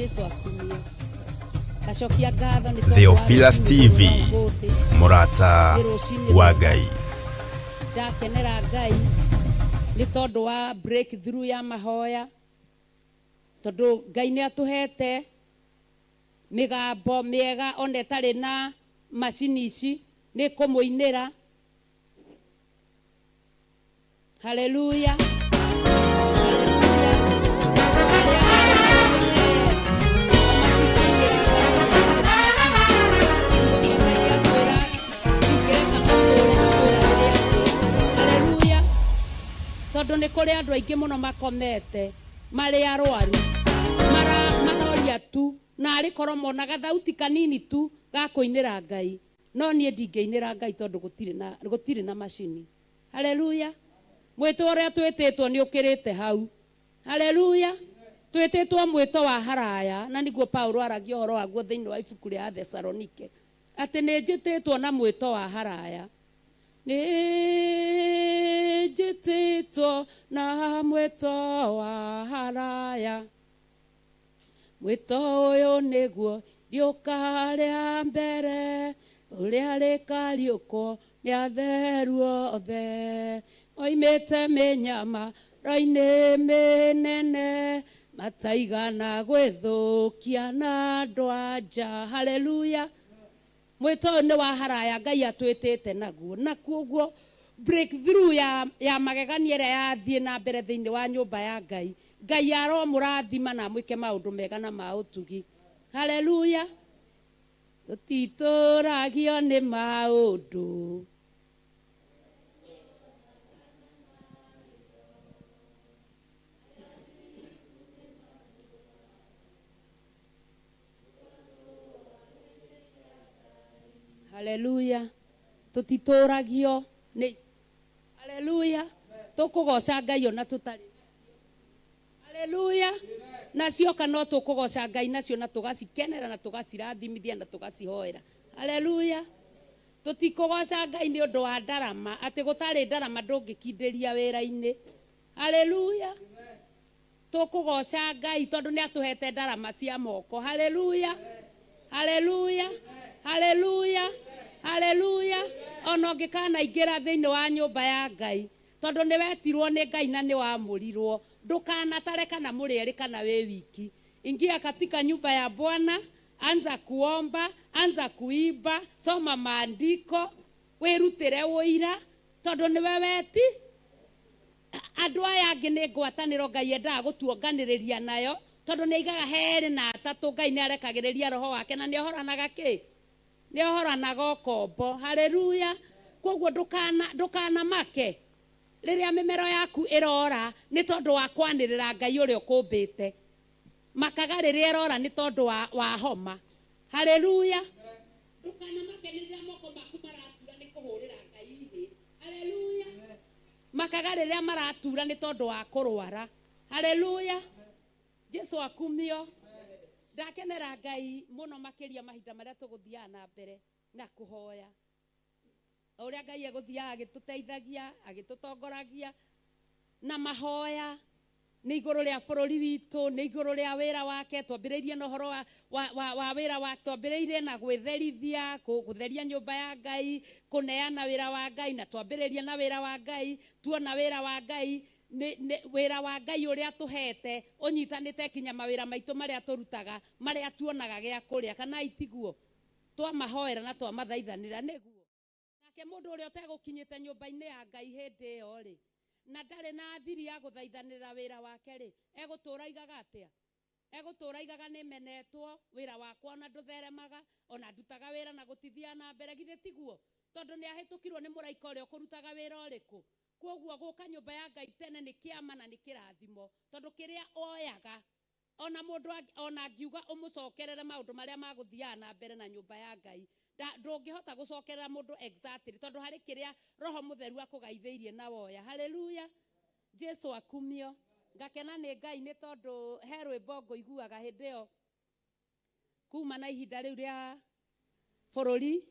Jesu akumio. Ngacokia ngatho nĩ tondũ wa Theophilus rũcinĩ TV, rũrũ rwa ũmũthĩ. mũrata Nĩ rũcinĩ wa rwega. Ngai. Ndakenera Ngai nĩ tondũ wa breakthrough ya mahoya, tondũ Ngai nĩ atũhete mĩgambo mĩega ona ĩtarĩ na macini ici, nĩ kũmũinĩra. Haleluya, haleluya. Arĩa Haleluya. Tondũ nĩ kũrĩ andũ aingĩ mũno makomete marĩ arwaru, maroria tu na arĩ korwo monaga thauti kanini tu ga kũinĩra Ngai. No niĩ ndingĩinĩra Ngai tondũ gũtirĩ na macini. Haleluya. Mwĩto ũrĩa twĩtĩtwo nĩ ũkĩrĩte hau. Haleluya. Twĩtĩtwo mwĩto wa haraya, na nĩguo Paulo aragia ũhoro waguo thĩinĩ wa ibuku rĩa Thesalonike, atĩ nĩ njĩtĩtwo na mwĩto wa haraya. Nĩ njĩtĩtwo na mwĩto wa haraya. Mwĩto ũyũ nĩguo riũka rĩa mbere, ũrĩa rĩkariũkwo nĩ atheru othe. Moimĩte mĩnyamaro-inĩ mĩnene, mataigana gwĩthũkia na andũ a nja. Haleluya. Mwĩto ũyũ nĩ wa haraya Ngai atwĩtĩte naguo, na kuoguo breakthrough ya magegania ĩrĩa yathiĩ na mbere thĩinĩ wa nyũmba ya Ngai. Ngai aromũrathima na amwĩke maũndũ mega na ma ũtugi. Haleluya. Tũtitũragio nĩ maũndũ. Haleluya. Tũtitũragio nĩ Haleluya. Tũkũgoca Ngai ona tũtarĩ nacio. Haleluya. Na cioka no tũkũgoca Ngai nacio na tũgacikenera na tũgacirathimithia na tũgacihoera. Haleluya. Tũtikũgoca Ngai nĩ ũndũ wa ndarama, atĩ gũtarĩ ndarama ndũngĩkindĩria wĩra-inĩ. Haleluya. Tũkũgoca Ngai tondũ nĩ atũhete ndarama cia moko. Haleluya. Haleluya. Haleluya. Haleluya. Ona ũngĩkanaingĩra thĩinĩ wa nyũmba ya Ngai, tondũ nĩ wetirwo nĩ Ngai na nĩ wamũrirwo, ndũkanatare kana mũrĩ erĩ kana wĩ wiki. Ingia katika nyumba ya Bwana, anza kuomba, anza kuimba, soma maandiko, wĩrutĩre ũira, tondũ nĩwe weti. Andũ aya angĩ nĩ ngwatanĩro Ngai endaga gũtuonganĩrĩria nayo, tondũ nĩ aigaga he erĩ na atatũ Ngai nĩ arekagĩrĩria roho wake na nĩ ohoranaga kĩ? Nĩ ohoranaga ũkombo. Haleluya! Kwoguo ndũkanamake rĩrĩa mĩmero yaku ĩrora nĩ tondũ wa kwanĩrĩra Ngai ũrĩa ũkũmbĩte. Makaga rĩrĩa ĩrora nĩ tondũ wa homa. Haleluya! Ndũkanamake rĩrĩa moko maku maratura nĩ kũhũrĩra Ngai ihĩ. Haleluya! Makaga rĩrĩa maratura nĩ tondũ wa kũrwara. Haleluya! Jesu akumio. Ndakenera Ngai mũno makĩria mahinda marĩa tũgũthiaga na mbere na kũhoya. O ũrĩa Ngai egũthiaga agĩtũteithagia, agĩtũtongoragia na mahoya nĩ igũrũ rĩa bũrũri witũ, nĩ igũrũ rĩa wĩra wake. Twambĩrĩirie na ũhoro wa wĩra wa, twambĩrĩirie na gwĩtherithia, gũtheria nyũmba ya Ngai, kũneana wĩra wa Ngai, na twambĩrĩria na wĩra wa Ngai, tuona wĩra wa Ngai, nĩ wĩra wa Ngai ũrĩa tũhete, ũnyitanĩte nginya mawĩra maitũ marĩa tũrutaga, marĩa tuonaga gĩa kũrĩa, kana itiguo? Twamahoera na twamathaithanĩra, nĩguo. Nake mũndũ ũrĩa ũtegũkinyĩte nyũmba-inĩ ya Ngai hĩndĩ ĩyo-rĩ, na ndarĩ na thiri ya gũthaithanĩrĩra wĩra wake-rĩ, egũtũũra aigaga atĩa? Egũtũũra aigaga, nĩmenetwo, wĩra wakwa o na ndũtheremaga, o na ndutaga wĩra na gũtithiaga na mbere. Githĩ tiguo? Tondũ nĩahĩtũkirwo nĩ mũraika ũrĩa ũkũrutaga wĩra ũrĩkũ? Kwoguo gũka nyũmba ya Ngai tene nĩ kĩama na nĩ kĩrathimo, tondũ kĩrĩa oyaga O na mũndũ o na angiuga ũmũcokerere maũndũ marĩa magũthiaga na mbere na nyũmba ya Ngai, ndũngĩhota gũcokerera mũndũ exactly, tondũ harĩ kĩrĩa Roho Mũtheru akũgaithĩirie na woya. Hallelujah! Jesu akumio. Ngakena nĩ Ngai nĩ tondũ he rwĩmbo ngũiguaga hĩndĩ ĩyo kuma na ihinda rĩu rĩa bũrũri,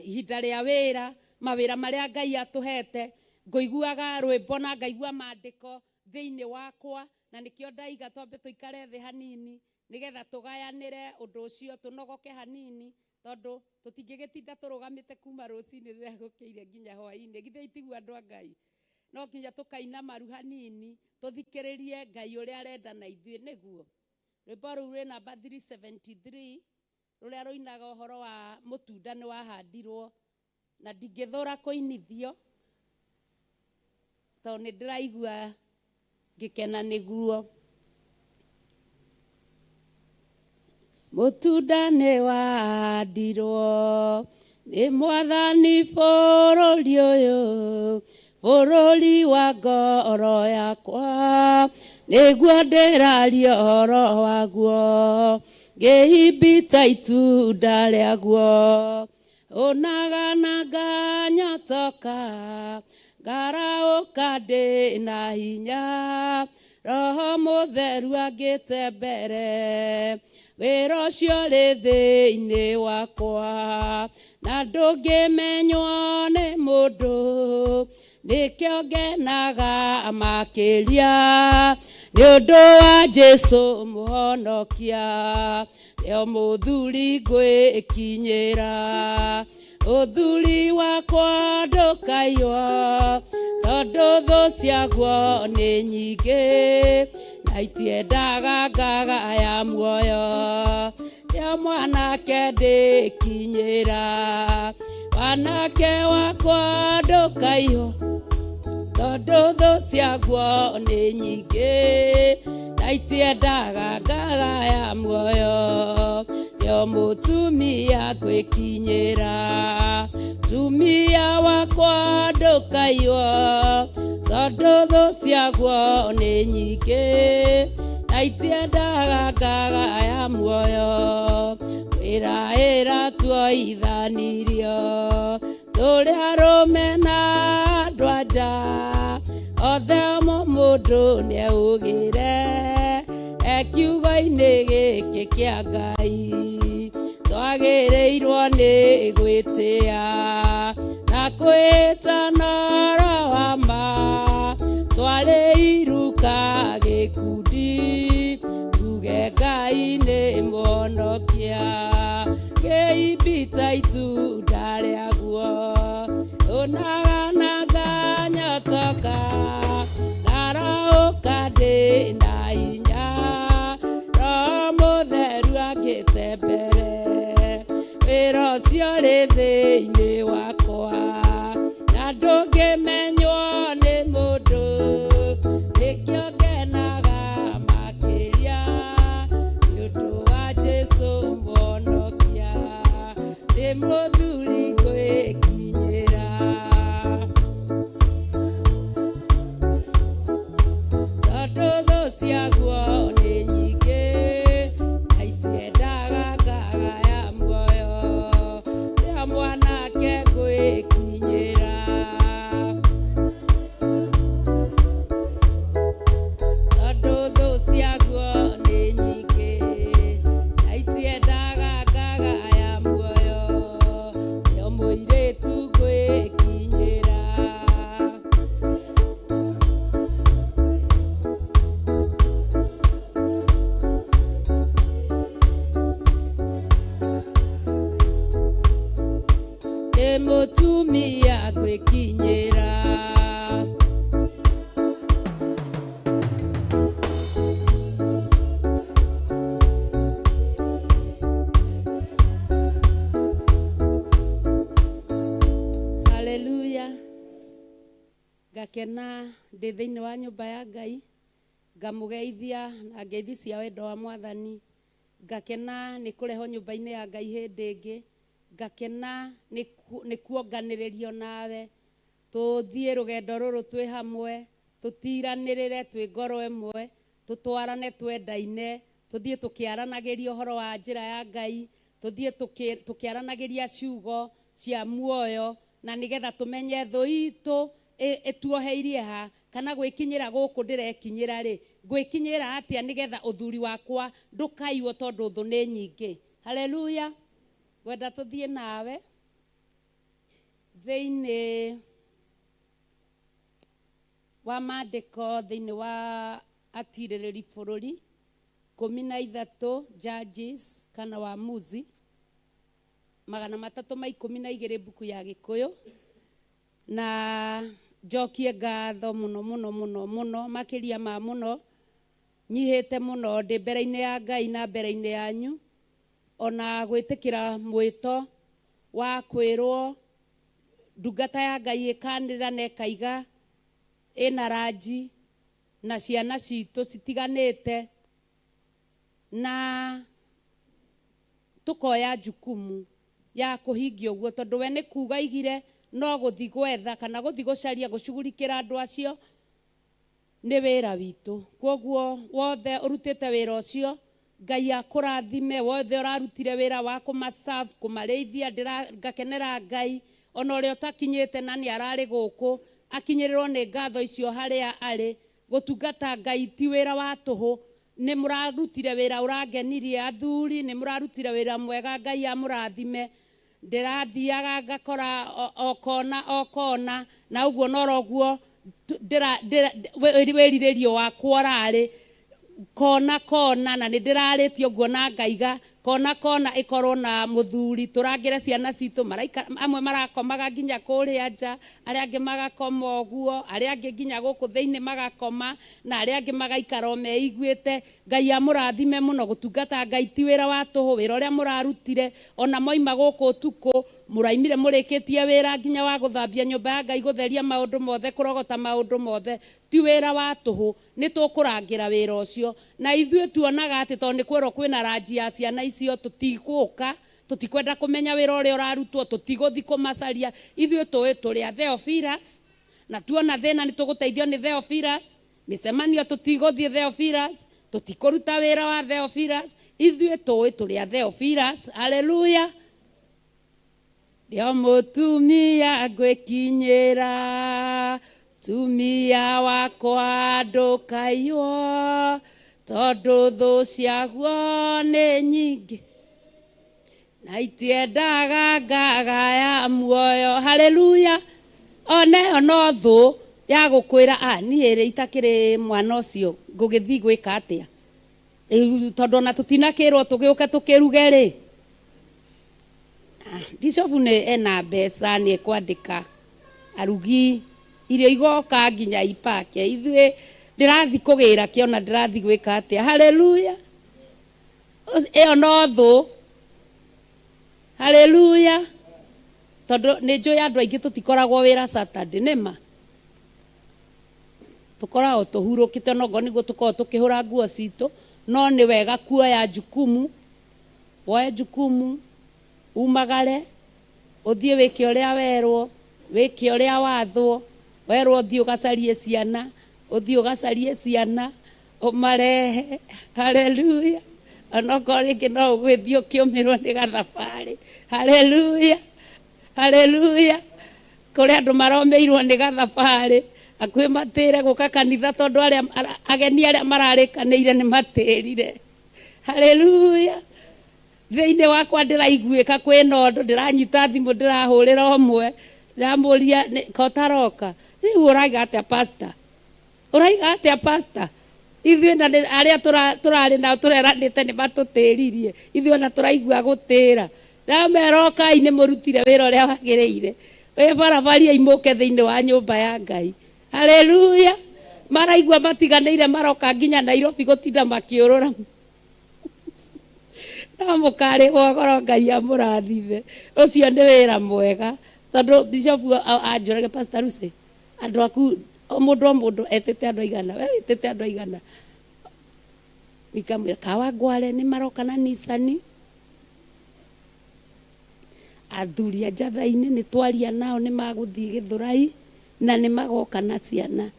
ihinda rĩa wĩra, mawĩra marĩa Ngai atũhete, ngũiguaga rwĩmbo na ngaigua maandĩko thĩinĩ wakwa, na nĩkĩo ndaiga twambe tũikare thĩ hanini. Nĩgetha tũgayanĩre ũndũ ũcio, tũnogoke hanini, tondũ tũtingĩgĩtinda tũrũgamĩte kuma rũcinĩ rĩrĩa gũkĩire nginya hwaĩ-inĩ. Githĩ itiguo andũ a Ngai? No nginya tũkaina maru hanini, tũthikĩrĩrie Ngai ũrĩa arenda na ithuĩ, nĩguo. Rwĩmbo rũu rwĩ namba 373, rũrĩa rũinaga ũhoro wa mũtunda nĩ wahandirwo, na ndingĩthũra kũinithio, tondũ nĩ ndĩraigua ngĩkena nĩguo. Mũtunda nĩ wahandirwo nĩ Mwathani bũrũri ũyũ, bũrũri wa ngoro yakwa, nĩguo ndĩraria ũhoro waguo, ngĩhimbita itunda rĩaguo. Ũnaga na nganyotoka, ngaraũka ndĩ na hinya, Roho Mũtheru angĩte mbere, wĩra ũcio ũrĩ thĩinĩ wakwa, na ndũngĩmenywo nĩ mũndũ, nĩkĩo ngenaga makĩria, nĩ ũndũ wa Jesu Mũhonokia. Nĩo mũthuri ngwĩkinyĩra, ũthuri wakwa ndũkaiywo, tondũ thũ ciaguo nĩ nyingĩ, na itiendaga ngagaya muoyo. Nĩo mwanake ndĩkinyĩra, wanake wakwa ndũkaiywo, tondũ thũ ciaguo nĩ nyingĩ, na itiendaga ngagaya muoyo. Nĩo mũtumia ngwĩkinyĩra, tumia wakwa ndũkaiywo, tondũ thũ ciaguo nĩ nyingĩ, na itiendaga ngagaya muoyo. Wĩra ĩra tuoithanirio, tũrĩ arũme na andũ a nja, othe o mũndũ nĩaugire e kiugo-inĩ gĩkĩ kĩa Ngai, twagĩrĩirwo nĩ gwĩtĩa na kwĩtana ũhoro wa ma, twarĩ iruka gĩkundi, tuge Ngai nĩ mũhonokia, ngĩimbita itunda rĩaguo, ũnaga na nganyotoka, ngaraũka ndĩ na hinya, Roho Mũtheru angĩte mbere, wĩra ũcio ũrĩ thĩinĩ wakwa, na ndũngĩmenywo nĩ mũndũ, nĩkĩo ngenaga makĩria, nĩ ũndũ wa Jesu Mũhonokia, ndĩ mũthuri ngwĩkinyĩra. Tondũ thũ ciaguo nĩ nyingĩ, na itiendaga ngagaya muoyo, rĩa mwanake ngwĩkinyĩra. Tondũ thũ ciaguo nĩ nyingĩ, na itiendaga ngagaya muoyo, rĩa mũirĩtu ngwĩkinyĩra. Ndĩ mũtumia ngwĩkinyĩra. Haleluya. Ngakena ndĩ thĩinĩ wa nyũmba ya Ngai, ngamũgeithia na ngeithi cia wendo wa Mwathani, ngakena nĩ kũrehwo nyũmba-inĩ ya Ngai hĩndĩ ĩngĩ, ngakena nĩ kuonganĩrĩrio nawe, tũthiĩ rũgendo rũrũ twĩ hamwe, tũtiranĩrĩre twĩ ngoro ĩmwe, tũtwarane twendaine, tũthiĩ tũkĩaranagĩria ũhoro wa njĩra ya Ngai, tũthiĩ tũkĩaranagĩria ciugo cia muoyo, na nĩgetha tũmenye thũ itũ ĩtuoheirie ha, kana gwĩkinyĩra gũkũ ndĩrekinyĩra rĩ, ngwĩkinyĩra atĩa nĩgetha ũthuri wakwa ndũkaiywo tondũ thũ nĩ nyingĩ. Haleluya. Ngwenda tũthiĩ nawe thĩinĩ wa maandĩko, thĩinĩ wa atirĩrĩri bũrũri, 13 Judges kana Waamuzi, 312 mbuku ya Gĩkũyũ. Na njokie ngatho mũno mũno mũno mũno, makĩria ma mũno, nyihĩte mũno ndĩ mbere-inĩ ya Ngai na mbere-inĩ yanyu, ona gwĩtĩkĩra mwĩto wa kwĩrwo ndungata ya Ngai ĩkanĩrĩra na ĩkaiga ĩna ranji na ciana citũ citiganĩte, na tũkoya jukumu ya kũhingia ũguo, tondũ we nĩ kuga aigire no gũthi gwetha kana gũthi gũcaria gũcugurikĩra andũ acio nĩ wĩra witũ. Kwoguo wothe ũrutĩte wĩra ũcio, Ngai akũrathime. Wothe ũrarutire wĩra wa kũmaserve, kũmarĩithia, ngakenera Ngai. Ona ũrĩa ũtakinyĩte na nĩ ararĩ gũkũ, akinyĩrĩrwo nĩ ngatho icio harĩa arĩ. Gũtungata Ngai ti wĩra wa tũhũ. Nĩ mũrarutire wĩra ũrangenirie, athuri, nĩ mũrarutire wĩra mwega, Ngai amũrathime. Ndĩrathiaga ngakora o kona o kona, na ũguo noroguo wĩrirĩrio wakwa ũrarĩ kona kona, na nĩ ndĩrarĩtie ũguo na ngaiga kona kona ĩkorwo na mũthuri, tũrangĩre ciana citũ. Maraikara amwe marakomaga nginya kũrĩa nja, arĩa angĩ magakoma ũguo, arĩa angĩ nginya gũkũ thĩinĩ magakoma, na arĩa angĩ magaikara o meiguĩte. Ngai amũrathime mũno. Gũtungata Ngai ti wĩra wa tũhũ. Wĩra ũrĩa mũrarutire, ona moima gũkũ ũtukũ, mũraimire mũrĩkĩtie wĩra nginya wa gũthambia nyũmba ya Ngai, gũtheria maũndũ mothe, kũrogota maũndũ mothe, ti wĩra wa tũhũ. Nĩ tũkũrangĩra wĩra ũcio. Na ithuĩ tuonaga atĩ tondũ nĩ kwerwo kwĩna ranji ya ciana icio, tũtigũka, tũtikwenda kũmenya wĩra ũrĩa ũrarutwo, tũtigũthi kũmacaria. Ithuĩ tũĩ tũrĩ a Theophilus, na tuona thĩna nĩ tũgũteithio nĩ Theophilus. Mĩcemanio tũtigũthiĩ Theophilus, tũtikũruta wĩra wa Theophilus. Ithuĩ tũĩ tũrĩ a Theophilus. Haleluya! Ndio mũtumia ngwĩkinyĩra, tumia wakwa ndũkaiywo, tondũ thũ ciaguo nĩ nyingĩ na itiendaga ngagaya muoyo. Haleluya! Oneyo no thũ ya gũkwĩra, a niĩ rĩ, itakĩrĩ mwana ũcio ngũgĩthiĩ gwĩka atĩa? Rĩu tondũ ona tũtinakĩrwo tũgĩũke tũkĩruge rĩ, bishop nĩ ena mbeca, nĩ ekwandĩka arugi, irio igoka nginya ipake. Ithuĩ ndĩrathi kũgĩra kĩona, ndĩrathi gwĩka atĩa? Haleluya! Ĩyo no thũ. Haleluya! Tondũ nĩ njũĩ andũ aingĩ tũtikoragwo wĩra Saturday, nĩma tũkoragwo tũhurũkĩte, onokorwo nĩguo tũkoragwo tũkĩhũra nguo citũ. No nĩ wega kuoya jukumu, woe jukumu, umagare, ũthiĩ wĩke ũrĩa werwo, wĩke ũrĩa wathwo. Werwo ũthiĩ ũgacarie ciana, ũthiĩ ũgacarie ciana, ũmarehe. Haleluya! Onokorwo rĩngĩ no ũgĩthiĩ ũkĩũmĩrwo nĩ gathabarĩ. Haleluya! Haleluya! Kũrĩ andũ maromĩirwo nĩ gathabarĩ, hakuhĩ matĩre gũka kanitha, tondũ arĩa ageni arĩa mararĩkanĩire nĩ matĩrire. Haleluya! Thĩinĩ wakwa ndĩraiguĩka kwĩna ũndũ, ndĩranyita thimũ, ndĩrahũrĩra ũmwe, ndĩramũria ko ũtaroka rĩu. Ũraiga atĩa, pastor? Ũraiga atĩa, pastor? Ithuĩ na arĩa tũrarĩ nao tũreranĩte nĩ matũtĩririe, ithuĩ ona tũraigua gũtĩra. Ndamera okai, nĩ mũrutire wĩra ũrĩa wagĩrĩire, wĩ barabari mũke thĩinĩ wa nyũmba ya Ngai. Haleluya! Maraigua matiganĩire, maroka nginya Nairobi gũtinda makĩũrũra, no mũkarĩhwo goro. Ngai amũrathime. Ũcio nĩ wĩra mwega, tondũ bishop anjũrage, "Pastor Lucy, andũ aku o mũndũ o mũndũ etĩte andũ aigana? We wĩtĩte andũ aigana?" Nikamwĩra Kawangware nĩ maroka na Nisani, athuri a Njatha-inĩ nĩ twaria nao, nĩ magũthiĩ Gĩthũrai na nĩ magoka na ciana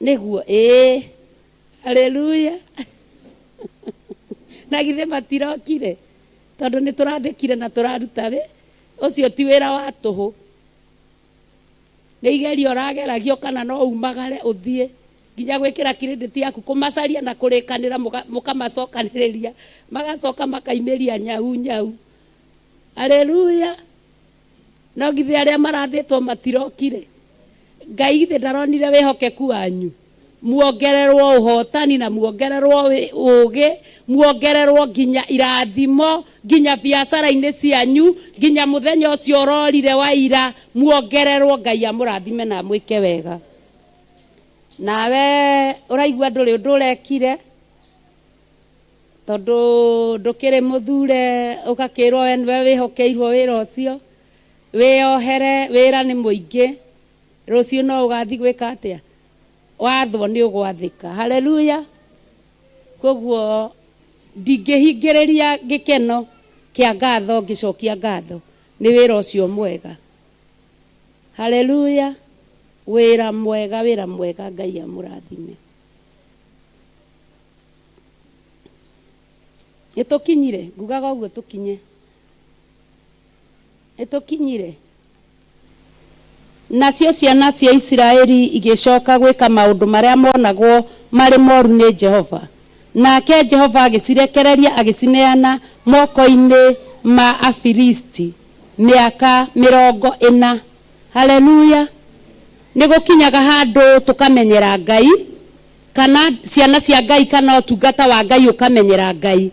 nĩguo. Ĩĩ, haleluya! Na githĩ matirokire? Tondũ nĩ tũrandĩkire na tũraruta wĩ ũcio ti wĩra wa tũhũ. Nĩ igerio ũrageragio kana no umagare ũthiĩ nginya gwĩkĩra credit yaku, kũmacaria na kũrĩkanĩra, mũkamacokanĩrĩria, magacoka makaimĩria nyau nyau. Haleluya! No githĩ arĩa marathĩtwo matirokire? Ngai githĩ ndaronire wĩhokeku wanyu? Muongererwo ũhotani na muongererwo ũũgĩ, muongererwo nginya irathimo, nginya biacara-inĩ cianyu, nginya mũthenya ũcio ũrorire wa ira, muongererwo. Ngai amũrathime na amwĩke wega. Nawe ũraigua ndũrĩ ũndũ ũrekire, tondũ ndũkĩrĩ mũthure ũgakĩrwo we nĩwe wĩhokeirwo wĩra ũcio. Wĩyohere, wĩra nĩ mũingĩ. Rũciũ no ũgathiĩ gwĩka atĩa? Wathwo nĩ ũgwathĩka. Haleluya! Koguo ndingĩhingĩrĩria gĩkeno kĩa ngatho ngĩcokia ngatho nĩ wĩra ũcio mwega. Haleluya! Wĩra mwega, wĩra mwega. Ngai amũrathime. Nĩ tũkinyire, ngugaga ũguo tũkinye. Nĩ tũkinyire. Nacio ciana cia Isiraeli igĩcoka gwĩka maũndũ marĩa monagwo marĩ moru nĩ Jehova, nake Jehova agĩcirekereria agĩcineana moko-inĩ ma Afilisti mĩaka 40. Haleluya! Nĩ gũkinyaga handũ tũkamenyera Ngai, kana ciana cia Ngai, kana ũtungata wa Ngai ũkamenyera Ngai.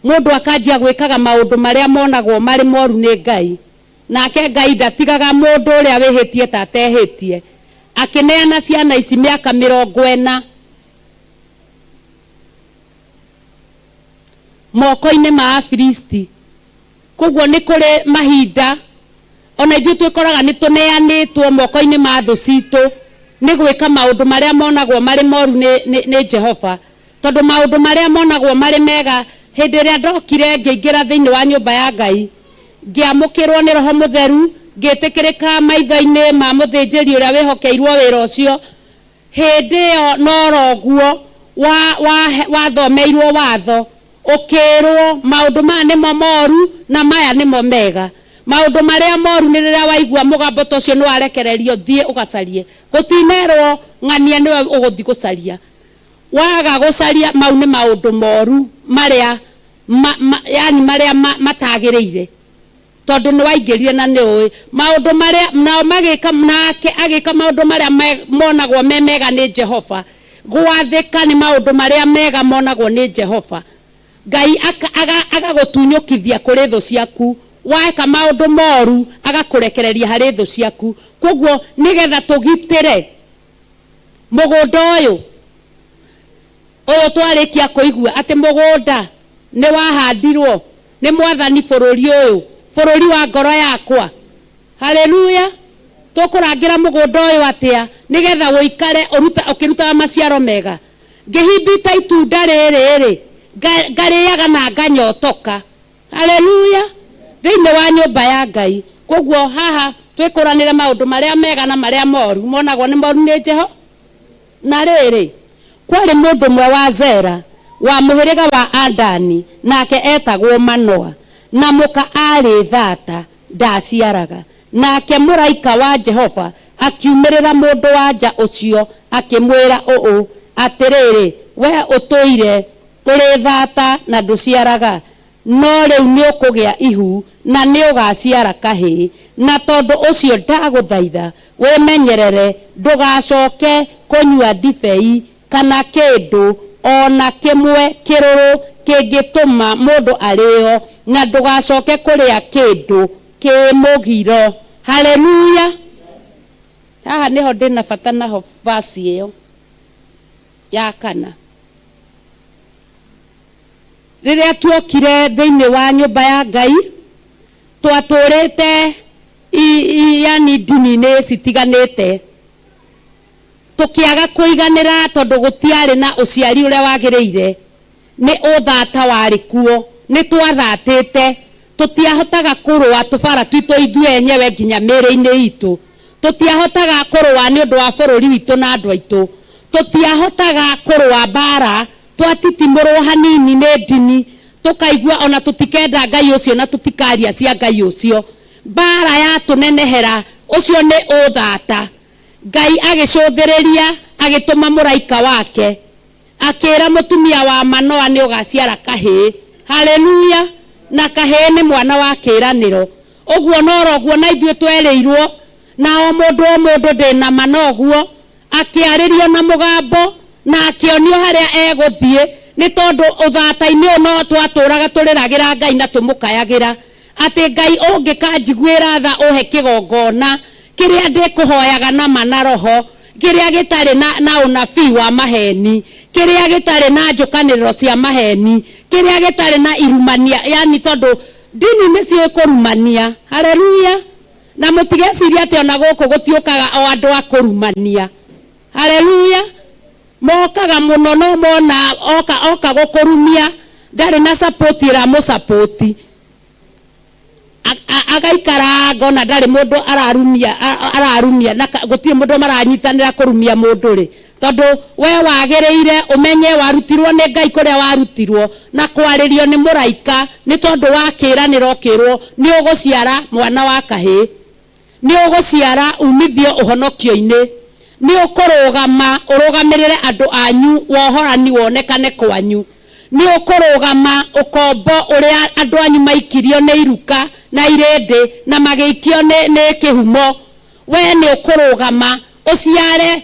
Mũndũ akanjia gwĩkaga maũndũ marĩa monagwo marĩ moru nĩ Ngai. Nake Ngai ndatigaga mũndũ ũrĩa wĩhĩtie ta atehĩtie, akĩneana ciana ici mĩaka 40 moko-inĩ ma Afilisti. Koguo nĩ kũrĩ mahinda ona ithuĩ twĩkoraga nĩ tũneanĩtwo moko-inĩ ma thũ citũ nĩ gwĩka maũndũ marĩa monagwo marĩ moru nĩ Jehova. Tondũ maũndũ marĩa monagwo marĩ mega, hĩndĩ ĩrĩa ndokire ngĩingĩra thĩinĩ wa nyũmba ya Ngai, ngĩamũkĩrwo nĩ Roho Mũtheru, ngĩtĩkĩrĩka maitho-inĩ ma mũthĩnjĩri ũrĩa wĩhokeirwo wĩra ũcio, hĩndĩ ĩyo noroguo wathomeirwo watho, ũkĩĩrwo maũndũ maya nĩmo moru na maya nĩmo mega. Maũndũ marĩa moru nĩ rĩrĩa waigua mũgambo ta ũcio nĩ warekererio, thiĩ ũgacarie. Gũtinerwo ng'ania nĩwe ũgũthiĩ gũcaria. Waga gũcaria, mau nĩ maũndũ moru marĩa ma, ma, yani marĩa ma, matagĩrĩire, tondũ nĩ waingĩrire na nĩ ũĩ maũndũ marĩa. Nao magĩka, nake agĩka maũndũ marĩa monagwo me mega nĩ Jehova. Gwathĩka nĩ maũndũ marĩa mega monagwo nĩ Jehova. Ngai agagũtunyũkithia kũrĩ thũ ciaku. Weka maũndũ moru, agakũrekereria harĩ thũ ciaku. Koguo nĩgetha tũgitĩre mũgũnda ũyũ ũyũ twarĩkia kũigua atĩ mũgũnda nĩ wahandirwo nĩ Mwathani bũrũri ũyũ, bũrũri wa ngoro yakwa. Haleluya! Tũkũrangĩra mũgũnda ũyũ atĩa nĩgetha ũikare ũkĩrutaga maciaro mega? Ngĩhimbita itunda rĩrĩ rĩ, ngarĩaga na nganyotoka. Haleluya! Thĩinĩ wa nyũmba ya Ngai. Koguo haha twĩkũranĩre maũndũ marĩa mega na marĩa moru monagwo nĩ moru nĩ Jeho. Na rĩrĩ, kwarĩ mũndũ ũmwe wa Zera, wa mũhĩrĩga wa Adani, nake etagwo Manoa, na mũka aarĩ thata, ndaaciaraga. Nake mũraika wa Jehova akiumĩrĩra mũndũ-wa-nja ũcio, akĩmwĩra ũũ, Atĩrĩrĩ, wee ũtũire ũrĩ thata na ndũciaraga, no rĩu nĩũkũgĩa ihu, na nĩũgaciara kahĩĩ. Na tondũ ũcio ndagũthaitha wĩmenyerere ndũgacoke kũnyua ndibei kana kĩndũ o na kĩmwe kĩrũrũ kĩngĩtũma mũndũ arĩo, na ndũgacoke kũrĩa kĩndũ kĩĩ mũgiro. Haleluya! Haha nĩho ndĩ na bata naho, verse ĩyo ya kana. Rĩrĩa tuokire thĩinĩ wa nyũmba ya Ngai, twatũrĩte yani ndini-inĩ citiganĩte, tũkĩaga kũiganĩra tondũ gũtiarĩ na ũciari ũrĩa wagĩrĩire, nĩ ũthata warĩ kuo, nĩ twathatĩte, tũtiahotaga kũrũa tũbara twitũ ithuĩ enyewe nginya mĩĩrĩ-inĩ itũ, tũtiahotaga kũrũa nĩ ũndũ wa bũrũri witũ na andũ aitũ, tũtiahotaga kũrũa mbara. Twatitimũrwo hanini nĩ ndini, tũkaigua ona tũtikenda Ngai ũcio na tũtikaria cia Ngai ũcio. Mbara yatũnenehera, ũcio nĩ ũthata. Ngai agĩcũthĩrĩria, agĩtũma mũraika wake, akĩra mũtumia wa Manoa nĩ ũgaciara kahĩĩ. Haleluya! Na kahĩĩ nĩ mwana wa kĩĩranĩro. Ũguo noroguo na ithuĩ twerĩirwo, na o mũndũ o mũndũ ndĩna ma noguo. Akĩarĩrio na mũgambo na akĩonio harĩa egũthiĩ, nĩ tondũ ũthata-inĩ ũyũ no twatũraga tũrĩragĩra Ngai na tũmũkayagĩra atĩ Ngai ũngĩkanjiguĩra tha ũhe kĩgongona kĩrĩa ndĩkũhoyaga na ma na roho, kĩrĩa gĩtarĩ na ũnabii wa maheni, kĩrĩa gĩtarĩ na njũkanĩrĩro cia maheni, kĩrĩa gĩtarĩ na irumania, yani tondũ ndini nĩ ciũĩ kũrumania. Haleluya! Na mũtigecirie atĩ ona gũkũ gũtiũkaga o andũ a kũrumania. Haleluya! Mokaga mũno no mona oka oka gũkũrumia ndarĩ na support ĩramũ support. Agaikara ngona ndarĩ mũndũ ararumia, ararumia na gũtirĩ mũndũ maranyitanĩra kũrumia mũndũ rĩ, tondũ we wagĩrĩire ũmenye warutirwo nĩ Ngai kũrĩa warutirwo na kwarĩrio nĩ mũraika, nĩ tondũ wa kĩĩranĩro ũkĩrwo nĩ ũgũciara mwana wa kahĩĩ, nĩ ũgũciara umithio ũhonokio-inĩ, nĩ ũkũrũgama ũrũgamĩrĩre andũ anyu, wohorani wonekane kwanyu, nĩ ũkũrũgama ũkombo ũrĩa andũ anyu maikirio nĩ iruka na irĩndĩ na magĩikio nĩ kĩhumo. We nĩ ũkũrũgama ũciare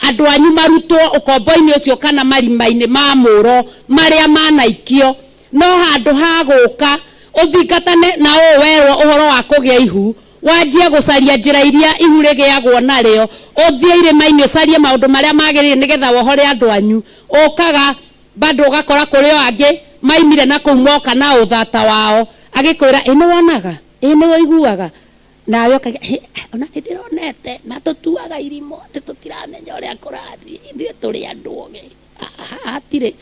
andũ anyu marutwo ũkombo-inĩ ũcio kana marima-inĩ ma mũro marĩa manaikio. No handũ ha gũka ũthingatane na ũũ werwo ũhoro wa kũgĩa ihu, wanjie gũcaria njĩra iria ihu rĩgĩagwo narĩo, ũthiĩ irĩma-inĩ ũcarie maũndũ marĩa magĩrĩire nĩgetha wohore andũ anyu. Ũkaga bado ũgakora kũrĩ o angĩ maimire na kũu moka na ũthata wao, agĩkwĩra ĩ nĩ wonaga, ĩ nĩ ũiguaga, nawe ũkauga ona nĩ ndĩronete matũtuaga irimũ atĩ tũtiramenya ũrĩa kũrathiĩ, ithuĩ tũrĩ andũ ogĩ. Hatirĩ.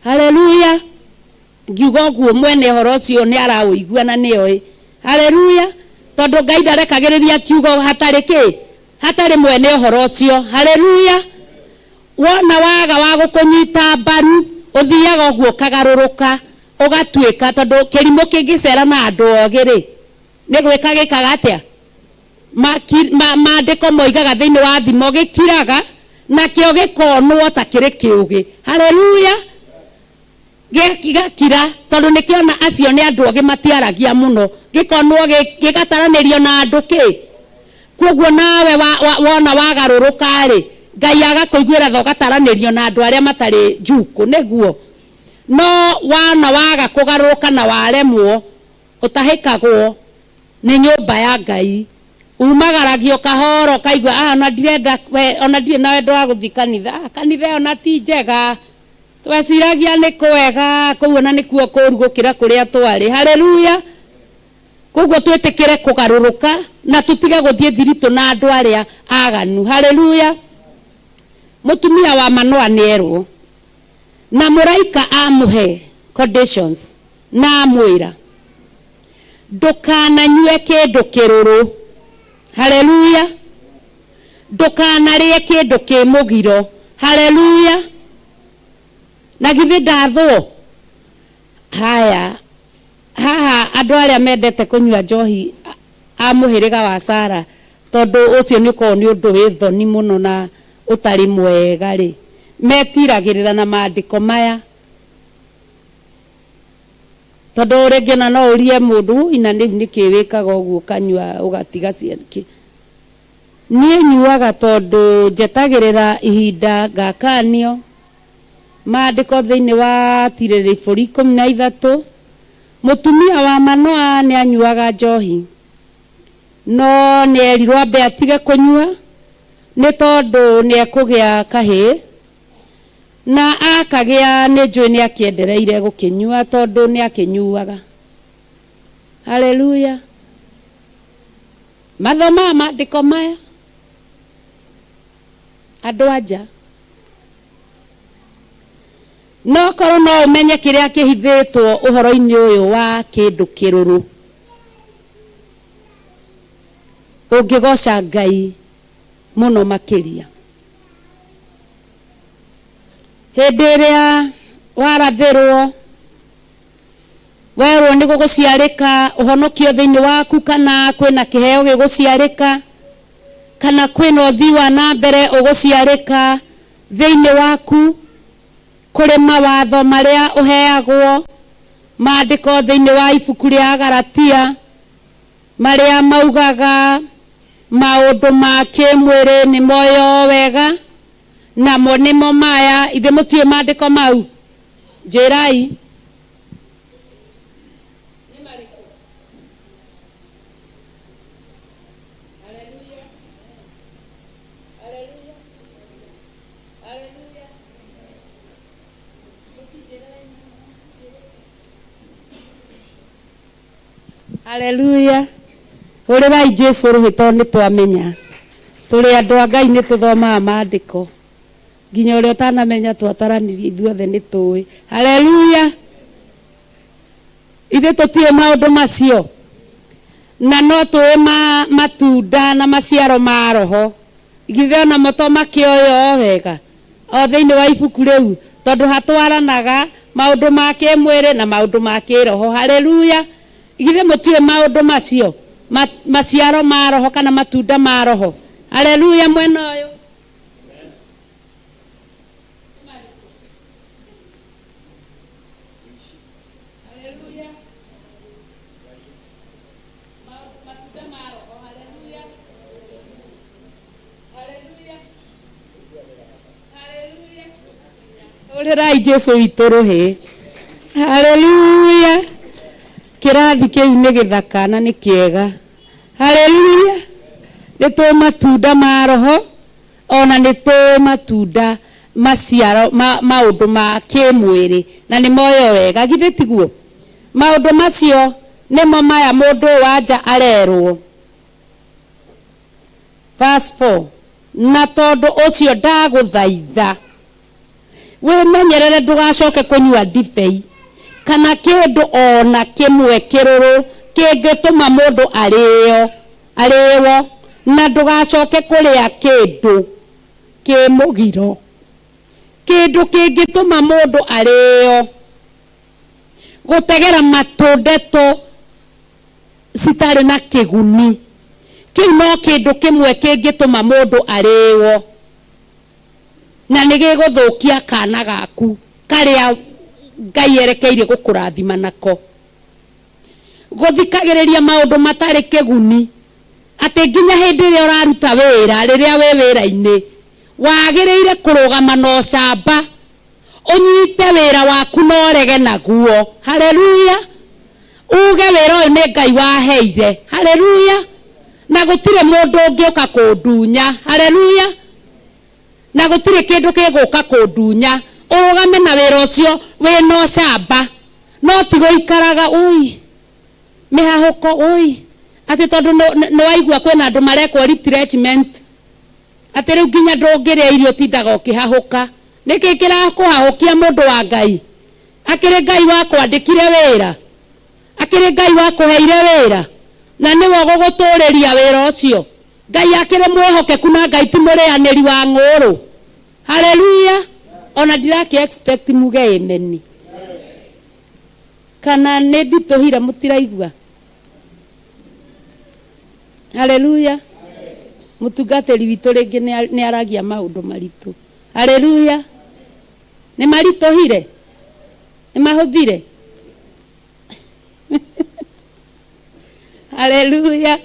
Haleluya! Ngiuga ũguo mwene ũhoro ũcio nĩ araũigua na nĩoĩ. Haleluya! Tondũ Ngai ndarekagĩrĩria kiugo hatarĩ kĩ? Hatarĩ mwene ũhoro ũcio. Haleluya! Wona waga wa gũkũnyita mbaru, ũthiaga ũguo ũkagarũrũka, ũgatuĩka, tondũ kĩrimũ kĩngĩcera na andũ ogĩ rĩ, nĩ gwĩka gĩkaga atĩa? Maandĩko moigaga thĩinĩ wa Thimo, gĩkiraga nakĩo gĩkonwo ta kĩrĩ kĩũgĩ. Haleluya! Gĩgakira tondũ nĩkĩona acio nĩ andũ ogĩ matiaragia mũno, gĩkonwo gĩgataranĩrio na andũ kĩ. Kwoguo nawe wona wagarũrũka rĩ, Ngai agakũiguĩra tha ũgataranĩrio na andũ arĩa matarĩ njukũ, nĩguo. No wona waga kũgarũrũka na waremwo, ũtahĩkagwo nĩ nyũmba ya Ngai, umagaragio kahora ũkaigua ona ndirenda, ona ndirĩ na wendo wa gũthiĩ kanitha, kanitha ĩyo na ti njega, tweciragia nĩ kwega, kũu ona nĩkuo kũru gũkĩra kũrĩa twarĩ. Haleluya! Koguo twĩtĩkĩre kũgarũrũka na tũtige gũthiĩ thiritũ na andũ arĩa aganu. Haleluya! Mũtumia wa Manoa nĩerwo na mũraika amũhe conditions na amwĩra ndũkananyue kĩndũ kĩrũrũ. Haleluya! Ndũkanarĩe kĩndũ kĩ mũgiro. Haleluya! Na githĩ ndathwo? Haya, haha andũ arĩa mendete kũnyua njohi a mũhĩrĩga wa Sara, tondũ ũcio nĩ ũkoragwo nĩ ũndũ wĩ thoni mũno na ũtarĩ mwega rĩ, metiragĩrĩra na maandĩko maya. Tondũ rĩngĩ ona no ũrie mũndũ, ũi na rĩu nĩkĩ wĩkaga ũguo ũkanyua ũgatiga ciana? Niĩ nyuaga tondũ njetagĩrĩra ihinda ngakanio. Maandĩko thĩinĩ wa tirĩrĩ ibũri 13, mũtumia wa Manoa nĩ anyuaga njohi, no nĩ erirwo ambe atige kũnyua nĩ tondũ nĩ ekũgĩa kahĩĩ, na akagĩa nĩ njũĩ nĩ akĩendereire gũkĩnyua tondũ nĩ akĩnyuaga. Haleluya! Mathomaga maandĩko maya andũ anja. No korwo no ũmenye kĩrĩa kĩhithĩtwo ũhoro-inĩ ũyũ wa kĩndũ kĩrũrũ, ũngĩgoca Ngai mũno makĩria. Hĩndĩ ĩrĩa warathĩrwo, werwo nĩ gũgũciarĩka ũhonokio thĩinĩ waku, kana kwĩna kĩheo gĩgũciarĩka, kana kwĩna ũthii wa na mbere ũgũciarĩka thĩinĩ waku, kũrĩ mawatho marĩa ũheagwo, maandĩko thĩinĩ wa ibuku rĩa Agalatia marĩa maugaga maũndũ ma kĩmwĩrĩ nĩ moyo wega. Namo nĩmo maya, ithe mũtiũĩ maandĩko mau? Njĩrai. Nĩ marĩkũ? Haleluya. Haleluya. Haleluya. Haleluya. Hũrĩrai Jesu rũhĩ tondũ nĩ twamenya. Tũrĩ andũ a Ngai nĩ tũthomaga maandĩko. Nginya ũrĩa ũtanamenya twataranirie ithuothe nĩ tũĩ. Haleluya. Ithuĩ tũtiũĩ maũndũ macio. Na no tũĩ ma, matunda na maciaro ma Roho. Githĩ onamo to makĩoĩ o wega o thĩinĩ wa ibuku rĩu? Tondũ hatwaranaga maũndũ ma kĩmwĩrĩ na maũndũ ma kĩroho. Haleluya! Githĩ mũtiũĩ maũndũ macio? Ma, maciaro ma Roho kana matunda ma Roho. Haleluya mwena ũyũ. Haleluya. Matunda ma Roho. Haleluya. Haleluya. Haleluya. Hũrĩrai Jesu witũ rũhĩ. Haleluya. Kĩrathi kĩu nĩ gĩthaka na nĩ kĩega. Haleluya. Nĩ tũĩ matunda ma Roho ona nĩ tũĩ matunda maciaro ma maũndũ ma kĩmwĩrĩ na nĩ moyo wega githĩ tiguo? Maũndũ macio nĩmo maya mũndũ ũyũ wa nja arerwo. Verse 4, na tondũ ũcio ndagũthaitha wĩmenyerere ndũgacoke kũnyua ndibei kana kĩndũ o na kĩmwe kĩrũrũ kĩngĩtũma mũndũ arĩo arĩwo, na ndũgacoke kũrĩa kĩndũ kĩ mũgiro, kĩndũ kĩngĩtũma mũndũ arĩo. Gũtegera matũ ndeto citarĩ na kĩguni, kĩu no kĩndũ kĩmwe kĩngĩtũma mũndũ arĩo, na nĩ gĩgũthũkia kana gaku karĩa Ngai erekeire gũkũrathima nako. Gũthikagĩrĩria maũndũ matarĩ kĩguni, atĩ nginya hĩndĩ ĩrĩa ũraruta wĩra, rĩrĩa wĩ wĩra-inĩ, wagĩrĩire kũrũgama na ũcamba, ũnyite wĩra waku na ũrege naguo. Haleluya! Uge wĩra ũyũ nĩ Ngai waheire. Haleluya! Na gũtirĩ mũndũ ũngĩũka kũndunya. Haleluya! Na gũtirĩ kĩndũ gĩgũka kũndunya. Ũrũgame na wĩra ũcio wĩna ũcamba, no ti gũikaraga ũi mĩhahũko ũi atĩ tondũ nĩ waigua kwĩna andũ marekwo retrenchment, atĩ rĩu nginya ndũngĩrĩa irio ũtindaga ũkĩhahũka. Nĩkĩ kĩrakũhahũkia mũndũ wa Ngai? Akĩrĩ Ngai wakwandĩkire wĩra? Akĩrĩ Ngai wakũheire wĩra? Na nĩwe ũgũgũtũrĩria wĩra ũcio? Ngai akĩrĩ mwĩhokeku na Ngai ti mũrĩanĩri wa ng'ũũrũ. Haleluya! Ona ndirakĩ expect muge amen. Kana nĩ nditũhire mũtiraigua? Haleluya! Mũtungatĩri witũ rĩngĩ nĩ aragia maũndũ maritũ. Haleluya! Nĩ maritũhire? Nĩ mahũthire? Haleluya!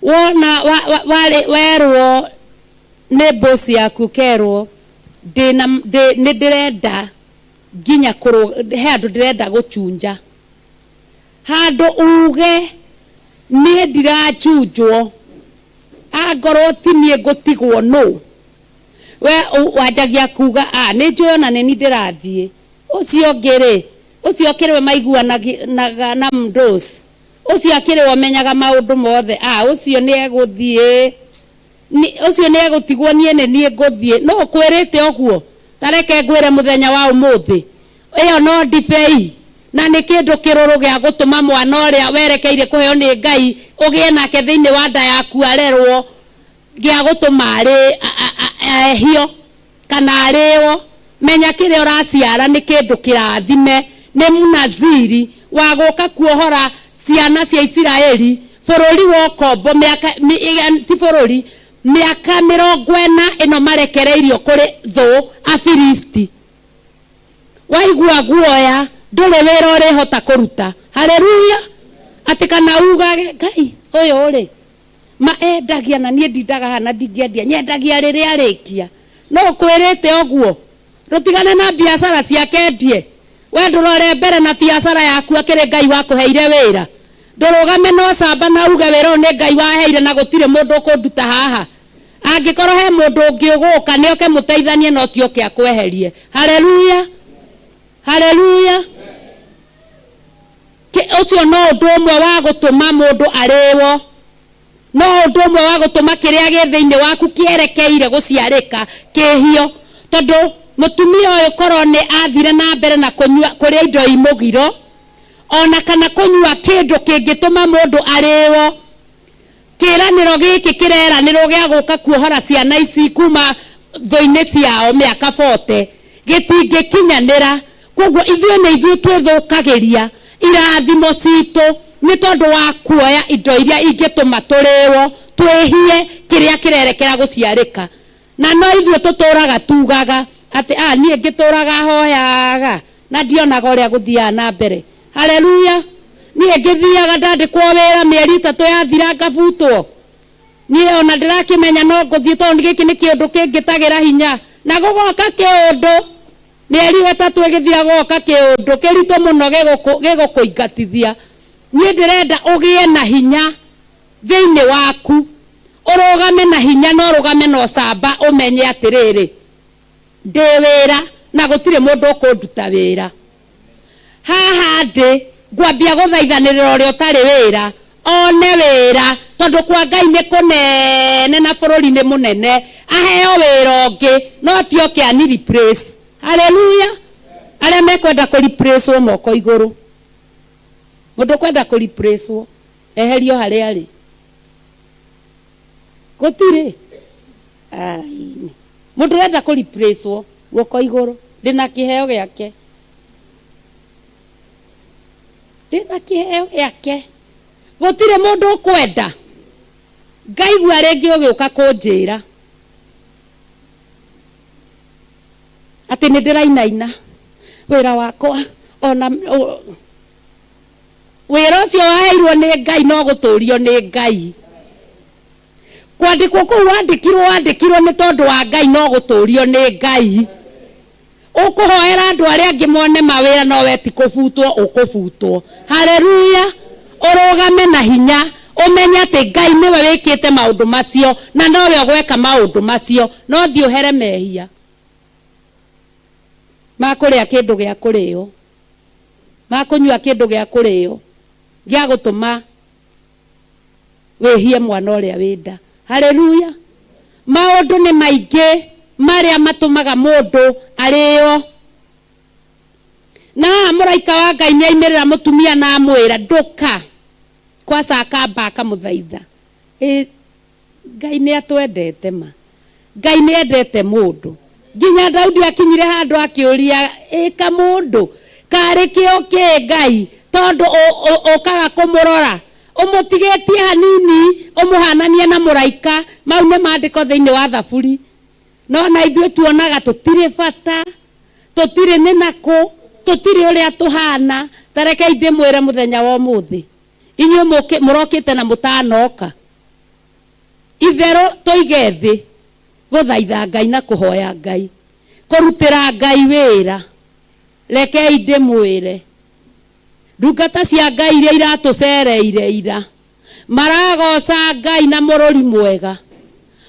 Wona warĩ werwo nĩ boss yaku ũkerwo ndĩna nĩ ndĩrenda nginya kũrũ he andũ ndĩrenda gũchunja handũ uge niĩ ndirachunjwo angorwo ti niĩ ngũtigwo nũ we wanjagia kuga a nĩ njũĩ ona nĩ ni ndĩrathiĩ ũcio ũngĩ rĩ ũcio akĩrĩ we maiguanaga na mdos ũcio akĩrĩ we ũmenyaga maũndũ mothe a ũcio nĩ egũthiĩ ũcio nĩ egũtigwo niĩ nĩ niĩ ngũthiĩ no ũkwĩrĩte ũguo ta reke ngwĩre mũthenya wa ũmũthĩ ĩyo no ndibei na nĩ kĩndũ kĩrũrũ gĩa gũtũma mwana ũrĩa werekeire kũheo nĩ Ngai ũgĩe nake thĩinĩ wa nda yaku arerwo gĩa gũtũma arĩ ehio kana arĩo. Menya kĩrĩa ũraciara nĩ kĩndũ kĩrathime, nĩ Mũnaziri wa gũka kuohora ciana cia Isiraeli bũrũri wa ũkombo mĩaka, ti bũrũri, mĩaka 40 ĩno marekereirio kũrĩ thũ Afilisti. Waigua guoya ndũrĩ wĩra ũrĩhota kũruta. Haleluya! Atĩ kana ugage, Ngai ũyũ rĩ, Ma endagia na niĩ ndindaga haha na ndingĩendia, nyendagia rĩrĩa arĩkia. Nũ ũkwĩrĩte ũguo? Ndũtigane na biacara ciake endie. We ndũrore mbere na biacara yaku akĩrĩ Ngai wakũheire wĩra. Ndũrũgame na ũcamba na uge wĩra ũyũ nĩ Ngai waheire na gũtirĩ mũndũ ũkũnduta haha. Angĩkorwo he mũndũ ũngĩ ũgũka nĩoke mũteithanie no ti oke akweherie. Haleluya! Haleluya! Ũcio no ũndũ ũmwe wa gũtũma mũndũ arĩwo. No ũndũ ũmwe wa gũtũma kĩrĩa gĩ thĩinĩ waku kĩerekeire gũciarĩka kĩhio. Tondũ mũtumia ũyũ korwo nĩ athire na mbere na kũnyua, kũrĩa indo i mũgiro, o na kana kũnyua kĩndũ kĩngĩtũma mũndũ arĩwo, Kĩĩranĩro gĩkĩ kĩreranĩrwo gĩa gũka kuohora ciana ici kuma thũ-inĩ ciao mĩaka 40 gĩtingĩkinyanĩra. Kwoguo ithuĩ nĩ ithuĩ twĩthũkagĩria irathimo citũ nĩ tondũ wa kuoya indo iria ingĩtũma tũrĩo, twĩhie kĩrĩa kĩrerekera gũciarĩka. Na no ithuĩ tũtũraga tugaga atĩ, ah, niĩ ngĩtũraga hoyaga na ndionaga ũrĩa gũthiaga na mbere. Haleluya! Niĩ ngĩthiaga ndandĩkwo wĩra mĩeri ĩtatũ yathira ngabutwo. Niĩ ona ndĩrakĩmenya no ngũthiĩ tondũ gĩkĩ nĩ kĩũndũ kĩngĩtagĩra hinya. Na gũgoka kĩũndũ, mĩeri ĩtatũ ĩgĩthira gũgoka kĩũndũ kĩritũ mũno gĩgũkũingatithia. Niĩ ndĩrenda ũgĩe na hinya thĩinĩ waku, ũrũgame na hinya na ũrũgame na ũcamba ũmenye atĩrĩrĩ, ndĩ wĩra na gũtirĩ mũndũ ũkũnduta wĩra. Haha ndĩ, ngwambia gũthaithanĩrĩra ũrĩa ũtarĩ wĩra one wĩra, tondũ kwa Ngai nĩ kũnene na bũrũri nĩ mũnene, aheo wĩra ũngĩ, no ti oke ani replace. Haleluya! Arĩa mekwenda kũ replace wo moko igũrũ. Mũndũ ũkwenda kũ replace wo. Eherio harĩa arĩ. Gũtirĩ. Aini. Mũndũ ũrenda kũ replace wo, guoko igũrũ. Ndĩna kĩheo gĩake. Ndĩna kĩheo gĩake. Gũtirĩ mũndũ ũkwenda. Ngaigua rĩngĩ ũgĩũka kũnjĩra atĩ nĩ ndĩrainaina wĩra wakwa ona Wĩra ũcio waheirwo nĩ Ngai no gũtũrio nĩ Ngai. Kwandĩkwo kũu wandĩkirwo wandĩkirwo nĩ tondũ wa Ngai no gũtũrio nĩ Ngai. Ũkũhoera andũ arĩa angĩ mone mawĩra no we ti kũbutwo ũkũbutwo. Haleluya! Ũrũgame na hinya ũmenye atĩ Ngai nĩwe wĩkĩte maũndũ macio na nowe ũgweka maũndũ macio. No thiĩ ũhere mehia ma kũrĩa kĩndũ gĩa kũrĩo. Ma kũnyua kĩndũ gĩa kũrĩo gĩa gũtũma wĩhie mwana ũrĩa wĩ nda. Haleluya! Maũndũ nĩ maingĩ marĩa matũmaga mũndũ arĩo. Na haha mũraika wa Ngai nĩ aimĩrĩra mũtumia na amwĩra, ndũka. Kwaca akamba akamũthaitha. Ĩ Ngai nĩ atwendete ma. Ngai nĩ endete mũndũ. Nginya Daudi akinyire handũ akĩũria, ĩ kamũndũ karĩ kĩo kĩ Ngai tondũ ũkaga kũmũrora? Ũmũtigĩtie hanini ũmũhananie na mũraika. Mau nĩ maandĩko thĩinĩ wa Thaburi. No na ithuĩ tuonaga tũtirĩ bata, tũtirĩ nĩ nakũ, tũtirĩ ũrĩa tũhana. Ta rekei ndĩmwĩre mũthenya wa ũmũthĩ, inyuĩ mũrokĩte na mũtanoka, Itherũ tũige thĩ gũthaitha Ngai na kũhoya Ngai, kũrutĩra Ngai wĩra. Rekei ndĩmwĩre, ndungata cia Ngai iria iratũcereire ira, maragoca Ngai na mũrũri mwega,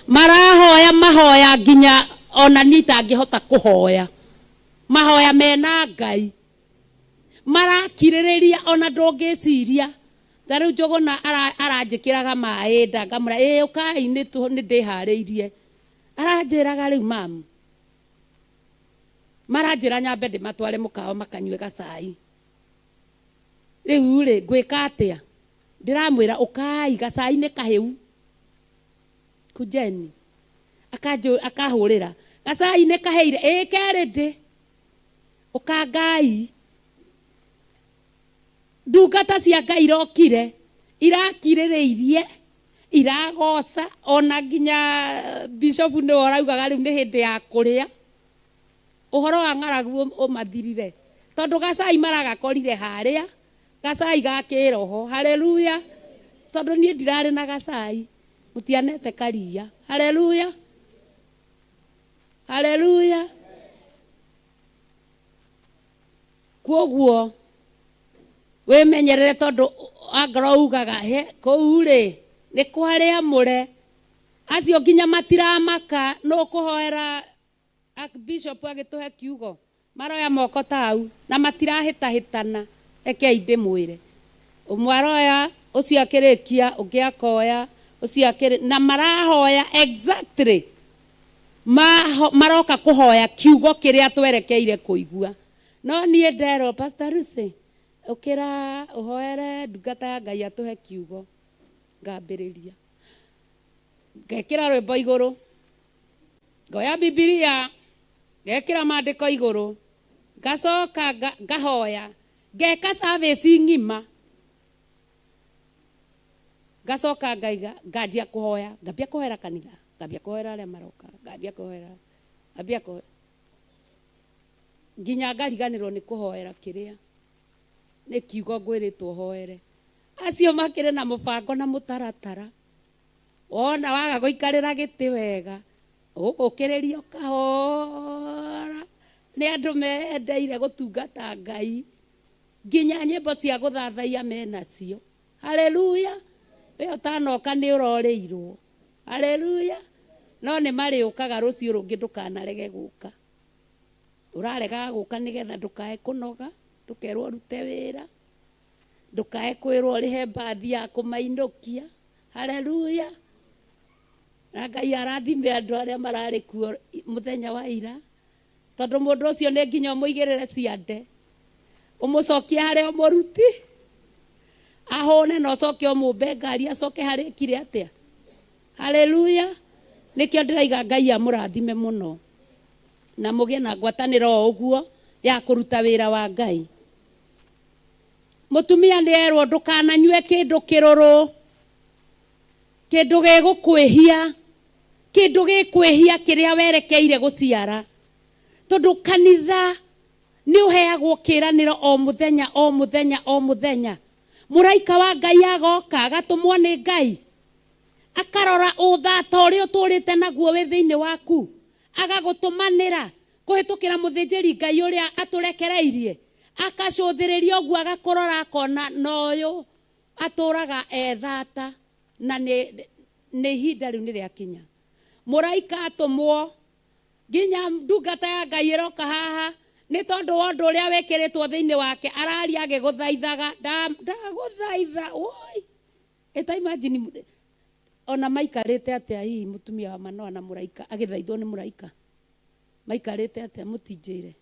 marahoya mahoya nginya ona niĩ itangĩhota kũhoya, mahoya mena Ngai, marakirĩrĩria ona ndũngĩciria. Ta rĩu Njũgũna aranjĩkĩraga maĩ nda ngamwĩra ĩĩ ũkai nĩ ndĩharĩirie. Aranjĩraga rĩu mam, maranjĩra nyambe ndĩmatware mũkawa makanyue gacai. Rĩu rĩ ngwĩka atĩa? Ndĩramwĩra ũkai gacai nĩ kahĩu. Kujeni. Akahũrĩra gacai nĩ kahĩire, ĩĩ ke ready. Ũkangai. Ndungata cia Ngai irokire, irakirĩrĩirie, iragoca, ona nginya bishofu nĩwe ũraugaga rĩu nĩ hĩndĩ ya kũrĩa. Ũhoro wa ng'aragu ũmathirire, tondũ gacai maragakorire harĩa, gacai ga kĩroho. Haleluya! Tondũ niĩ ndirarĩ na gacai. Mũtianete karia. Haleluya, haleluya. Kwoguo wĩmenyerere tondũ angorwo ugaga he kũu rĩ nĩ kwarĩ amũre acio nginya matiramaka nũ kũhoera Archbishop agĩtũhe kiugo maroya moko tau na matirahĩtahĩtana. Rekei ndĩmwĩre, ũmwe aroya ũcio akĩrĩkia ũngĩ akoya ũcio akĩrĩ na marahoya exactly maroka kũhoya kiugo kĩrĩa twerekeire kũigua. No niĩ nderwo, Pastor Lucy, ũkĩra ũhoere ndungata ya Ngai atũhe kiugo, ngambĩrĩria ngekĩra rwĩmbo igũrũ, ngoya Bibilia ngekĩra maandĩko igũrũ, ngacoka ngahoya, ngeka service ng'ima, ngacoka ngaiga nganjia kũhoya, ngambia kũhoera kanitha, ngambia kũhoera arĩa maroka, ngambia kũhoera, ngambia kũhoera nginya ngariganĩrwo nĩ kũhoera kĩrĩa nĩ kiugo ngwĩrĩtwo hoere. Acio makĩrĩ na mũbango na mũtaratara. Wona waga gũikarĩra gĩtĩ wega, ũgũkĩrĩrio kahora nĩ andũ mendeire gũtungata Ngai, nginya nyĩmbo cia gũthathaiya menacio. Haleluya! We ũtanoka nĩ ũrorĩirwo. Haleluya! No nĩ marĩũkaga rũciũ rũngĩ, ndũkanarege gũka. Ũraregaga gũka nĩgetha ndũkae kũnoga, ndũkerwo ũrute wĩra, ndũkae kwĩrwo ũrĩhe mbathi ya kũmainũkia. Haleluya! Na Ngai arathime andũ arĩa mararĩ kuo mũthenya wa ira, tondũ mũndũ ũcio nĩ nginya ũmũigĩrĩre ciande, ũmũcokie harĩa ũmũruti, ahũne na ũcoke ũmũmbe ngari acoke harĩa ekire atĩa. Haleluya! Nĩkĩo ndĩraiga Ngai amũrathime mũno na mũgĩe na ngwatanĩro o ũguo ya kũruta wĩra wa Ngai. Mũtumia nĩ erwo ndũkananyue kĩndũ kĩrũrũ, kĩndũ gĩgũkwĩhia, kĩndũ gĩkwĩhia kĩrĩa werekeire gũciara, tondũ kanitha nĩ ũheagwo kĩranĩro o mũthenya o mũthenya o mũthenya. Mũraika wa Ngai agoka agatũmwo nĩ Ngai, akarora ũthata ũrĩa ũtũrĩte naguo wĩ thĩinĩ waku, agagũtũmanĩra kũhĩtũkĩra mũthĩnjĩri Ngai ũrĩa atũrekereirie, akacũthĩrĩria ũguo agakũrora akona na ũyũ atũraga ethata na nĩ ihinda rĩu nĩ rĩakinya. Mũraika atũmwo nginya ndungata ya Ngai ĩroka haha nĩ tondũ wa ũndũ ũrĩa wĩkĩrĩtwo thĩinĩ wake, araria agĩgũthaithaga, ndagũthaitha woi. Ĩta imagine ona maikarĩte atĩa hihi mũtumia wa Manoa na mũraika agĩthaithwo nĩ mũraika, maikarĩte atĩa? Mũtinjĩre.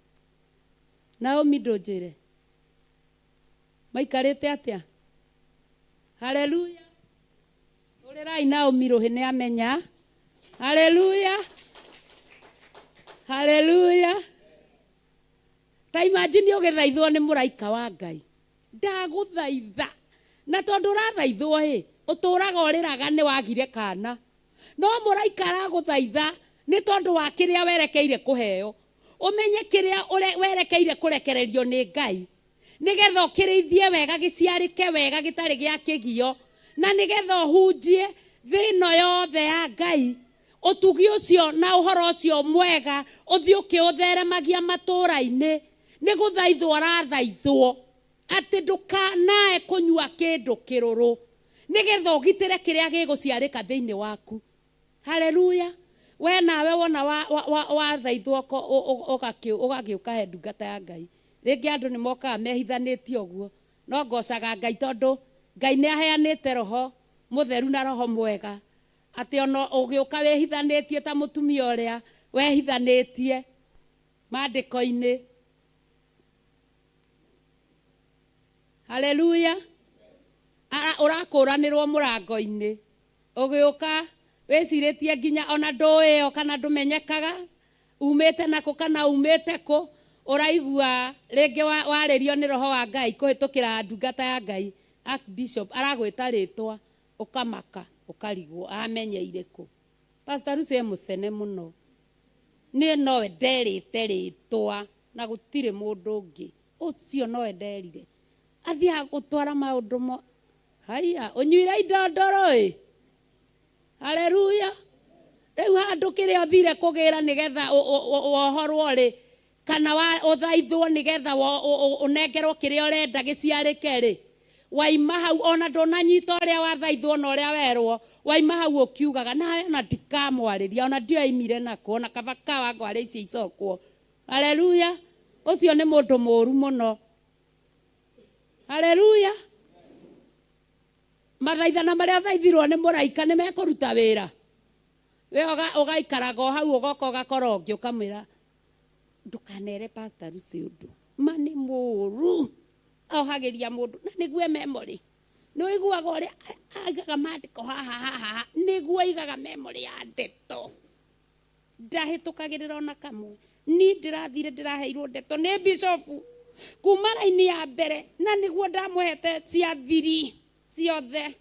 Naomi ndũnjĩre maikarĩte atĩa? Haleluya! Ũrĩrai Naomi rũhĩ nĩ amenya. Haleluya, haleluya. Ta imagine ũgĩthaithwo nĩ mũraika wa Ngai, ndagũthaitha. Na tondũ ũrathaithwo ĩ, ũtũraga ũrĩraga nĩ wagire kana, no mũraika aragũthaitha nĩ tondũ wa kĩrĩa werekeire kũheo. Ũmenye kĩrĩa werekeire kũrekererio nĩ Ngai, nĩgetha ũkĩrĩithie wega, gĩciarĩke wega gĩtarĩ gĩa kĩgio, na nĩgetha ũhunjie thĩ ĩno yothe ya Ngai ũtugi ũcio na ũhoro ũcio mwega, ũthiĩ ũkĩũtheremagia matũũra-inĩ. Nĩ gũthaithwo ũrathaithwo atĩ ndũkanae kũnyua kĩndũ kĩrũrũ, nĩgetha ũgitĩre kĩrĩa gĩgũciarĩka thĩinĩ waku. Haleluya! We nawe wona wathaithwo ũgagĩũka he ndungata ya Ngai. Rĩngĩ andũ nĩ mokaga mehithanĩtie ũguo, no ngocaga Ngai tondũ Ngai nĩ aheanĩte roho mũtheru na roho mwega, atĩ ona ũgĩũka wĩhithanĩtie ta mũtumia ũrĩa wehithanĩtie maandĩko-inĩ. Haleluya! Ũrakũranĩrwo mũrango-inĩ, ũgĩũka wĩcirĩtie nginya ona ndũĩo kana ndũmenyekaga umĩte nakũ kana umĩte kũ, ũraigua rĩngĩ warĩrio nĩ roho wa Ngai kũhĩtũkĩra ndungata ya Ngai, Archbishop aragwĩta rĩtwa, ũkamaka ũkarigwo amenyeire kũ. Pastor Lucy e mũcene mũno, niĩ nowe nderĩte rĩtwa na gũtirĩ mũndũ ũngĩ, ũcio nowe nderire. Athiaga gũtwara maũndũ mo haiya, ũnyuire indo ndũrũ ĩ. Haleluya. Rĩu handũ kĩrĩa ũthire kũgĩra nĩgetha wohorwo rĩ, kana ũthaithwo nĩgetha ũnengerwo kĩrĩa ũrenda gĩciarĩke rĩ, waima hau ona ndũnanyita ũrĩa wathaithwo na ũrĩa werwo, waima hau ũkiugaga nawe ona ndikamwarĩria, ona ndiũĩ aimire nakũ, ona kaba Kawangware icio icokwo. Haleluya. Ũcio nĩ mũndũ mũũru mũno. Haleluya. Mathaithana marĩa thaithirwo nĩ mũraika nĩ mekũruta wĩra. We ũgaikaraga o hau ũgoka ũgakora ũngĩ ũkamwĩra ndũkanere Pastor Lucy ũndũ. Ma nĩ mũũru. Ohagĩria mũndũ na nĩguo memory. Nĩ ũiguaga ũrĩa aigaga maandĩko haha haha haha, nĩguo aigaga memory ya ndeto. Ndahĩtũkagĩrĩra ona kamwe. Niĩ ndĩrathire ndĩraheirwo ndeto nĩ bishofu kuma raini ya mbere, na nĩguo ndamũhete cia thiri ciothe.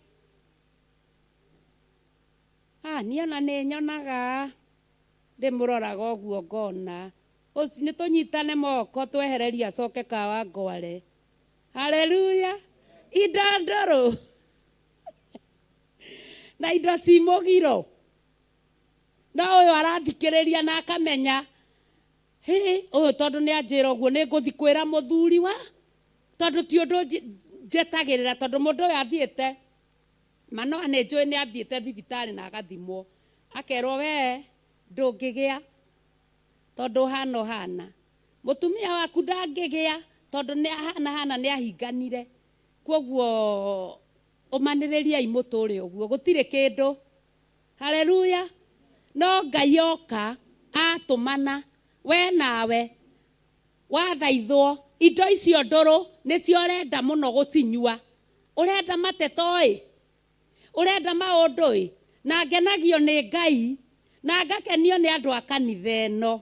Ah, niĩ ona nĩ nyonaga, ndĩmũroraga ũguo ngona. Nĩ tũnyitane moko twehererie acoke Kawangware. Haleluya. Indo ndũrũ na indo ci mũgiro. No ũyũ arathikĩrĩria na akamenya, hĩ, ũyũ tondũ nĩ anjĩra ũguo nĩ ngũthi kwĩra mũthuri wa, tondũ ti ũndũ njetagĩrĩra, tondũ mũndũ ũyũ athiĩte, Manoa nĩ njũĩ nĩ athiĩte thibitarĩ na agathimwo, akerwo we ndũngĩgĩa tondũ ũhana ũhana, mũtumia waku ndangĩgĩa tondũ nĩ ahana hana nĩ ahinganire, kwoguo ũmanĩrĩriai mũtũre ũguo, gũtirĩ kĩndũ. Haleluya. No Ngai oka atũmana, we nawe wathaithwo, indo icio ndũrũ nĩcio ũrenda mũno gũcinyua. Ũrenda mateto-ĩ, ũrenda maũndũ-ĩ, na ngenagio nĩ Ngai, na ngakenio nĩ andũ a kanitha ĩno,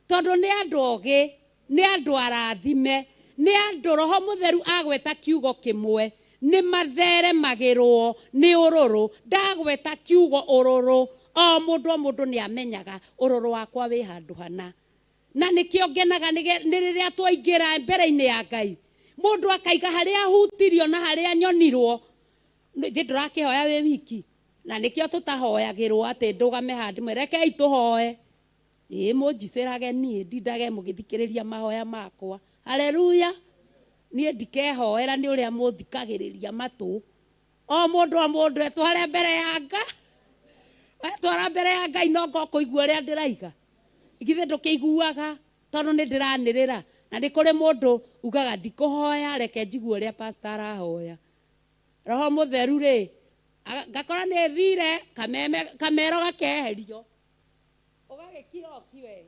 tondũ nĩ andũ ogĩ, nĩ andũ arathime, nĩ andũ Roho Mũtheru agweta kiugo kĩmwe, nĩ matheremagĩrwo nĩ ũrũrũ. Ndagweta kiugo ũrũrũ, o mũndũ o mũndũ nĩ amenyaga ũrũrũ wakwa wĩ handũ hana. Na nĩkĩo ngenaga nĩ rĩrĩa twaingĩra mbere-inĩ ya Ngai, mũndũ akaiga harĩa ahutirio na harĩa nyonirwo. Ithuĩ ndũrakĩhoya wĩ wiki, na nĩkĩo tũtahoyagĩrwo atĩ ndũgame haha ndĩmwĩre rekei tũhoe. Ĩĩ mũnjicĩrage niĩ ndindage mũgĩthikĩrĩria mahoya makwa. Haleluya! Niĩ ndikehoera nĩ ũrĩa mũthikagĩrĩria matũ. O mũndũ o mũndũ etware mbere ya Ngai. Wetwara mbere ya Ngai no ngo kũigua ũrĩa ndĩraiga. Githĩ ndũkĩiguaga tondũ nĩ ndĩranĩrĩra. Na nĩ kũrĩ mũndũ ugaga ndikũhoya reke njigue ũrĩa pastor arahoya. Roho Mũtheru rĩ, ngakora nĩ thire kameme kamero gakeherio. Ũgagĩkira ũki we.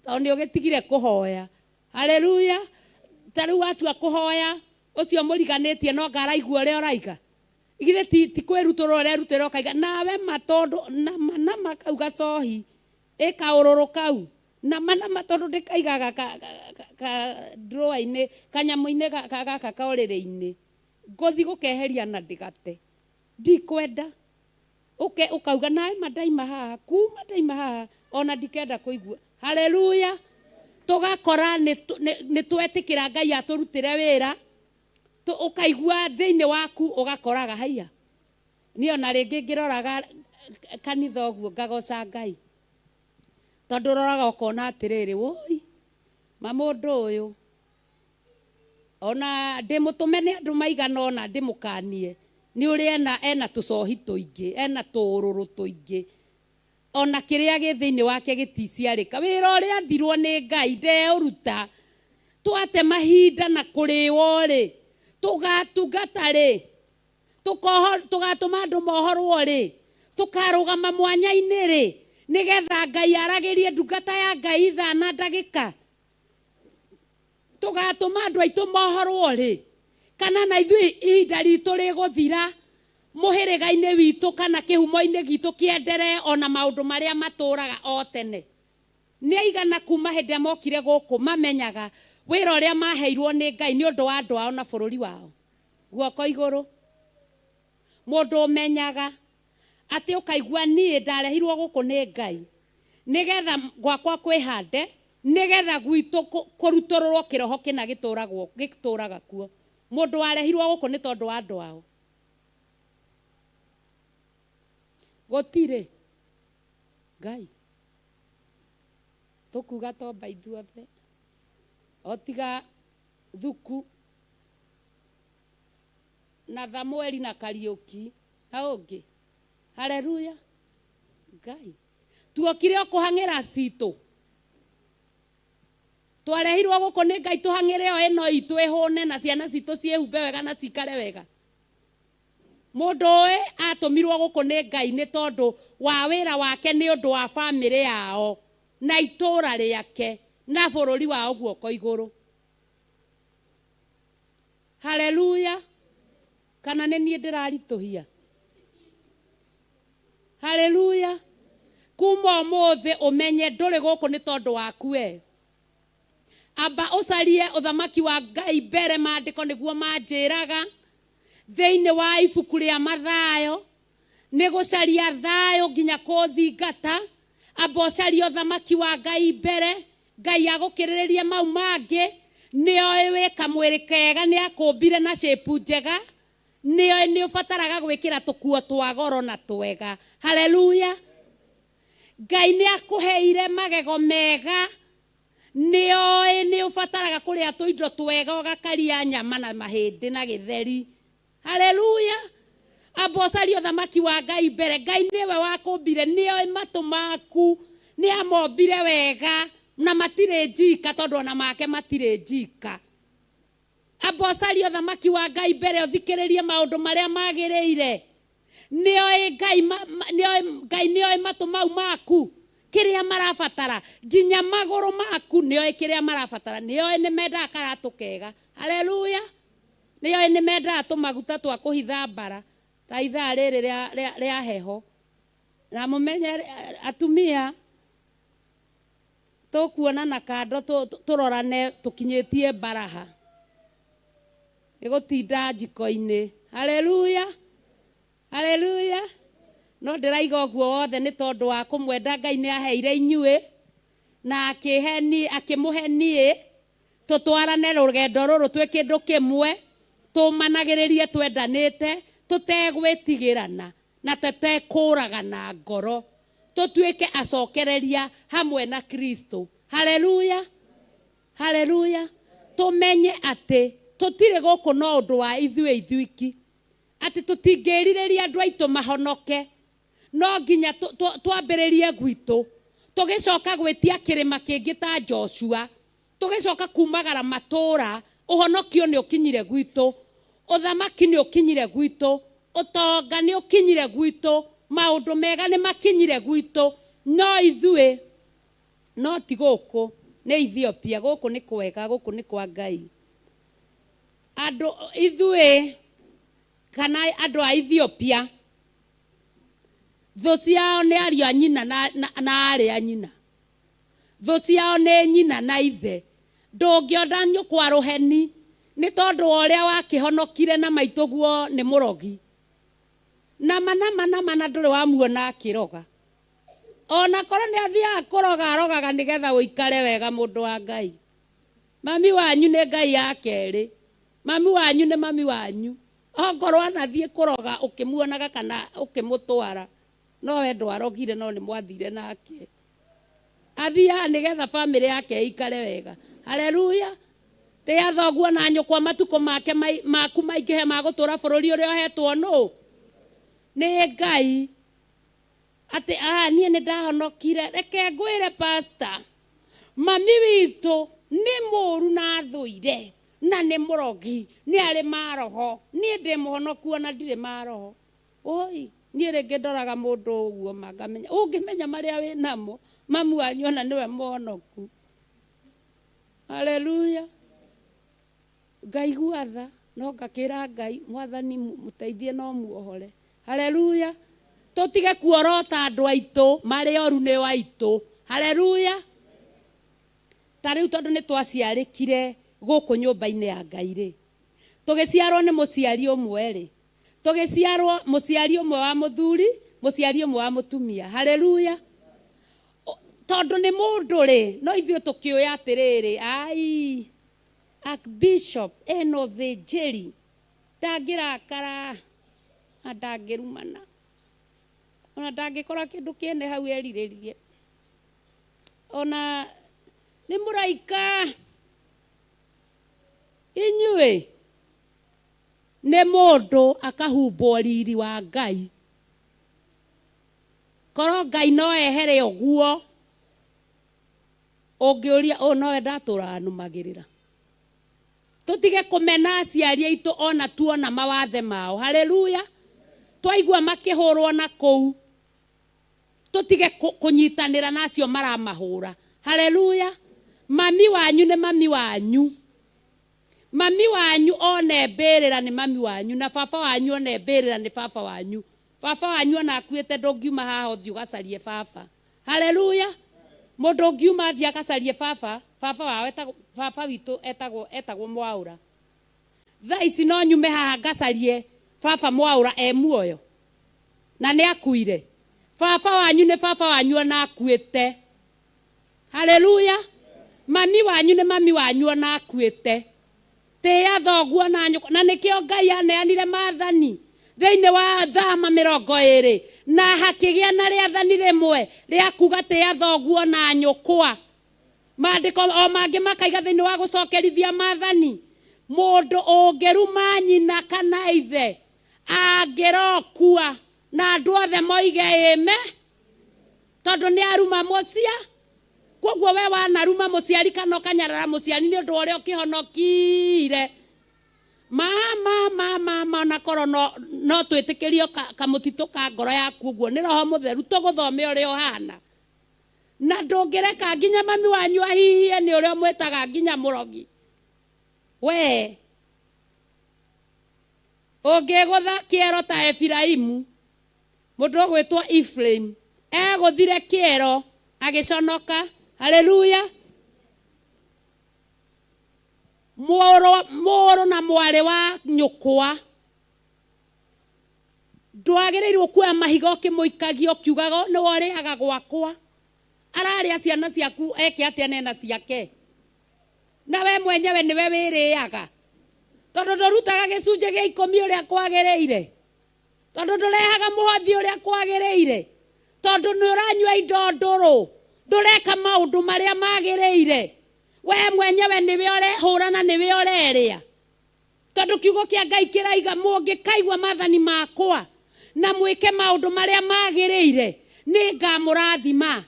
Tondũ nĩ ũgĩtigire kũhoya. Haleluya. Ta rĩu watua kũhoya, ũcio mũriganĩtie no anga araigua ũrĩa ũraiga. Githĩ ti kwĩrutũrũra ũrerutĩra ũkaiga, nawe ma tondũ nama nama kau gacohi, ĩ kaũrũrũ kau, nama nama tondũ ndĩkaigaga ka drawer-inĩ, kanyamũ-inĩ gaka ka ũrĩrĩ-inĩ, ngũthiĩ gũkeheria na ndĩgate. Ndikwenda. Ũke ũkauga nawe ma ndaima haha, kuma ndaima haha, ona ndikenda kũigua. Haleluya. Tũgakora nĩ twetĩkĩra Ngai atũrutĩre wĩra, ũkaigua thĩinĩ waku ũgakoraga haiya. Niĩ ona rĩngĩ ngĩroraga kanitha ũguo ngagoca Ngai. Tondũ ũroraga ũkona atĩrĩrĩ, woi, ma mũndũ ũyũ, ona ndĩmũtũme nĩ andũ maigana ũna ndĩmũkanie, nĩ ũrĩa ena tũcohi tũingĩ, ena tũũrũrũ tũingĩ, ona kĩrĩa gĩ thĩinĩ wake gĩticiarĩka. Wĩra ũrĩa athirwo nĩ Ngai ndeũruta. Twate mahinda na kũrĩwo rĩ, tũgatungata rĩ, tũgatũma andũ mohorwo rĩ, tũkarũgama mwanya-inĩ rĩ, nĩgetha Ngai aragĩrie ndungata ya Ngai ithaa na ndagĩka. Tũgatũma andũ aitũ mohorwo rĩ, kana na ithuĩ ihinda ritũ rĩgũthira mũhĩrĩga-inĩ witũ kana kĩhumo-inĩ gitũ kĩenderee ona maũndũ marĩa matũraga o tene. Nĩ aigana kuma hĩndĩ ĩrĩa mokire gũkũ mamenyaga wĩra ũrĩa maheirwo nĩ Ngai nĩ ũndũ wa andũ ao na bũrũri wao? Guoko igũrũ. Mũndũ ũmenyaga atĩ ũkaigua niĩ ndarehirwo gũkũ nĩ Ngai nĩgetha gwakwa kwĩhande, nĩgetha gwitũ kũrutũrũrwo kĩroho kĩna gĩtũraga kuo. Mũndũ warehirwo gũkũ nĩ tondũ wa andũ ao. Gũtirĩ. Ngai. Tũkuga tomba ithuothe. O tiga Thuku na Thamweli na Kariũki na ũngĩ. Haleluya. Ngai. Tuokire o kũhang'ĩra citũ. Twarehirwo gũkũ nĩ Ngai tũhang'ĩre o ĩno itũ ĩhũne na ciana citũ ciĩhumbe wega na cikare wega. Mũndũ ũĩ atũmirwo gũkũ nĩ Ngai nĩ tondũ wa wĩra wake nĩ ũndũ wa famĩlĩ yao na itũũra rĩake na bũrũri wao guoko igũrũ. Haleluya! Kana nĩ niĩ ndĩraritũhia? Haleluya! Kuma ũmũthĩ ũmenye ndũrĩ gũkũ nĩ tondũ waku we. Amba ũcarie ũthamaki wa Ngai mbere, maandĩko nĩguo manjĩraga thĩinĩ wa ibuku rĩa Mathayo, nĩ gũcaria thayũ nginya kũũthingata. Amba ũcarie ũthamaki wa Ngai mbere, Ngai agũkĩrĩrĩrie mau mangĩ. Nĩoĩ wĩ kamwĩrĩ kega, nĩ akũmbire na shape njega, nĩoĩ nĩ ũbataraga gwĩkĩra tũkuo twa goro na twega. Haleluya! Ngai nĩ akũheire magego mega, nĩoĩ nĩ ũbataraga kũrĩa tũindo twega ũgakaria nyama na mahĩndĩ na gĩtheri. Haleluya! Amba ũcarie ũthamaki wa Ngai mbere. Ngai nĩwe wakũmbire, nĩoĩ matũ maku, nĩ amombire wega na matirĩ njika tondũ ona make matirĩ njika. Amba ũcarie ũthamaki wa Ngai mbere ũthikĩrĩrie maũndũ marĩa magĩrĩire. Nĩoĩ Ngai ma, ma, nĩoĩ, Ngai nĩoĩ matũ mau maku kĩrĩa marabatara, nginya magũrũ maku nĩoĩ kĩrĩa marabatara, nĩoĩ nĩ mendaga karatũ kega. Haleluya! Nĩoĩ nĩ mendaga tũmaguta twa kũhitha mbara ta ithaa rĩrĩ rĩa, rĩa, rĩa heho. Na mũmenye atumia tũkuonana kando tũrorane tũkinyĩtie mbaraha. Nĩ gũtinda njiko-inĩ. Haleluya! Haleluya! No ndĩraiga ũguo wothe nĩ tondũ wa kũmwenda Ngai nĩ aheire inyuĩ na akĩhe niĩ, akĩmũhe niĩ tũtwarane rũgendo rũrũ twĩ kĩndũ kĩmwe, tũmanagĩrĩrie twendanĩte, tũtegwĩtigĩrana na tũtekũragana ngoro, tũtuĩke acokereria hamwe na Kristo. Haleluya! Haleluya! Tũmenye atĩ tũtirĩ gũkũ no ũndũ wa ithuĩ ithuiki, atĩ tũtingĩrirĩria andũ aitũ mahonoke, no nginya twambĩrĩrie gwitũ, tũgĩcoka gwĩtia kĩrĩma kĩngĩ ta Joshua, tũgĩcoka kumagara matũũra, ũhonokio nĩ ũkinyire gwitũ, ũthamaki nĩ ũkinyire gwitũ, ũtonga nĩ ũkinyire gwitũ, maũndũ mega nĩ makinyire gwitũ, no ithuĩ No ti gũkũ, nĩ Ethiopia. Gũkũ nĩ kwega, gũkũ nĩ kwa Ngai. Andũ, ithuĩ, kana andũ a Ethiopia, thũ ciao nĩ ariũ a nyina na, na, na aarĩ a nyina. Thũ ciao nĩ nyina na ithe. Ndũngĩona nyũkwa rũheni nĩ tondũ wa ũrĩa wakĩhonokire na maitũguo nĩ mũrogi. Nama nama nama na ndũrĩ wamuona akĩroga. Ona korwo nĩ athiaga kũroga arogaga nĩgetha ũikare wega mũndũ wa Ngai. Mami wanyu nĩ Ngai ya kerĩ. Mami wanyu nĩ mami wanyu. Okorwo anathiĩ kũroga ũkĩmuonaga kana ũkĩmũtwara, no we ndwarogire no nĩ mwathire nake. Athiaga nĩgetha famĩlĩ yake ĩikare wega. Haleluya! Tĩa thoguo na nyũkwa matukũ make maku maingĩhe ma gũtũra bũrũri ũrĩa ũhetwo nũ? Nĩ Ngai. Atĩ aa niĩ nĩ ndahonokire. Reke ngwĩre pastor, mami witũ nĩ mũru na athũire na nĩ mũrogi, nĩ arĩ maroho. Niĩ ndĩ mũhonoku ona ndirĩ maroho. Woi, niĩ rĩngĩ ndoraga mũndũ ũguo ma ngamenya, ũngĩmenya marĩa wĩ namo, mamu wanyu ona nĩwe mũhonoku. Haleluya. Ngaigua tha, no ngakĩra Ngai, Mwathani mũteithie no muohore. Haleluya. Tũtige kuorota andũ aitũ marĩ oru nĩ aitũ. Haleluya. Ta rĩu tondũ nĩ twaciarĩkire gũkũ nyũmba-inĩ ya Ngai rĩ, tũgĩciarwo nĩ mũciari ũmwe rĩ, tũgĩciarwo mũciari ũmwe wa mũthuri, mũciari ũmwe wa mũtumia. Haleluya. Tondũ nĩ mũndũ rĩ, no ithuĩ tũkĩũĩ atĩrĩrĩ, ai, Archbishop ena ũthĩnjĩri, ndangĩrakara na ndangĩrumana. Ona ndangĩkora kĩndũ kĩene hau erirĩrie. Ona nĩ mũraika. Inyuĩ nĩ mũndũ akahumbwo riri wa Ngai. Korwo Ngai no ehere ũguo, ũngĩũria ũũ nowe ndatũraga nũmagĩrĩra. Tũtige kũmena aciari aitũ ona tuona mawathe mao. Haleluya. Twaigua makĩhũrwo na kũu, tũtige kũnyitanĩra na acio maramahũra. Haleluya. Mami wanyu nĩ mami wanyu. Mami wanyu one mbĩrĩra nĩ mami wanyu, na baba wanyu one mbĩrĩra nĩ baba wanyu. Baba wanyu ona akuĩte ndũngiuma haha ũthiĩ ũgacarie baba. Haleluya. Mũndũ ũngiuma athiĩ agacarie baba, baba wao etagwo, baba witũ etagwo, etagwo Mwaũra. Thaa ici no nyume haha ngacarie baba Mwaũra e muoyo na nĩ akuire. Baba wanyu nĩ baba wanyu ona akuĩte. Haleluya. Mami wanyu nĩ mami wanyu ona akuĩte. Tĩĩa thoguo na nyũkwa. Na nĩkĩo Ngai aneanire maathani thĩinĩ wa Thama 20, na hakĩgĩa na rĩathani rĩmwe rĩa kuga tĩĩa thoguo na nyũkwa. Maandĩko o mangĩ makaiga thĩinĩ wa gũcokerithia maathani, mũndũ ũngĩruma nyina kana ithe angĩrokua na andũ othe moige ĩme, tondũ nĩ aruma mũcia. Kwoguo we wanaruma mũciari kana ũkanyarara mũciari nĩ ũndũ wa ũrĩa ũkĩhonokire. Ma, ma, ma, ma, ma, ona korwo no, no twĩtĩkĩrio ka, kamũtitũ ka ngoro yaku ũguo nĩ Roho Mũtheru, tũgũthome ũrĩa ũhana. Na ndũngĩreka nginya mami wanyu ahihie nĩ ũrĩa ũmwĩtaga nginya mũrogi. We ũngĩgũtha kĩero ta Efiraimu, Mũndũ ũgwĩtwo Ephraim egũthire kĩero agĩconoka. Haleluya! Mũrũ, mũrũ na mwarĩ wa nyũkwa ndwagĩrĩirwo kuoya mahiga ũkĩmũikagia ũkiugaga "Ũyũ nĩwe ũrĩaga gwakwa. Ararĩa ciana ciaku eke atĩa nena ciake? Na we mwenyewe nĩwe wĩrĩaga tondũ ndũrutaga gĩcunjĩ gĩa ikũmi ũrĩa kwagĩrĩire. Tondũ ndũrehaga mũhothi ũrĩa kwagĩrĩire, tondũ nĩ ũranyua indo ndũrũ, ndũreka maũndũ marĩa magĩrĩire, wee mwenyewe nĩwe ũrehũra na nĩwe ũrerĩa. Tondũ kiugo kĩa Ngai kĩraiga, mũngĩkaigua maathani makwa na mwĩke maũndũ marĩa magĩrĩire, nĩ ngamũrathima.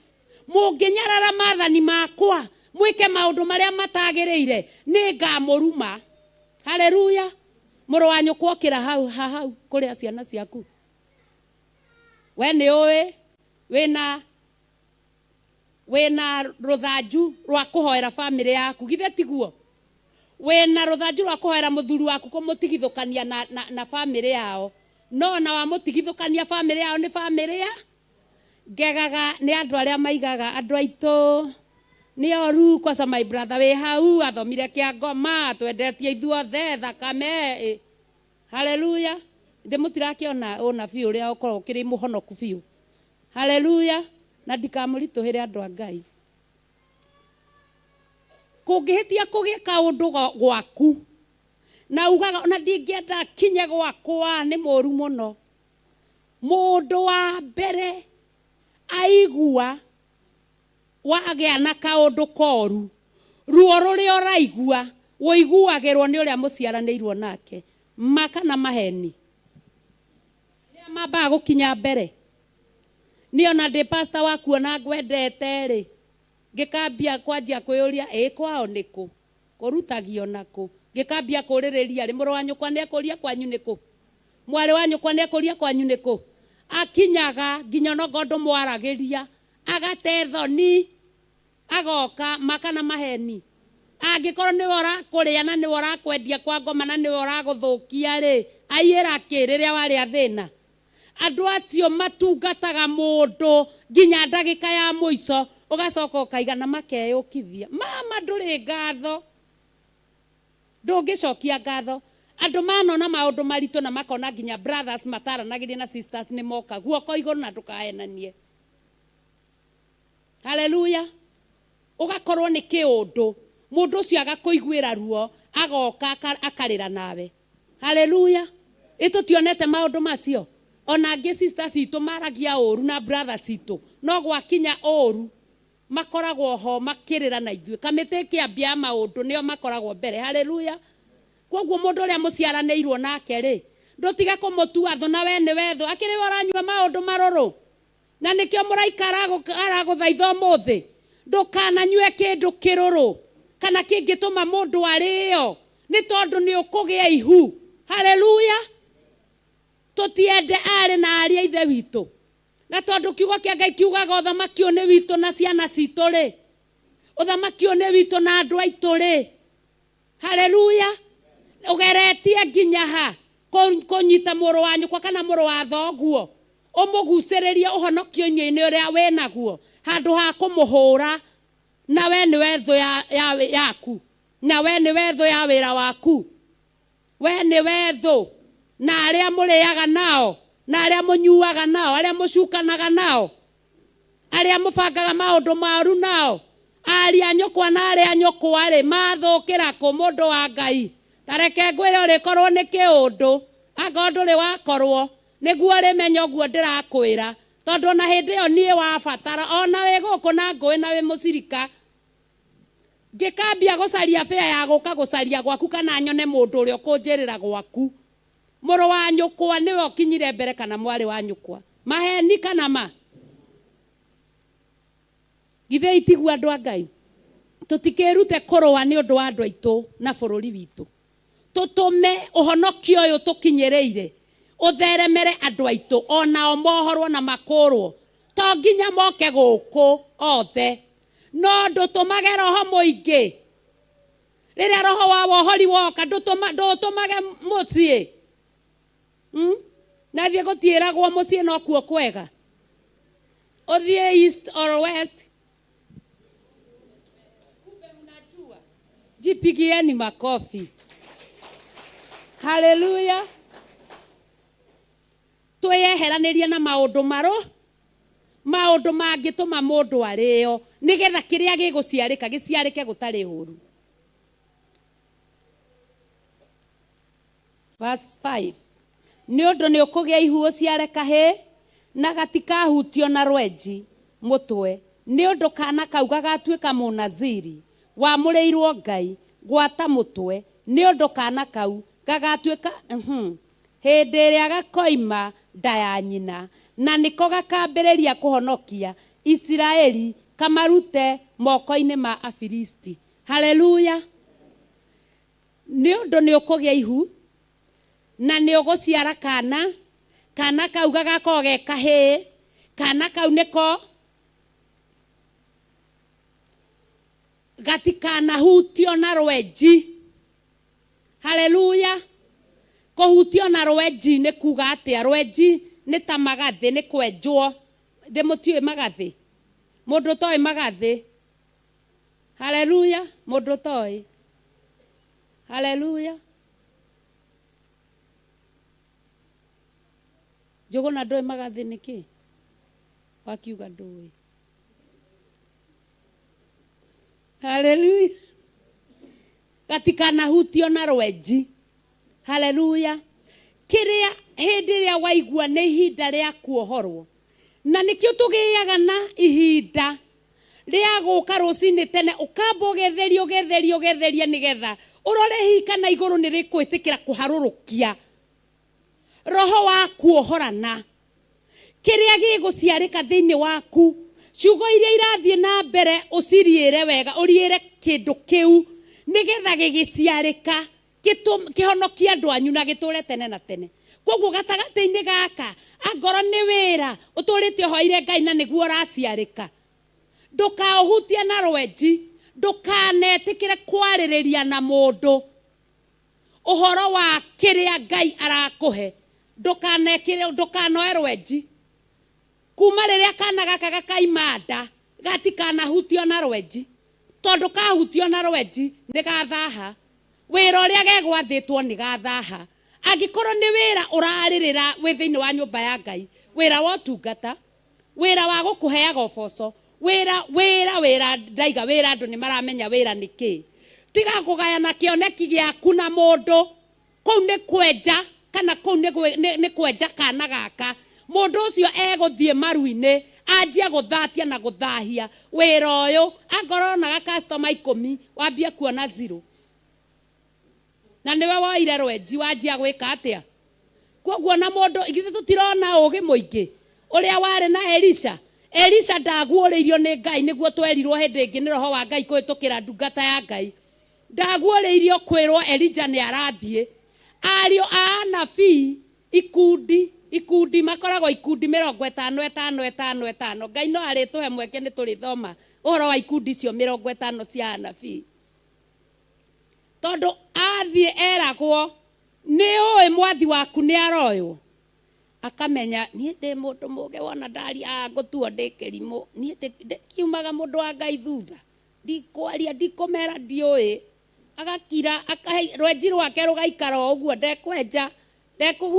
Mũngĩnyarara maathani makwa, mwĩke maũndũ marĩa matagĩrĩire, nĩ ngamũruma. Haleluya! Mũrũ wa nyũkwa okĩra hau ha hau kũrĩa ciana ciaku. We nĩ ũĩ wĩna wĩna rũthanju rwa kũhoera famĩlĩ yaku, githĩ tiguo? Wĩna rũthanju rwa kũhoera mũthuri waku kũmũtigithũkania na, na, na famĩlĩ yao. No ona wamũtigithũkania famĩlĩ yao nĩ famĩlĩ ya Ngegaga nĩ andũ arĩa maigaga andũ aitũ nĩ oru kwanza my brother wĩ hau athomire kĩa ngoma twendetie ithuothe thakame ĩ. Haleluya ndĩ mũtirakĩona ũnabii ũrĩa ũkoragwo ũkĩrĩ mũhonoku biũ. Haleluya na ndikamũritũhĩre andũ a Ngai. Kũngĩhĩtia kũgĩe kaũndũ gwaku na ugaga ona ndingĩenda kinye gwakwa nĩ mũru mũno. Mũndũ wa mbere aigua wagĩa na kaũndũ koru, ruo rũrĩa ũraigua ũiguagĩrwo nĩ ũrĩa mũciaranĩirwo nake. Ma kana maheni? Nĩa mambaga gũkinya mbere? Niĩ ona ndĩ pastor waku ona ngwendete-rĩ, ngĩkambia kwanjia kwĩyũria ĩ kwao nĩ kũ? Kũrutagio nakũ? Ngĩkambia kũrĩrĩria-rĩ, mũrũ wa nyũkwa nĩekũria kwanyu nĩ kũ? Mwarĩ wa nyũkwa nĩekũria kwanyu nĩ kũ? Akinyaga nginya onokorwo ndũmwaragĩria, agate thoni, agoka, ma kana maheni? Angĩkorwo nĩwe ũrakũrĩa na nĩwe ũrakwendia kwa ngoma na nĩwe ũragũthũkia-rĩ, aiyĩra kĩ rĩrĩa warĩa thĩna? Andũ acio matungataga mũndũ nginya ndagĩka ya mũico, ũgacoka ũkaiga na makeyũkithia. Mama ndũrĩ ngatho. Ndũngĩcokia ngatho. Andũ manona maũndũ maritũ na makona nginya brothers mataranagĩria na sisters nĩ moka. Guoko igũrũ na ndũkahenanie. Haleluya. Ũgakorwo nĩ kĩũndũ. Mũndũ ũcio agakũiguĩra ruo, agoka akarĩra nawe. Haleluya. Ĩ tũtionete maũndũ macio? Ona angĩ sister citũ maragia ũru na brother citũ, no gwakinya ũru makoragwo ho makĩrĩra na ithuĩ. Kamĩtĩ ĩkĩambia ya maũndũ nĩo makoragwo mbere. Haleluya! Kwoguo mũndũ ũrĩa mũciaranĩirwo nake rĩ, ndũtige kũmũtua thũ na we nĩwe thũ. Akĩrĩ we ũranyua maũndũ marũrũ? Na nĩkĩo mũraika aragũthaitha ũmũthĩ, ndũkananyue kĩndũ kĩrũrũ kana kĩngĩtũma mũndũ arĩo, nĩ tondũ nĩ ũkũgĩa ihu. Haleluya! Tũtiende aarĩ na ariũ a Ithe witũ. Na tondũ kiugo kĩa Ngai kiugaga ũthamaki ũyũ nĩ witũ na ciana citũ-rĩ, ũthamaki ũyũ nĩ witũ na andũ aitũ-rĩ, Haleluya! Ũgeretie nginya ha kũnyita mũrũ wa nyũkwa kana mũrũ wa thoguo ũmũgucĩrĩrie ũhonokio-inĩ ũrĩa wĩ naguo handũ ha kũmũhũra na we nĩwe thũ ya, ya, yaku na we nĩwe thũ ya wĩra waku we nĩwe thũ na arĩa mũrĩaga nao na arĩa mũnyuaga nao arĩa mũcukanaga nao Arĩa mũbangaga maũndũ mooru nao, Aariũ a nyũkwa na aarĩ a nyũkwa-rĩ, maathũkĩra kũ, mũndũ wa Ngai? Ta reke ngwĩre ũrĩkorũo nĩ kĩũndũ, angorũo ndũrĩ wakorũo, nĩguo ũrĩmenya ũguo ndĩrakwĩra, tondũ o na hĩndĩ ĩyo niĩ wabatara, o na wĩ gũkũ na ngũĩ na wĩ mũcirika, ngĩkambia gũcaria bĩa ya gũka gũcaria gwaku kana nyone mũndũ ũrĩa ũkũnjĩrĩra gwaku. Mũrũ wa nyũkwa nĩwe ũkinyire mbere kana mwarĩ wa nyũkwa? Maheni kana ma? Githĩ itiguo andũ a Ngai? Tũtikĩrute kũrũa nĩ ũndũ wa andũ aitũ na bũrũri witũ. Tũtũme ũhonokio ũyũ tũkinyĩrĩire ũtheremere andũ aitũ o nao mohorwo na makũrwo. To nginya moke gũkũ othe, no ndũtũmage roho mũingĩ. Rĩrĩa roho wa wohori woka ndũũtũmage mũciĩ. Hmm? Na thiĩ gũtiĩragwo mũciĩ no kuo kwega. Ũthiĩ east or west. Kumbe mnajua. Jipigieni makofi. Haleluya. Twĩyeheranĩrie na maũndũ marũ maũndũ mangĩtũma mũndũ arĩo nĩgetha kĩrĩa gĩgũciarĩka gĩciarĩke gũtarĩ ũru. Verse 5. Nĩ ũndũ nĩ ũkũgĩa ihu ũciare kahĩĩ, na gatikahutio na rwenji mũtwe, nĩ ũndũ kaana kau gagatuĩka Mũnaziri wamũrĩirwo Ngai, gwata mũtwe, nĩ ũndũ kaana kau gagatuĩka Hĩndĩ ĩrĩa gakoima nda ya nyina, na nĩko gakaambĩrĩria kũhonokia Isiraeli kamarute moko-inĩ ma Afilisti. Haleluya! Nĩ ũndũ nĩ ũkũgĩa ihu, na nĩ ũgũciara kaana, kaana kau gagakorwo ge kahĩĩ, kaana kau nĩko gatikanahutio na rwenji. Haleluya! Kũhutio na rwenji nĩ kuga atĩa? Rwenji nĩ ta magathĩ, nĩ kwenjwo. Thĩ mũtiũĩ magathĩ? Mũndũ ũtoĩ magathĩ? Haleluya! Mũndũ ũtoĩ? Haleluya! Njũgũna ndũĩ magathĩ nĩ kĩ? Wakiuga ndũĩ. Haleluya! Gatikanahutio na rwenji. Haleluya! Kĩrĩa hĩndĩ ĩrĩa waigua nĩ ihinda rĩa kuohorwo, na nĩkĩo tũgĩaga na ihinda rĩa gũka rũcinĩ tene, ũkamba ũgetheria ũgetheria ũgetheria nĩgetha ũrore hihi kana igũrũ nĩ rĩkwĩtĩkĩra kũharũrũkia roho wa kuohorana. Kĩrĩa gĩgũciarĩka thĩinĩ waku, ciugo iria irathiĩ na mbere ũciriĩre wega, ũriĩre kĩndũ kĩu nĩgetha gĩgĩciarĩka kĩhonokie andũ anyu na gĩtũre tene na tene. Kwoguo gatagatĩ-inĩ gaka, angorwo nĩ wĩra ũtũrĩte ũhoeire Ngai na nĩguo ũraciarĩka, ndũkaũhutie na rwenji, ndũkanetĩkĩre kwarĩrĩria na mũndũ Ũhoro wa kĩrĩa Ngai arakũhe, ndũkanekĩre, ndũkanoe rwenji. Kuma rĩrĩa kana gaka gakaima nda, gatikanahutio na rwenji. Tondũ kahutio na rwenji, nĩ gathaha. Wĩra ũrĩa gegwathĩtwo nĩ gathaha. Angĩkorwo nĩ wĩra ũrarĩrĩra wĩ thĩinĩ wa nyũmba ya Ngai, wĩra wa ũtungata, wĩra wa gũkũheaga ũboco, wĩra, wĩra, wĩra, ndaiga wĩra andũ nĩ maramenya wĩra nĩ kĩĩ. Tiga kũgayana kĩoneki gĩaku na mũndũ, kũu nĩ kwenja. Kana kũu nĩ kwenja kana gaka. Mũndũ ũcio egũthiĩ maru-inĩ anjie gũthatia na gũthahia wĩra ũyũ. Angorwo onaga customer ikũmi, wambie kuona zero. Na nĩwe woire rwenji wanjia gwĩka atĩa? Kwoguo na mũndũ, githĩ tũtirona ũũgĩ mũingĩ ũrĩa warĩ na Elisha? Elisha ndaguũrĩirio nĩ Ngai, nĩguo twerirwo hĩndĩ ĩngĩ nĩ Roho wa Ngai kũhĩtũkĩra ndungata ya Ngai. Ndaguũrĩirio kwĩrwo Elija nĩ arathiĩ. Ariũ a anabii ikundi, ikundi, makoragwo ikundi mĩrongo ĩtano, ĩtano, ĩtano, ĩtano. Ngai no arĩtũhe mweke nĩ tũrĩthoma ũhoro wa ikundi icio mĩrongo ĩtano cia anabii. Tondũ athiĩ eragwo, Nĩ ũĩ mwathi waku nĩ aroywo? Akamenya, niĩ ndĩ mũndũ mũgĩ wona ndaria haha ngũtuo ndĩ kĩrimũ. Niĩ ndĩkiumaga mũndũ wa Ngai thutha. Ndikwaria, ndikũmera ndiũĩ. Agakira, akahe, rwenji rwake rũgaikara o ũguo, ndekwenja,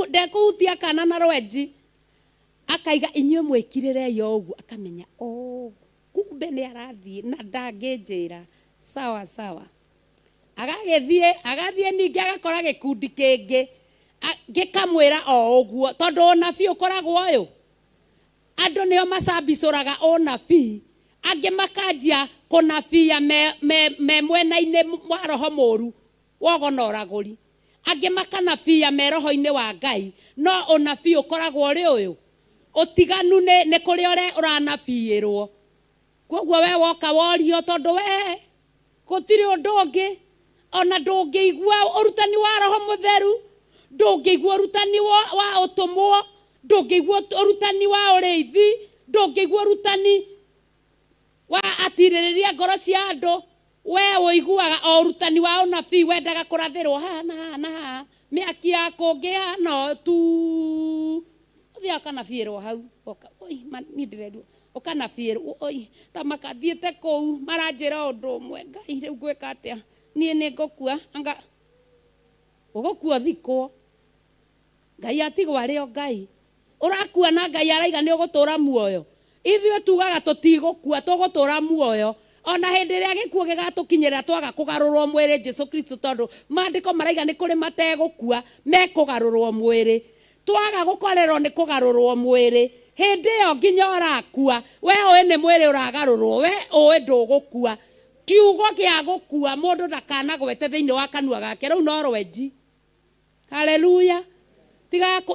ndekũhutia kana na rwenji. Akaiga, inyuĩ mwĩkirĩrei o ũguo. Akamenya, oh, kumbe nĩ arathiĩ na ndangĩnjĩra. Sawa sawa. Agagĩthiĩ, agathiĩ ningĩ agakora gĩkundi kĩngĩ, gĩkamwĩra o ũguo. Tondũ ũnabii ũkoragwo ũyũ, andũ nĩo macambicũraga ũnabii, angĩ makanjia kũnabia me, me, me mwena-inĩ wa roho mũru wogo na ũragũri, angĩ makanabia me roho-inĩ wa Ngai, no ũnabii ũkoragwo ũrĩ ũyũ, ũtiganu nĩ, nĩ kũrĩa ũranabiĩrwo. Kwoguo we woka worio tondũ we gũtirĩ ũndũ ũngĩ ona ndũngĩigua ũrutani wa Roho Mũtheru, ndũngĩigua ũrutani wa ũtũmwo, ndũngĩigua ũrutani wa ũrĩithi, ndũngĩigua ũrutani wa atirĩrĩria ngoro cia andũ. We ũiguaga o ũrutani wa ũnabii, wendaga kũrathĩrwo haha na haha na haha, mĩaki ya kũngĩ ĩhana o tu. Ũthiaga ũkanabiĩrwo hau, ũgoka, oi ma niĩ ndĩrerirwo, ũkanabiĩrwo, oi ta makathiĩte kũu maranjĩra o ũndũ ũmwe, Ngai rĩu ngwĩka atĩa, niĩ nĩ ngũkua, anga ũgũkua ũthikwo. Ngai atigwo arĩ o Ngai. Ũrakua na Ngai araiga nĩ ũgũtũra muoyo. Ithuĩ tugaga tũtigũkua, tũgũtũra muoyo. O na hĩndĩ ĩrĩa gĩkuũ gĩgatũkinyĩrĩra twaga kũgarũrwo mwĩrĩ Jesu Kristo, tondũ maandĩko maraiga nĩ kũrĩ mategũkua, mekũgarũrwo mwĩrĩ. Twaga gũkorerwo nĩ kũgarũrwo mwĩrĩ, hĩndĩ ĩyo nginya ũrakua, we ũĩ nĩ mwĩrĩ ũragarũrwo, we ũĩ ndũgũkua. Kiugo gĩa gũkua mũndũ ndakanagwete thĩinĩ wa kanua gake, rũu no rwenji. Haleluya.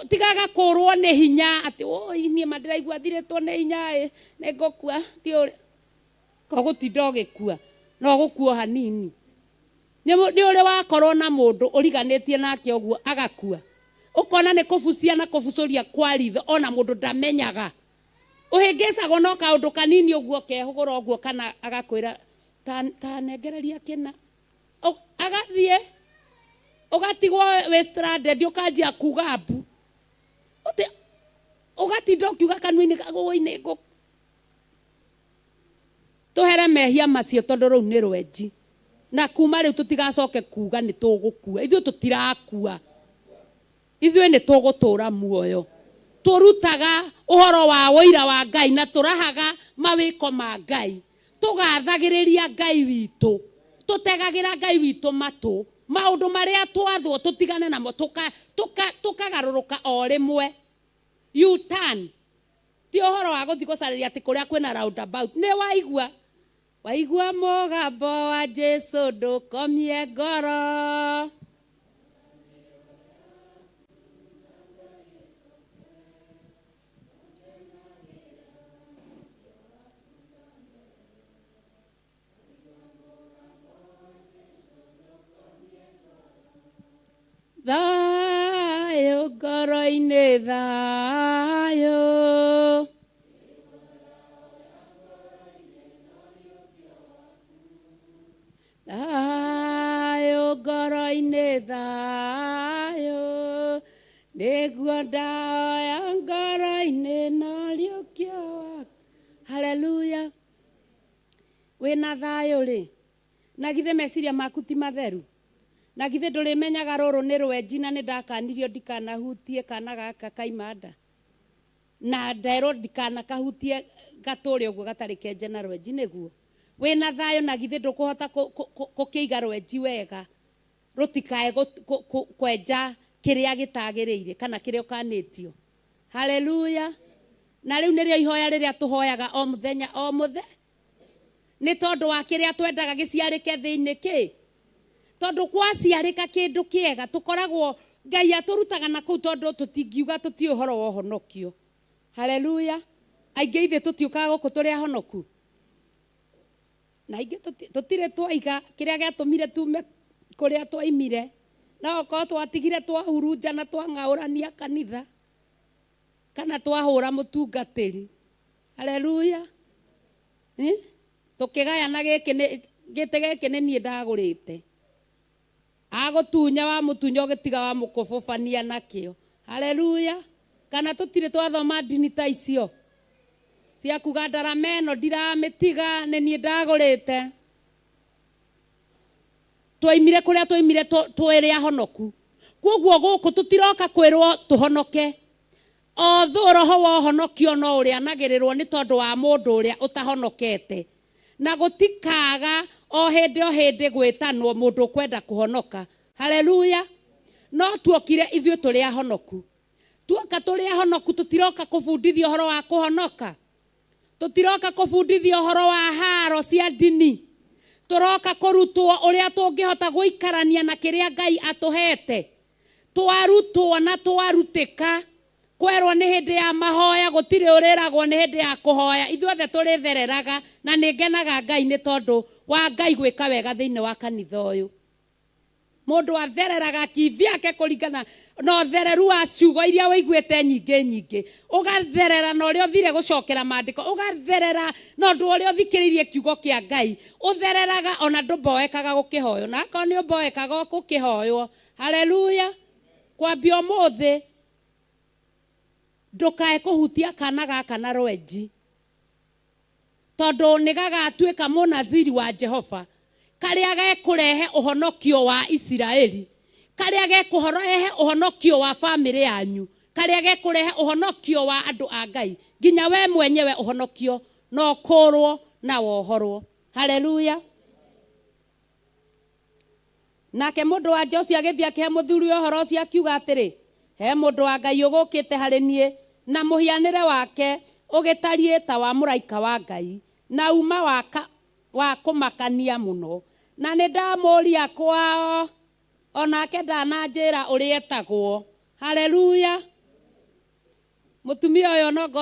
Tigaga kũrwo nĩ hinya atĩ oi niĩ ma ndĩraigua thirĩtwo nĩ hinya ĩ nĩ ngũkua ndiũrĩ. Ko gũtinda ũgĩkua no ũgũkua o hanini. Nĩ ũrĩ wakorwo na mũndũ ũriganĩtie nake ũguo agakua? Ũkona nĩ kũbucia na kũbucũria kwa ritho ona mũndũ ndamenyaga. Ũhĩngĩcagwo no kaũndũ kanini ũguo kehũgũra ũguo kana agakwĩra ta nengereria kĩna. Agathiĩ ũgatigwo wĩ stranded ũkanjia kuga mbu. Ũgatinda ũkiuga kanua-inĩ wũi nĩ ngũ. Tũhere mehia macio tondũ rũu nĩ rwenji. Na kuma rĩu tũtigacoke kuga nĩ tũgũkua. Ithuĩ tũtirakua. Ithuĩ nĩ tũgũtũũra muoyo. Tũrutaga ũhoro wa ũira wa Ngai na tũrahaga mawĩko ma Ngai. Tũgathagĩrĩria Ngai witũ. Tũtegagĩra Ngai witũ matũ. Maũndũ marĩa twathwo tũtigane namo tũkagarũrũka o rĩmwe. U-turn. Ti ũhoro wa gũthiĩ gũcarĩria atĩ kũrĩa kwĩna roundabout. Nĩ waigua? Waigua mũgambo wa Jesu ndũkomie ngoro. Thayũ ngoro-inĩ thayũ. Thayũ ngoro-inĩ thayũ. Nĩguo ndaoya ngoro-inĩ na ũriũkio waku. Haleluya. Wĩna thayũ rĩ, Na githĩ meciria maku ti matheru? Na githĩ ndũrĩmenyaga rũrũ nĩ rwenji na nĩndakanirio ndikanahutie kana gaka kaima nda? Na nderwo ndikanakahutie gatũre ũguo gatarĩ kenje na rwenji nĩguo? Wĩna thayũ na githĩ ndũkũhota kũkĩiga rwenji wega rũtikae kwenja Kĩrĩa gĩtagĩrĩire kana kĩrĩa ũkanĩtio. Haleluya. Na rĩu nĩrĩo ihoya rĩrĩa tũhoyaga o mũthenya o mũthenya, nĩ tondũ wa kĩrĩa twendaga gĩciarĩke thĩinĩ kĩ, tondũ kwaciarĩka kĩndũ kĩega tũkoragwo Ngai atũrutaga na kũu, tondũ tũtingiuga tũtiũĩ ũhoro wa ũhonokio. Haleluya. Aingĩ ithuĩ tũtiũkaga gũkũ tũrĩ ahonoku, na aingĩ tũtirĩ twaiga kĩrĩa gĩatũmire tume kũrĩa twaimire, no okorwo twatigire twahurunja na twang'aũrania kanitha kana twahũra mũtungatĩri. Haleluya. Tũkĩgayana gĩkĩ nĩ gĩtĩ gĩkĩ nĩ niĩ ndagũrĩte, agũtunya wamũtunya ũgĩtiga wamũkũbũbania nakĩo. Haleluya. Kana tũtirĩ twathoma ndini ta icio cia kuga ndarama ĩno ndiramĩtiga, nĩ niĩ ndagũrĩte. Twaimire kũrĩa twaimire twĩrĩ ahonoku, koguo gũkũ tũtiroka kwĩrwo tũhonoke. Although roho wa ũhonokio no ũrĩanagĩrĩrwo nĩ tondũ wa mũndũ ũrĩa ũtahonokete, na gũtikaga o hĩndĩ o hĩndĩ gwĩtanwo mũndũ ũkwenda kũhonoka. Haleluya. No tuokire ithuĩ tũrĩ ahonoku. Tuoka tũrĩ ahonoku, tũtiroka kũbundithio ũhoro wa kũhonoka, tũtiroka kũbundithio ũhoro wa haro cia ndini, tũroka kũrutwo ũrĩa tũngĩhota gũikarania na kĩrĩa Ngai atũhete. Twarutwo na twarutĩka kwerwo nĩ hĩndĩ ya mahoya, gũtirĩ ũrĩragwo nĩ hĩndĩ ya kũhoya, ithuothe tũrĩthereraga. Na nĩ ngenaga Ngai nĩ tondũ wa Ngai gwĩka wega thĩinĩ wa kanitha ũyũ. Mũndũ athereraga kivyake kũringana na ũthereru wa ciugo iria wĩiguĩte nyingĩ nyingĩ, ũgatherera na ũrĩa ũthire gũcokera maandĩko, ũgatherera na ũndũ ũrĩa ũthikĩrĩirie kiugo kĩa Ngai, ũthereraga ona ndũmboekaga gũkĩhoywo, na akorwo nĩ ũmboekaga gũkĩhoywo. Haleluya. Kwambia ũmũthĩ ndũkae kũhutia kana gaka na rwenji, tondũ nĩ gagatuĩka mũnaziri wa Jehova, karĩa gekũrehe ũhonokio wa Isiraeli, karĩa gekũrehe ũhonokio wa bamĩrĩ yanyu, karĩa gekũrehe ũhonokio wa andũ a Ngai, nginya we mwenyewe ũhonokio no ũkũrwo na wohorwo. Haleluya. Nake mũndũ wa nja ũcio agĩthiĩ akĩhe mũthuriwe ũhoro ũcio, akiuga atĩrĩ, "He mũndũ wa Ngai ũgũkĩte harĩ niĩ, na mũhianĩre wake ũgĩtariĩ ta wa mũraika wa Ngai, na uma wa kũmakania mũno. Na nĩ ndamũũria kwao, o nake ndananjĩra ũrĩa etagwo." Haleluya. Mũtumia ũyũ nongo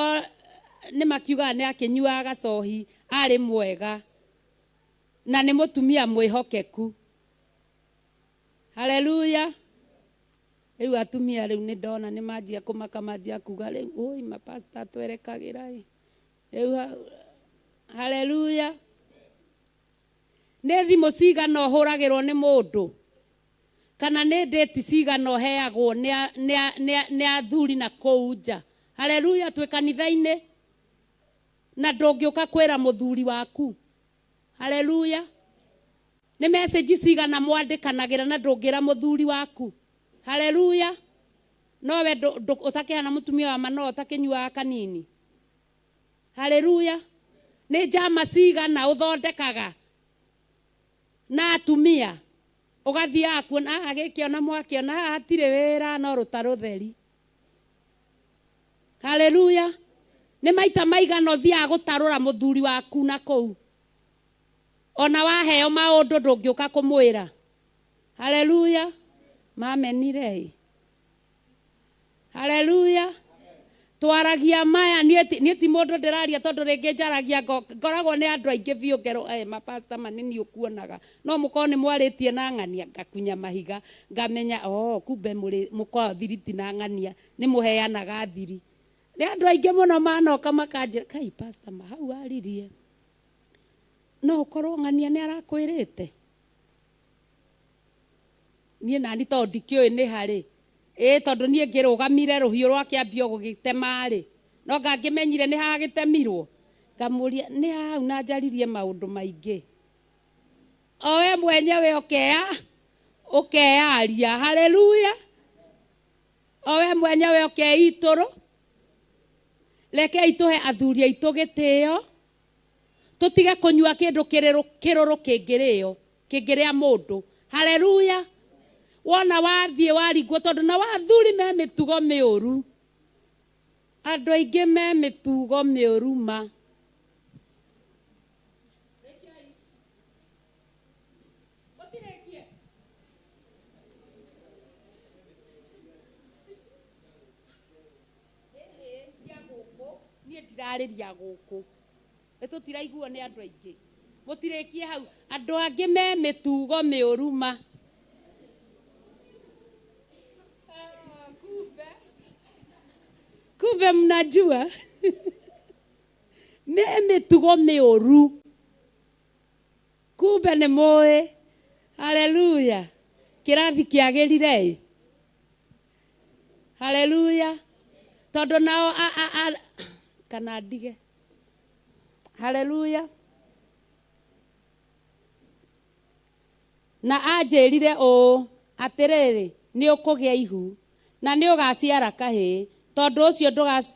nĩ makiugaga nĩ akĩnyuaga gacohi, arĩ mwega na nĩ mũtumia mwĩhokeku. Haleluya. Rĩu atumia rĩu nĩ ndona nĩ manjia kũmaka, manjia kuga rĩu ũi mapasta twerekagĩra ĩ rĩu. Haleluya. Nĩ thimũ cigana ũhũragĩrwo nĩ mũndũ, kana nĩ ndĩti cigana ũheagwo nĩ athuri na kũu nja? Haleluya. Twĩ kanitha-inĩ na ndũngĩũka kwĩra mũthuri waku. Haleluya. Nĩ message cigana mwandĩkanagĩra na ndũngĩra mũthuri waku? Haleluya. Nowe ũtakĩhana mũtumia wa manoa ũtakĩnyuaga kanini. Haleluya. Nĩ njama cigana ũthondekaga na atumia, ũgathiaga kuona haha gĩkĩona mwakĩona haha hatirĩ wĩra no rũta rũtheri? Haleluya. Nĩ maita maigana ũthiaga gũtarũra mũthuri waku na kũu, ona waheo maũndũ ndũngĩũka kũmwĩra? Haleluya. Mamenire. Haleluya. Twaragia maya, niĩ ti mũndũ ndĩraria, tondũ rĩngĩ njaragia ngoragwo nĩ andũ aingĩ biũ, ngerwo mapasta manini ũkuonaga no mũkorwo nĩ mwarĩtie na ng'ania, ngakunya mahiga ngamenya, oh, kumbe mũrĩ mũkoragwo thiriti na ng'ania, nĩ mũheanaga thiri. Nĩ andũ aingĩ mũno manoka makanjĩra, "Kai pastor, ma hau waririe no ũkorwo ng'ania nĩ arakwĩrĩte." Niĩ nani tondũ ndikĩũĩ nĩ harĩ ĩĩ, tondũ niĩ ngĩrũgamire rũhiũ rwakĩambio gũgĩtema-rĩ, no ngangĩmenyire nĩ hagĩtemirwo. Ngamũria nĩ hau na njaririe maũndũ maingĩ, o we mwenyewe ũkeyaria. Haleluya. O we mwenyewe ũkeitũrũ. Rekei tũhe athuri aitũ gĩtĩo, tũtige kũnyua kĩndũ kĩrũrũ kĩngĩrĩo kĩngĩrĩa mũndũ. Haleluya. Wona wathiĩ waringwo, tondũ na wathuri me mĩtugo mĩũru, andũ aingĩ me mĩtugo mĩũru ma. Niĩ ndirarĩria gũkũ, nĩ tũtiraiguo nĩ andũ aingĩ, mũtirĩkie hau. Andũ angĩ me mĩtugo mĩũru ma. Ah, kumbe kumbe mnajua me mĩtugo mĩũru, kumbe nĩ mũĩ. Haleluya, kĩrathi kĩagĩrire ĩ. Haleluya, tondũ nao a, a, a, kana ndige. Haleluya. Na anjĩrire ũũ, Atĩrĩrĩ, nĩũkũgĩa ihu, na nĩũgaciara kahĩĩ, tondũ ũcio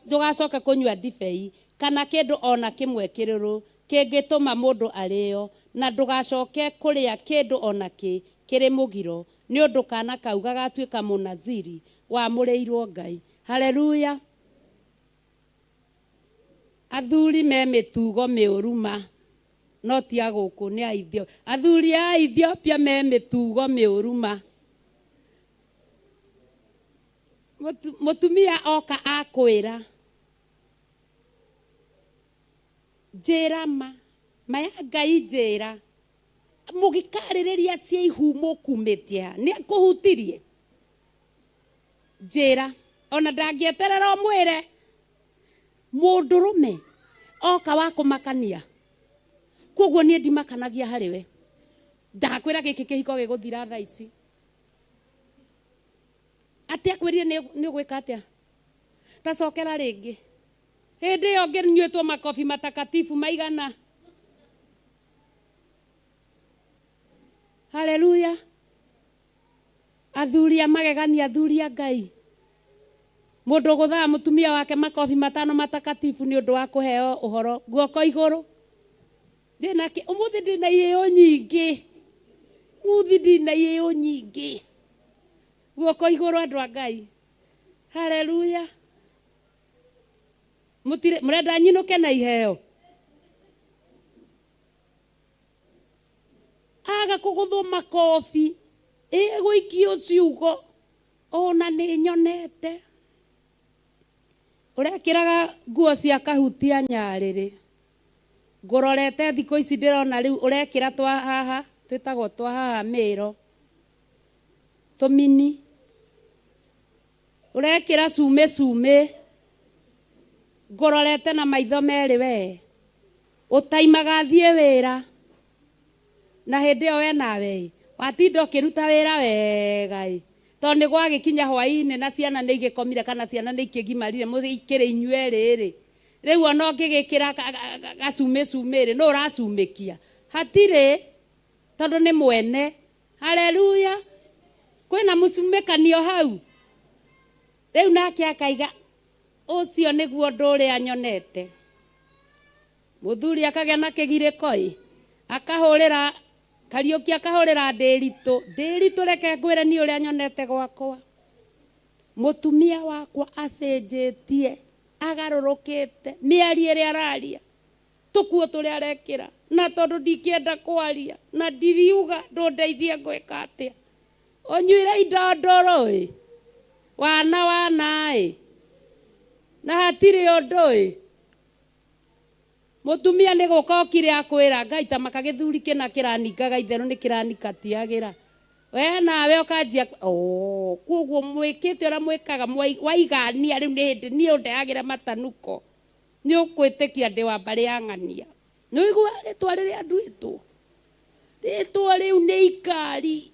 ndũgacoke kũnyua ndibei, kana kĩndũ o na kĩmwe kĩrũrũ kĩngĩtũma mũndũ arĩo, na ndũgacoke kũrĩa kĩndũ o na kĩ kĩrĩ mũgiro, nĩ ũndũ kaana kau gagatuĩka Mũnaziri wamũrĩirũo Ngai. Haleluya! Athuri me mĩtugo mĩũru ma, no ti a gũkũ, nĩ a Ethiopia. Athuri a Ethiopia me mĩtugo mĩũru ma. Mũtumia oka akwĩra, njĩra ma, ma ya Ngai njĩra. Mũgĩkarĩrĩria cia ihu mũkumĩtie ha? Nĩ akũhutirie? Njĩra. Ona ndangĩeterera ũmwĩre. Mũndũrũme oka wa kũmakania. Kwoguo niĩ ndimakanagia harĩ we. Ndakwĩra gĩkĩ kĩhiko gĩgũthira thaa ici. Atĩ akwĩrire nĩ ũgwĩka atĩa? Ta cokera rĩngĩ. Hĩndĩ ĩyo ngĩnyuĩtwo makobi matakatifu maigana. Haleluya. Athuri a magegania, athuri a Ngai. Mũndũ ũgũthaga mũtumia wake makobi matano matakatifu nĩ ũndũ wa kũheo ũhoro. Guoko igũrũ. Ndĩna kĩ, ũmũthĩ ndĩna iheo nyingĩ. Ũmũthĩ ndĩna iheo nyingĩ. Guoko igũrũ andũ a Ngai. Haleluya. Mũtirĩ, mũrenda nyinũke na iheo? Aga kũgũthwo makobi, ĩgũikio ciugo, ona nĩ nyonete. Ũrekĩraga nguo cia kahutia nyarĩrĩ. Ngũrorete thikũ ici ndĩrona rĩu ũrekĩra twa haha, twĩtagwo twa haha mĩro, tũmini. Ũrekĩra cumĩ cumĩ. Ngũrorete na maitho merĩ wee. Ũtaimaga thiĩ wĩra. Na hĩndĩ ĩyo we nawe ĩ, watinda ũkĩruta wĩra wega ĩ, tondũ nĩ gwagĩkinya hwaĩ-inĩ na ciana nĩ igĩkomire kana ciana nĩ ikĩgimarire mũkĩrĩ inyuerĩ rĩ, rĩu ona ũngĩgĩkĩra gacumĩ cumĩ rĩ, nũ ũracumĩkia? Hatirĩ, tondũ nĩ mwene. Haleluya! Kwĩna mũcumĩkanio hau? Rĩu nake akaiga, ũcio nĩguo ũndũ ũrĩa nyonete. Mũthuri akagĩa na kĩgirĩko-ĩ, akahũrĩra Kariũki, akahũrĩra Ndĩritũ, Ndĩritũ reke ngwĩre niĩ ũrĩa nyonete gwakwa. Mũtumia wakwa acenjetie, agarũrũkĩte, mĩario ĩrĩa araria, tũkuo tũrĩa arekĩra, na tondũ ndingĩenda kwaria, na ndiriuga ndũndeithie ngwĩka atĩa. Ũnyuire indo ndũrũ-ĩ, wana wana-ĩ, na hatirĩ ũndũ-ĩ. Mũtumia nĩ gũka okire akwĩra, Ngai ta maka gĩthuri kĩna kĩraningaga itherũ nĩ kĩranikatiagĩra. We nawe ũkanjia, oo, kwoguo mwĩkĩte ũrĩa mwĩkaga waigania rĩu nĩ hĩndĩ niĩ ũndehagĩre matanuko. Nĩ ũkwĩtĩkia ndĩ wa mbarĩ ya ng'ania. Nĩ ũiguaga rĩtwa rĩrĩa nduĩtwo? Rĩtwa rĩu nĩ ikari.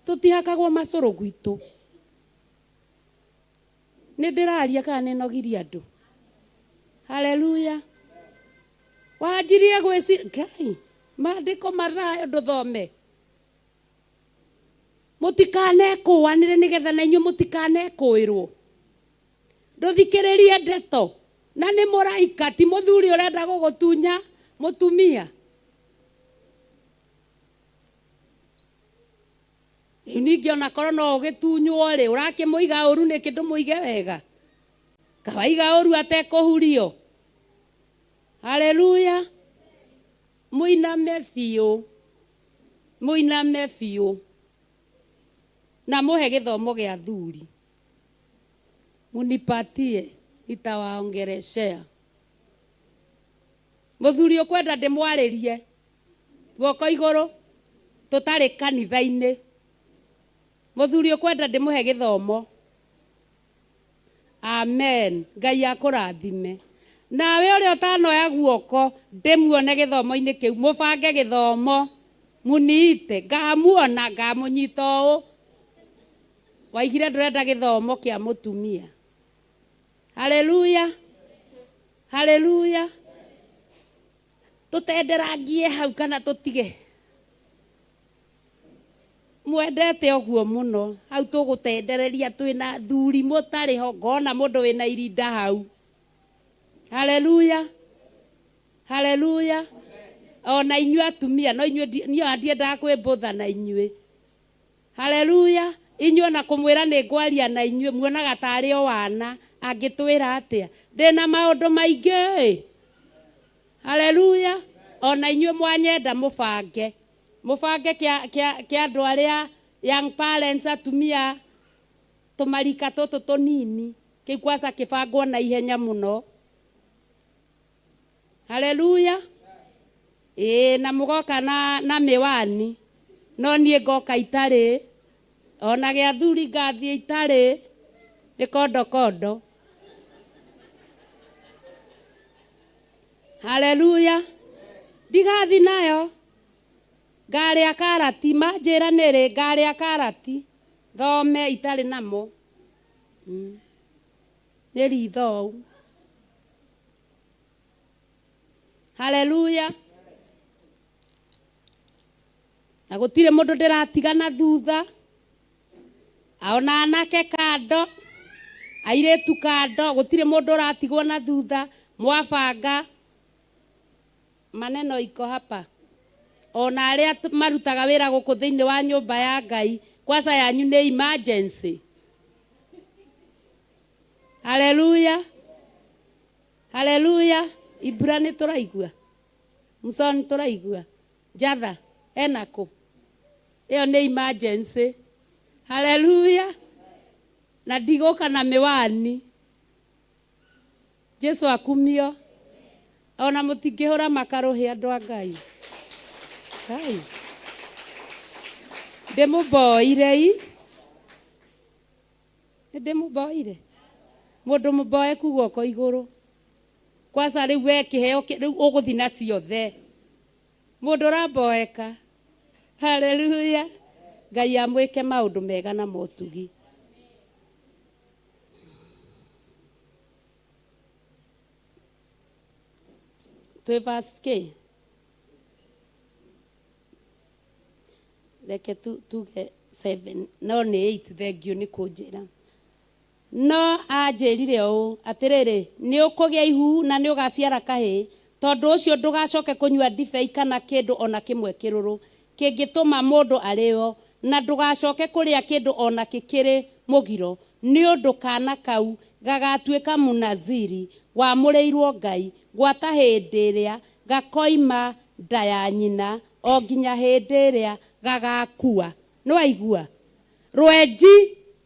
Tũtihakagwo macũrũ gwitũ. Nĩ ndĩraria kana nĩ nogirie andũ? Haleluya. Wanjirie gwĩci Ngai, maandĩko Mathayo ndũthome. Mũtikanekũanĩre nĩgetha na inyuĩ mũtikanekũĩrwo. Ndũthikĩrĩrie ndeto na nĩ mũraika ti mũthuri ũrenda gũgũtunya mũtumia. Rĩu ningĩ onakorwo no ũgĩtunywo rĩ, ũrakĩmũiga ũru nĩkĩ ndũmũige wega? Kawaiga ũru atekũhurio. Haleluya. Mũiname biũ, mũiname biũ, na mũhe gĩthomo gĩa athuri. Munipatie nitawaongeleshea. Mũthuri ũkwenda ndĩmwarĩrie guoko igũrũ tũtarĩ kanitha-inĩ. Mũthuri ũkwenda ndĩmũhe gĩthomo. Amen. Ngai akũrathime. Nawe ũrĩa ũtanoya guoko ndĩmuone gĩthomo-inĩ kĩu, mũbange gĩthomo, muniite, ngamuona, ngamũnyita ũũ. Waigire ndũrenda gĩthomo kĩa mũtumia. Haleluya. Haleluya. Tũtenderangie hau kana tũtige. Mwendete ũguo mũno. Hau tũgũtendereria twĩna athuri mũtarĩ ho, ngona mũndũ wĩna irinda hau. Haleluya. Haleluya. Ona inyuĩ atumia, no inyuĩ niĩ ona ndiendaga kwĩmbũtha na inyuĩ. Haleluya. Inyuĩ ona kũmwĩra nĩ ngwaria na inyuĩ, muonaga tarĩ o wana. Angĩtwĩra atĩa? Ndĩna maũndũ maingĩ ĩ. Haleluya. Ona inyuĩ mwanyenda mũbange. Mũbange kĩa, kĩa, kĩa andũ arĩa young parents, atumia, tũmarika tũtũ tũnini. Kĩu kwanza kĩbangwo na ihenya mũno. Haleluya. Ĩĩ, na mũgoka na, na mĩwani. No niĩ ngoka itarĩ. Ona gĩa athuri ngathiĩ itarĩ. Nĩ kondo kondo. Haleluya. Ndigathi nayo. Ngarĩa karati. Manjĩra nĩrĩ, ngarĩa karati. Thome itarĩ namo. Nĩ ritho ũũ. Haleluya. Na gũtirĩ mũndũ ndĩratiga na thutha. Ona anake kando, airĩtu kando, gũtirĩ mũndũ ũratigwo na thutha. Mwabanga maneno iko hapa. Ona arĩa marutaga wĩra gũkũ thĩinĩ wa nyũmba ya Ngai, kwanza yanyu nĩ emergency. Haleluya. Haleluya. Ibra nĩ tũraigua. Mson tũraigua. Njatha ena kũ? Ĩyo nĩ emergency. Haleluya. Na ndigũka na mĩwani. Jesu akumio. Ona mũtingĩhũra makarũhĩ andũ a Ngai. Ngai. Ndĩmũmboire i. Nĩ ndĩmũmboire. Mũndũ mũmboeku guoko igũrũ. Kwanza rĩu we kĩheo rĩu ũgũthi na ciothe. Mũndũ ũramboeka. Haleluya. Ngai amwĩke maũndũ mega na motugi. Twĩ verse kĩ? Reke tuge 7 no nĩ 8 thengiũ nĩ kũnjĩra. No aanjĩrire ũũ, Atĩrĩrĩ, nĩ ũkũgĩa ihu na nĩ ũgaaciara kahĩĩ, tondũ ũcio ndũgacoke kũnyua ndibei kana kĩndũ o na kĩmwe kĩrũrũ kĩngĩtũma mũndũ arĩĩo, na ndũgacoke kũrĩa kĩndũ o na kĩ kĩrĩ mũgiro, nĩ ũndũ kaana kau gagaatuĩka Mũnaziri wamũrĩirũo Ngai gwata hĩndĩ ĩrĩa gakoima nda ya nyina o nginya hĩndĩ ĩrĩa gagaakua. Nĩwaigua? Rwenji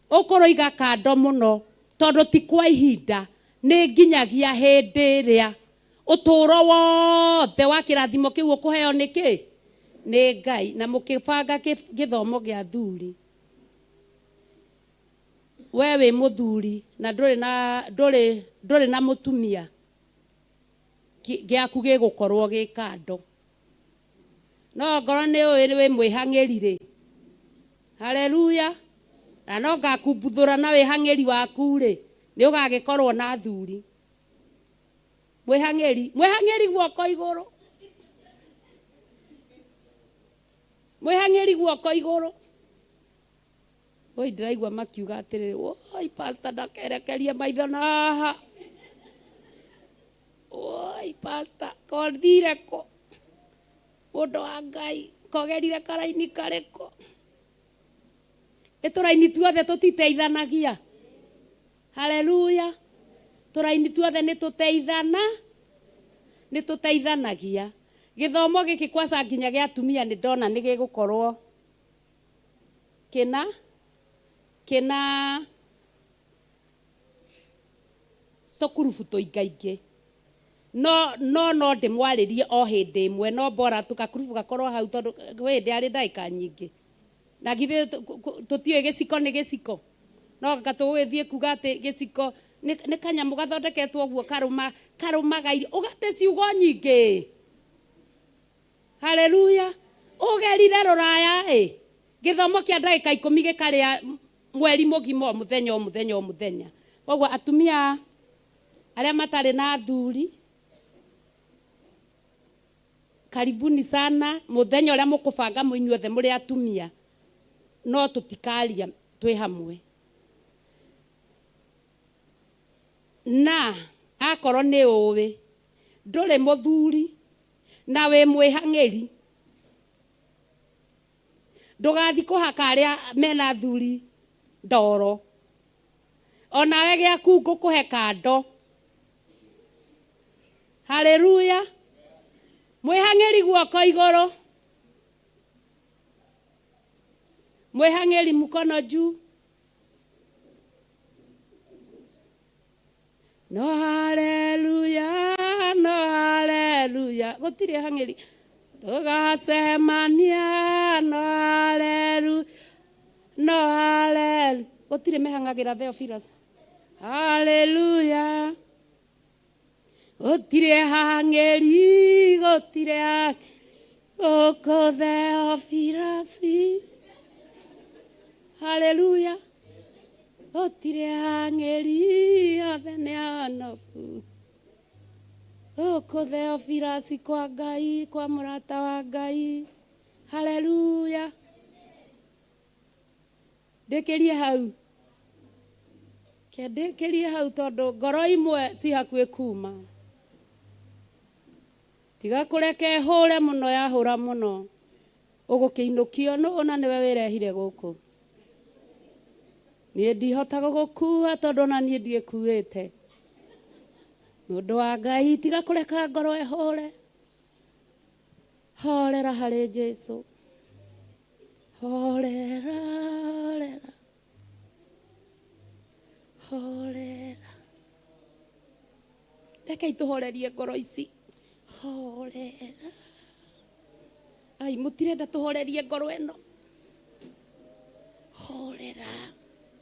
ũkũrũiga kando mũno tondũ ti kwa ihinda, nĩ nginyagia hĩndĩ ĩrĩa ũtũũro wothe wa kĩrathimo kĩu ũkũheo nĩ kĩ? Nĩ Ngai. Na mũkĩbanga gĩthomo gĩa athuri. We wĩ mũthuri na ndũrĩ na, ndũrĩ, ndũrĩ na mũtumia, gĩaku gĩgũkorwo gĩ kando. No ongorwo nĩ ũĩ wĩ mwĩhang'ĩri-rĩ, haleluya, na no ngakumbuthũra na wĩhang'ĩri waku-rĩ, nĩ ũgagĩkorwo na athuri. Mwĩhang'ĩri, mwĩhang'ĩri guoko igũrũ. Mwĩhang'ĩri guoko igũrũ. Oi ndĩraigua makiuga atĩrĩrĩ, oi pastor ndakerekerie maitho na haha. Oi pastor, kothire kũ? Mũndũ wa Ngai, kogerire karaini karĩkũ? Ĩ tũraini tuothe tũtiteithanagia. Haleluya. Tũraini tuothe nĩ tũteithana, nĩ tũteithanagia. Gĩthomo gĩkĩ kwaca nginya gĩa atumia nĩ ndona nĩ gĩgũkorwo kĩna kĩna tũkurubu tũingaingĩ. No no no ndĩmwarĩrie o hĩndĩ ĩmwe no bora tũgakurubu gakorwo hau tondũ kwĩ hĩndĩ yarĩ ndagĩka nyingĩ. Na githĩ tũtiũĩ gĩciko nĩ gĩciko? No anga tũgũgĩthiĩ kuga atĩ gĩciko nĩ kanyamũ gathondeketwo ũguo karũma karũmaga irio, ũgate ciugo nyingĩ. Haleluya! Ũgerire rũraya ĩ, gĩthomo kĩa ndagĩka ikũmi gĩkarĩa mweri mũgima o mũthenya o mũthenya o mũthenya. Koguo atumia arĩa matarĩ na athuri, Karibuni sana, mũthenya ũrĩa mũkũbanga mwĩ inyuothe mũrĩ atumia, no tũtikaria twĩ hamwe. Na akorwo nĩ ũĩ ndũrĩ mũthuri na wĩ mwĩhang'ĩri, ndũgathi kũhaka arĩa mena athuri ndoro. Onawe gĩaku ngũkũhe kando. Haleluya! Mwĩhang'ĩri guoko igũrũ. Mwĩhang'ĩri mkono juu. No haleluya, no haleluya. Gũtirĩ hang'ĩri. Tũgacemania, no haleluya, no haleluya. Gũtirĩ mehang'agĩra Theophilus. Haleluya. Gũtirĩ hang'ĩri, gũtirĩ hang'ĩri. Gũkũ Theophilus. Haleluya. Gũtirĩ hang'ĩri, othe nĩ ahonoku. Gũkũ Theophilus kwa Ngai, kwa mũrata wa Ngai. Haleluya. Ndĩkĩrie hau. Ke ndĩkĩrie hau tondũ ngoro imwe ci hakuhĩ kuma. Tiga kũreka ĩhũre mũno yahũra mũno ũgũkĩinũkio nũ na nĩwe wĩrehire gũkũ. Niĩ ndihota gũgũkua tondũ ona niĩ ndiĩkuĩte. Mũndũ wa Ngai tiga kũreka ngoro ĩhũre. Horera harĩ Jesu. Horera, horera. Horera. Rekei tũhorerie ngoro ici. Horera. Ai, mũtirenda tũhorerie ngoro ĩno. Horera.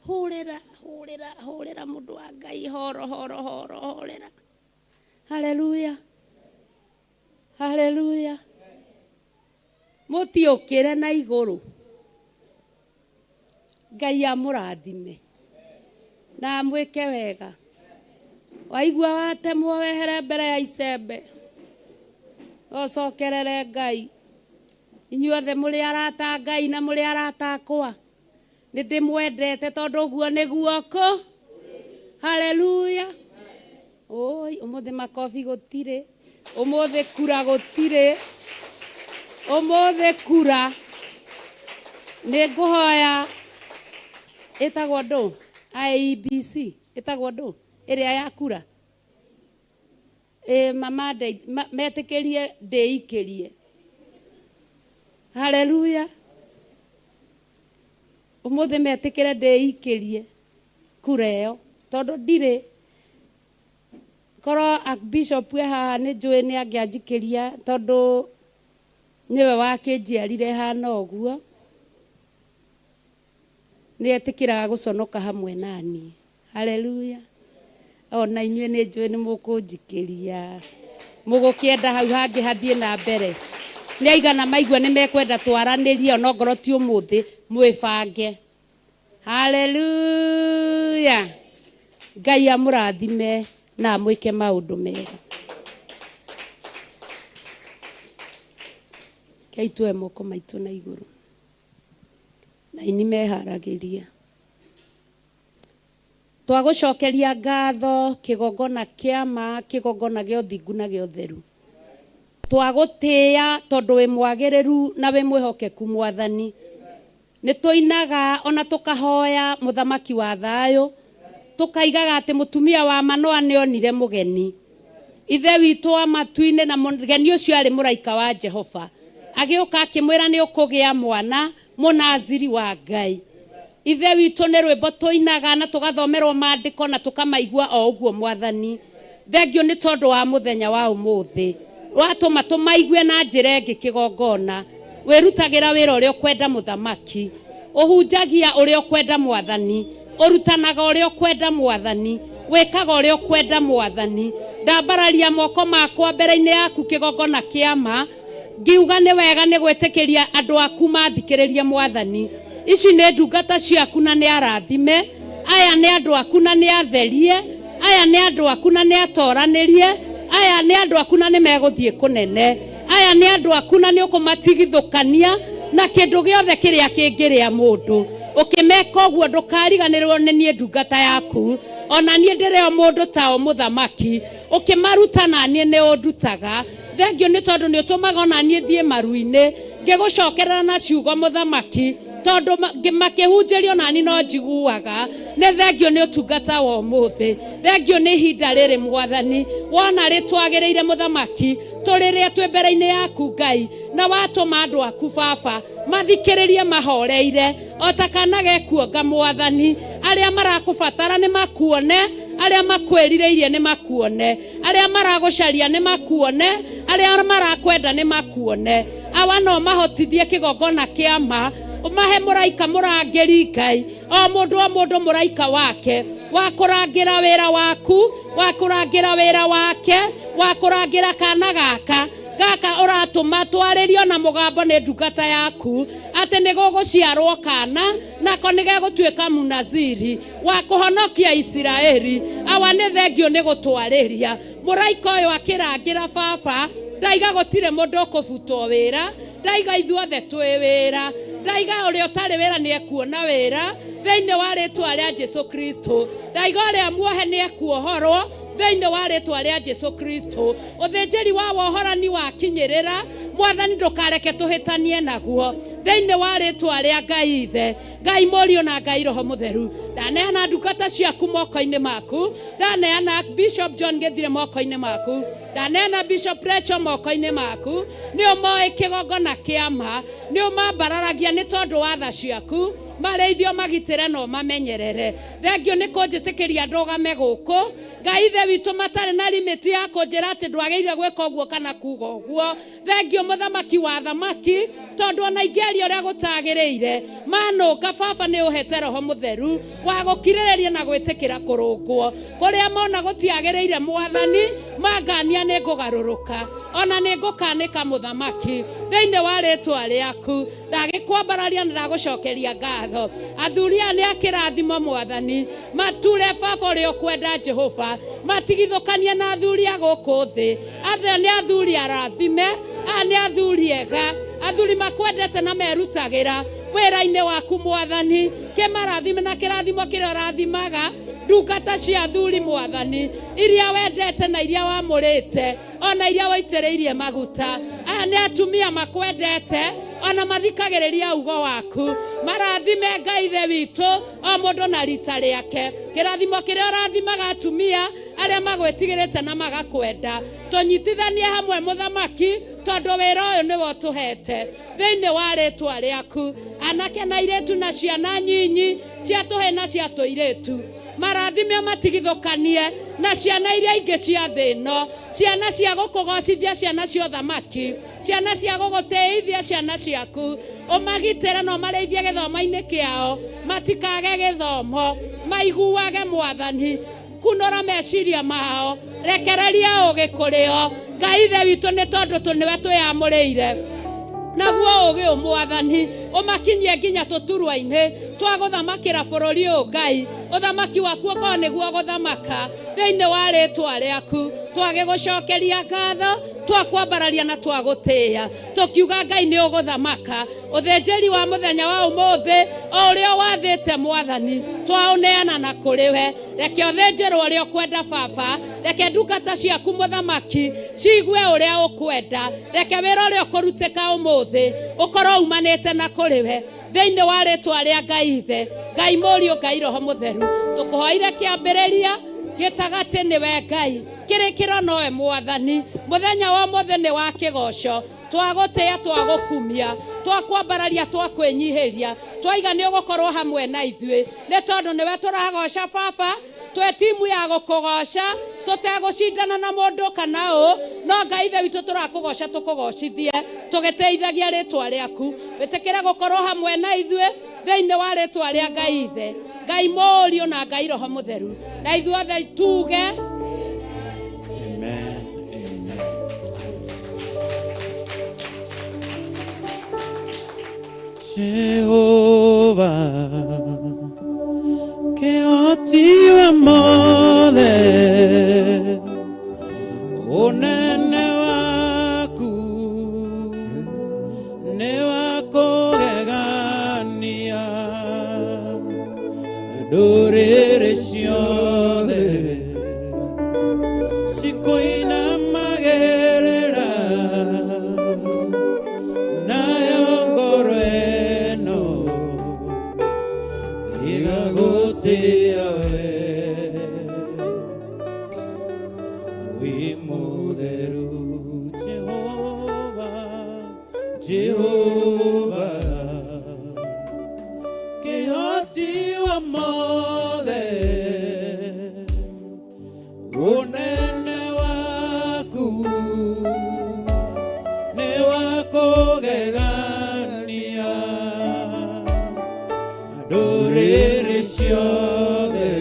Horera, horera, horera mũndũ wa Ngai. Horo, horo, horo, horera. Haleluya. Haleluya. Mũtiũkĩre na igũrũ. Ngai amũrathime na amwĩke wega. Waigua watemwo wehere mbere ya icembe, ũcokerere Ngai. Inyuothe mũrĩ arata a Ngai na mũrĩ arata akwa. Nĩ ndĩmwendete tondũ ũguo nĩguo kũ. Haleluya. Oi, ũmũthĩ makobi gũtirĩ, ũmũthĩ kura gũtirĩ, ũmũthĩ kura. Nĩ ngũhoya ĩtagwo ndũ? IEBC ĩtagwo ndũ? Ĩrĩa ya kura. Ĩ mama metĩkĩrie ndĩikĩrie. Haleluya. Ũmũthĩ metĩkĩre ndĩikĩrie kura ĩyo tondũ ndirĩ. Korwo Archbishop e haha nĩ njũĩ nĩ angĩanjikĩria tondũ nĩwe wakĩnjiarire hana ũguo. Nĩ etĩkĩraga gũconoka hamwe naniĩ. Haleluya. Ona inyuĩ nĩ njũĩ nĩ mũkũnjikĩria. Mũgũkĩenda hau hangĩ hathiĩ na mbere. Nĩ aigana maigua nĩ mekwenda twaranĩrie onongorwo ti ũmũthĩ, mwĩbange. Haleluya. Ngai amũrathime na amwĩke maũndũ mega. Rekei tuoe moko maitũ na igũrũ. Na aini meharagĩrie. Twagũcokeria ngatho kĩgongona kĩa ma, kĩgongona gĩa ũthingu na gĩa ũtheru. Twagũtĩĩa tondũ wĩ mwagĩrĩru na wĩ mwĩhokeku Mwathani. Nĩ tũinaga ona tũkahoya mũthamaki wa thayũ, tũkaigaga atĩ mũtumia wa Manoa nĩ onire mũgeni. Ithe witũ wa matu-inĩ, na mũgeni ũcio aarĩ mũraika wa Jehova. Agĩũka akĩmwĩra nĩ ũkũgĩa mwana mũnaziri wa Ngai. Ithe witũ, nĩ rwĩmbo tũinaga na tũgathomerwo maandĩko na tũkamaigua o ũguo. Mwathani, thengio nĩ tondũ wa mũthenya wa ũmũthĩ watũma tũmaigue na njĩra ĩngĩ. Kĩgongona wĩrutagĩra wĩra ũrĩa ũkwenda, mũthamaki ũhunjagia ũrĩa ũkwenda, mwathani ũrutanaga ũrĩa ũkwenda, mwathani wĩkaga ũrĩa ũkwenda. Mwathani, ndambararia moko makwa mbere-inĩ yaku kĩgongona kĩama, ngiuga nĩ wega nĩ gwĩtĩkĩria andũ aku mathikĩrĩrie. Mwathani, ici nĩ ndungata ciaku na nĩ arathime. Aya nĩ andũ aku na nĩ atherie. Aya nĩ andũ aku na nĩ atoranĩrie. Aya nĩ andũ aku na nĩ megũthiĩ kũnene. Aya nĩ andũ aku na nĩ ũkũmatigithũkania na kĩndũ gĩothe kĩrĩa kĩngĩrĩa mũndũ. Ũkĩmeka ũguo, ndũkariganĩrwo nĩ niĩ ndungata yaku. Ona niĩ ndĩrĩ o mũndũ tao, mũthamaki. Ũkĩmaruta na niĩ nĩ ũndutaga. Thengio nĩ tondũ nĩ ũtũmaga ona niĩ thiĩ maru-inĩ ngĩgũcokerera na ciugo, mũthamaki, tondũ makĩhunjĩrio nani no njiguaga. Nĩ thengio nĩ ũtungata wa ũmũthĩ, thengio nĩ ihinda rĩrĩ, mwathani, wona rĩtwagĩrĩire, mũthamaki, tũrĩrĩa twĩ mbere-inĩ yaku, Ngai, na watũma andũ aku, baba, mathikĩrĩrie mahoreire o ta kana gekuonga. Mwathani, arĩa marakũbatara nĩ makuone, arĩa makwĩrirĩirie nĩ makuone, arĩa maragũcaria nĩ makuone, arĩa marakwenda nĩ makuone. Awa, no mahotithie kĩgongona kĩama, ũmahe mũraika mũrangĩri, Ngai, o mũndũ o mũndũ mũraika wake wa kũrangĩra wĩra waku, wa kũrangĩra wĩra wake, wa kũrangĩra kana gaka gaka ũratũma twarĩrio na mũgambo nĩ ndungata yaku atĩ nĩ gũgũciarwo kana nako nĩ gegũtuĩka munaziri wa kũhonokia Isiraeli. Awa, nĩ thengio nĩ gũtwarĩria mũraika ũyũ akĩrangĩra. Baba, ndaiga gũtirĩ mũndũ ũkũbutwo wĩra, ndaiga ithuothe twĩ wĩra, ndaiga ũrĩa ũtarĩ wĩra nĩ ekuona wĩra thĩinĩ wa rĩtwa rĩa Jesu Kristo, ndaiga ũrĩa muohe nĩ ekuohorwo thĩinĩ wa rĩtwa rĩa Jesu Kristo. Ũthĩnjĩri wa wohorani wakinyĩrĩra, mwathani, ndũkareke tũhĩtanie naguo thĩinĩ wa rĩtwa rĩa Ngai Ithe, Ngai Mũriũ na Ngai Roho Mũtheru. Ndaneana ndungata ciaku moko-inĩ maku. Ndaneana Bishop John Gĩthire moko-inĩ maku. Ndaneana Bishop Rachel moko-inĩ maku. Nĩ ũmoĩ kĩgongona kĩama, nĩ ũmambararagia nĩ tondũ wa tha ciaku. Marĩithio, magitĩre na ũmamenyerere. Thengio nĩ kũnjĩtĩkĩria ndũgame gũkũ, Ngai Ithe witũ, matarĩ na limit ya kũnjĩra atĩ ndwagĩrĩire gwĩka ũguo kana kuga ũguo. Thengio, mũthamaki wa thamaki, tondũ ona ingĩaria ũrĩa gũtagĩrĩire manũnga, baba, nĩ ũhete Roho Mũtheru wa gũkirĩrĩria na gwĩtĩkĩra kũrũngwo kũrĩa mona gũtiagĩrĩire. Mwathani, mangania nĩ ngũgarũrũka, ona nĩ ngũkanĩka, mũthamaki, thĩinĩ wa rĩtwa rĩaku. Ndagĩkwambararia na ndagũcokeria ngatho. Athuri aya nĩ akĩrathimo, mwathani, mature, baba, ũrĩa ũkwenda, Jehova, matigithũkanie na athuri a gũkũ thĩ. Athe nĩ athuri arathime, aya nĩ athuri ega, athuri makwendete na merutagĩra wĩra-inĩ waku. Mwathani, kĩmarathime na kĩrathimo kĩrĩa ũrathimaga ndungata cia athuri, mwathani, iria wendete na iria wamũrĩte ona iria waitĩrĩirie maguta. Aya nĩ atumia makwendete ona mathikagĩrĩria ugo waku. Marathime, Ngai Ithe witũ, o mũndũ na rita rĩake, kĩrathimo kĩrĩa ũrathimaga atumia arĩa magwĩtigĩrĩte na magakwenda. Tũnyitithanie hamwe, mũthamaki, tondũ wĩra ũyũ nĩwe ũtũhete thĩinĩ wa rĩtwa rĩaku. Anake na airĩtu na ciana nyinyi cia tũhĩ na cia tũirĩtu, marathime, matigithũkanie na ciana iria ingĩ cia thĩ ĩno, ciana cia gũkũgocithia, ciana cia ũthamaki, ciana cia gũgũtĩithia, ciana ciaku. Ũmagitĩre na ũmarĩithie gĩthomo-inĩ kĩao, matikage gĩthomo, maiguage. Mwathani, kunũra meciria mao, rekereria ũgĩ kũrĩ o, Ngai Ithe witũ, nĩ tondũ tũ nĩwe twĩamũrĩire naguo ũgĩ. Mwathani, ũmakinyie nginya tũturwa-inĩ twa gũthamakĩra bũrũri ũyũ. Ngai, ũthamaki waku ũkorwo nĩguo gũthamaka thĩinĩ wa rĩtwa rĩaku. Twagĩgũcokeria ngatho, twakwambararia na twagũtĩĩa, tũkiuga, Ngai, nĩ ũgũthamaka. Ũthĩnjĩri wa mũthenya wa ũmũthĩ, o ũrĩa wathĩte, mwathani, twaũneana na kũrĩ we. Reke ũthĩnjĩrwo ũrĩa ũkwenda, baba. Reke ndungata ciaku, mũthamaki, ciigue ũrĩa ũkwenda. Reke wĩra ũrĩa ũkũrutĩka ũmũthĩ ũkorwo umanĩte na kũrĩ we. Thĩinĩ wa rĩtwa rĩa Ngai Ithe, Ngai Mũriũ, Ngai Roho Mũtheru, tũkũhoire kĩambĩrĩria gĩtagatĩ nĩwe Ngai, kĩrĩkĩro nowe Mwathani. Mũthenya wa ũmũthĩ nĩ wa kĩgoco, twagũtĩĩa, twagũkumia, twakwambararia, twakwĩnyihĩria, twaiga nĩ ũgũkorwo hamwe na ithuĩ, nĩ tondũ nĩwe tũragoca Baba. Twĩ timu ya gũkũgoca tũtegũcindana na mũndũ kana ũ, no Ngai Ithe witũ tũrakũgoca tũkũgocithie tũgĩtĩithagia rĩtwa rĩaku. Wĩtĩkĩre gũkorwo hamwe na ithuĩ thĩinĩ wa rĩtwa rĩa Ngai Ithe, Ngai Mũriũ na Ngai Roho Mũtheru, na ithuothe tuge Amen. Amen. Jehovah, kĩhoti wa mothe, ũnene waku nĩ wa kũgegania, ndũrĩrĩ ciothe cikũinamagĩrĩra, nayo ngoro ĩno ĩgagũtĩĩa we. Wĩ mũtheru Jehova, Jehova, kĩhoti wa mothe, ũnene waku nĩ wa kũgegania, ndũrĩrĩ ciothe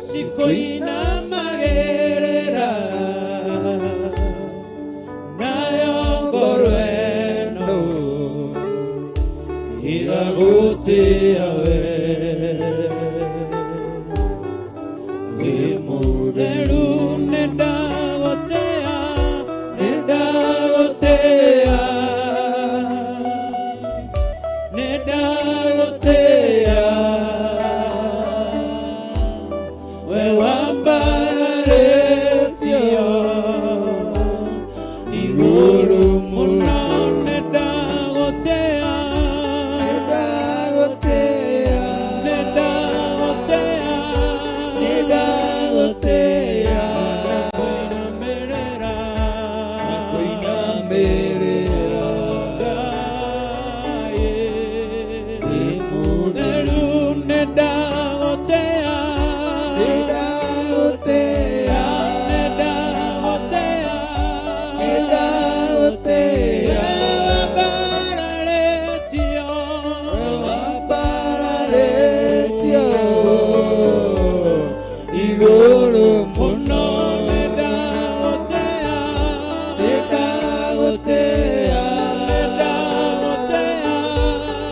cikũinamagĩrĩra, nayo ngoro ĩno ĩgagũtĩĩa we. Wĩ mũtheru, nĩ ndagũtĩĩa, nĩ ndagũtĩĩa, nĩ ndagũtĩĩa, we wambararĩtio igũrũ mũno, nĩ ndagũtĩĩa, nĩ ndagũtĩĩa, kũinamĩrĩra, kũinamĩrĩra Ngai mũtheru, nĩ ndagũtĩĩa, nĩ ndagũtĩĩa, wambararĩtio Igũrũ mũno, nĩ ndagũtĩĩa, nĩ ndagũtĩĩa, nĩ ndagũtĩĩa,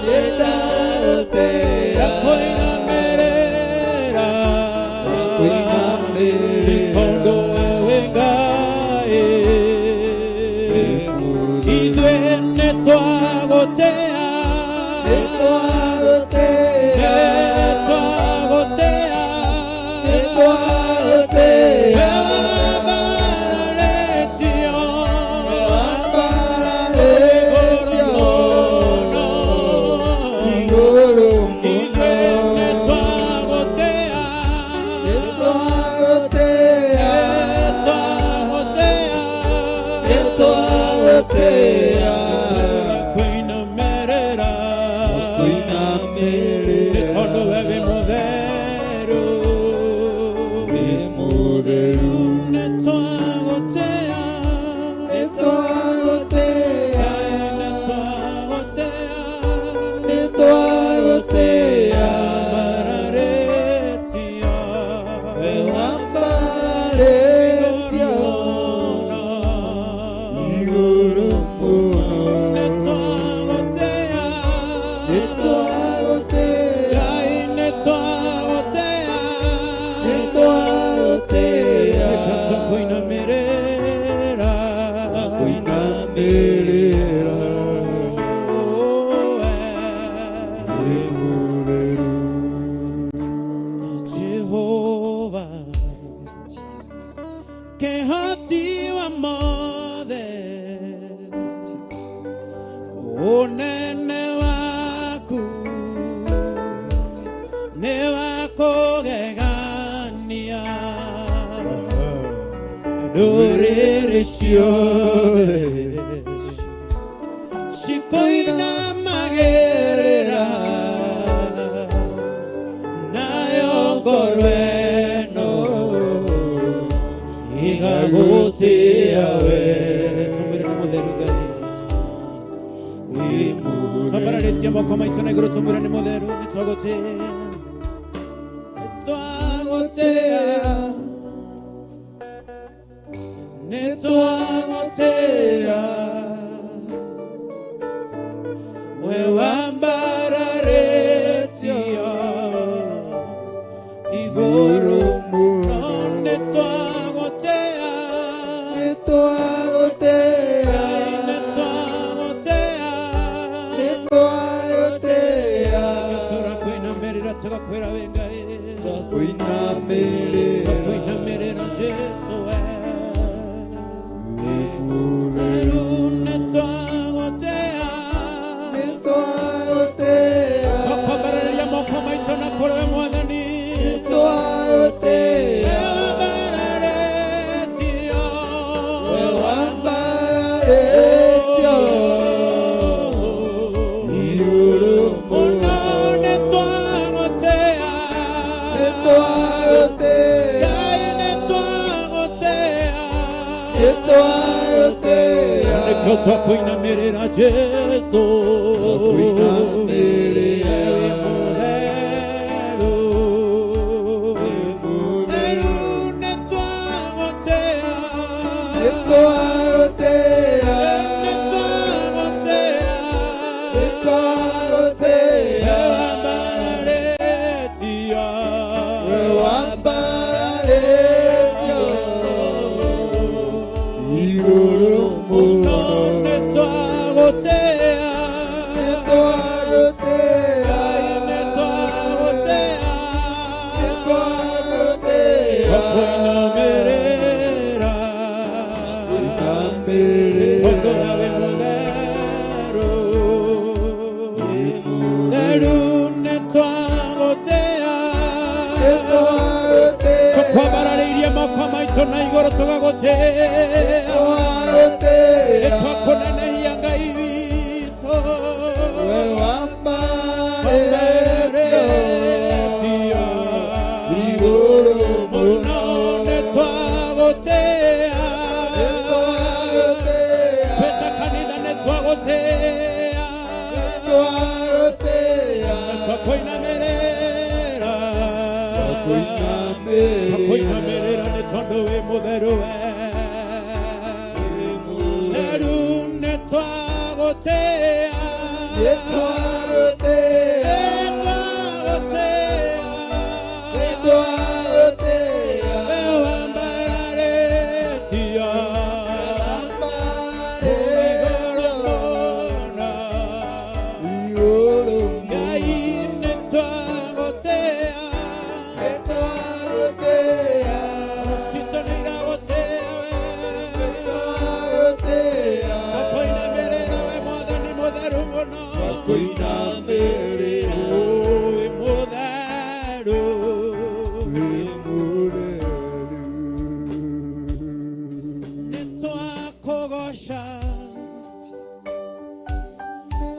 nĩ ndagũtĩĩa, kũinamĩrĩra, kũinamĩrĩra, tondũ we wĩ Ngai, ithuĩ nĩ twagũtĩĩa, nĩ twagũtĩĩa, nĩ twagũtĩĩa, nĩ twagũtĩĩa, wambararĩtio wambararĩtio mũno, igũrũ ithuĩ nĩ twagũtĩĩa, nĩ twagũtĩĩa, nĩ twagũtĩĩa, nĩ twagũtĩĩa, kũinamĩrĩra, kũinamĩrĩra, nĩ tondũ we wĩ mũtheru, wĩ mũtheru, nĩ twagũtĩĩa, nĩ twagũtĩĩa, nĩ twagũtĩĩa, nĩ twagũtĩĩa, wambararĩtio we wambararĩtio mũno, igũrũ mũno, nĩ twagũtĩĩa, nĩ twagũtĩĩa, Ngai nĩ twagũtĩĩa, nĩ twagũtĩĩa, kũinamĩrĩra, kũinamĩrĩra, wĩ mũtheru. Jehova, kĩhoti wa mothe, ũnene Ndũrĩrĩ ciothe cikoinamagĩrĩra nayo ngoro ĩno ĩgagũtĩa we. Tũmwĩre nĩ mũtheru Ngai. Twambararĩtie moko maitũ na igũrũ tũmwĩre nĩ mũtheru nĩ twagũtĩa nĩ twagũtĩa nĩ twagũtĩa we wambararĩtio igũrũ mũno nĩ twagũtĩa Nĩ twagũtĩa Ngai nĩ twagũtĩa Nĩ twagũtĩa tũrakwĩnamĩrĩra tũgakwĩra wĩ Ngai Kũinamĩrĩra tũkwĩnamĩrĩra Jesũ we Wĩ mũtheru Rĩu nĩ twagũtĩa Nĩ twagũtĩa tũkwambararĩria moko maitũ na kũrĩ we Mwathani Nĩ twagũtĩa wambararĩtio We wambararĩtio igũrũ mũno nĩ twagũtĩa Nĩ twagũtĩa Ngai nĩ twagũtĩa Nĩ twagũtĩa nĩkĩo twakũinamĩrĩra Jesũ Twakũinamĩrĩra. Wĩ mũtheru Theru nĩ twagũtĩa Nĩ twagũtĩa Nĩ twagũtĩa Nĩ twagũtĩa Wambararĩtio We wambararĩtio igũrũ mũno mũno nĩ twagũtĩa Nĩ twagũtĩa Nĩ twagũtĩa Nĩ twagũtĩa Twakwĩnamĩrĩra Kũinamĩrĩra tondũ nawe mũtheru Theru nĩ twagũtĩa Nĩ twagũtĩa Tũkwambararĩirie moko maitũ na igũrũ tũgagũtĩa Twagũtĩa Nĩ twakũnenehia Ngai witũ We wambararĩtio Wambararĩtio igũrũ mũno mũno nĩ twagũtĩa Nĩ twagũtĩa Twĩta kanitha nĩ twagũtĩa Twagũtĩa Twakwĩnamĩrĩra Kũinamĩrĩra Twakwĩnamĩrĩra nĩ tondũ wĩ mũtheru we Theru nĩ twagũtĩa Nĩ twagũtĩa Nĩ twagũtĩa Nĩ twagũtĩa We wambararĩtio igũrũ mũno Igũrũ Ngai nĩ twagũtĩa Nĩ twagũtĩa Citũ nĩ iragũtĩa we Twagũtĩa Twakwĩnamĩrĩra we Mwathani mũtheru mũno Kũinamĩrĩra Wĩ mũtheru Wĩ mũtheru Nĩ twakũgoca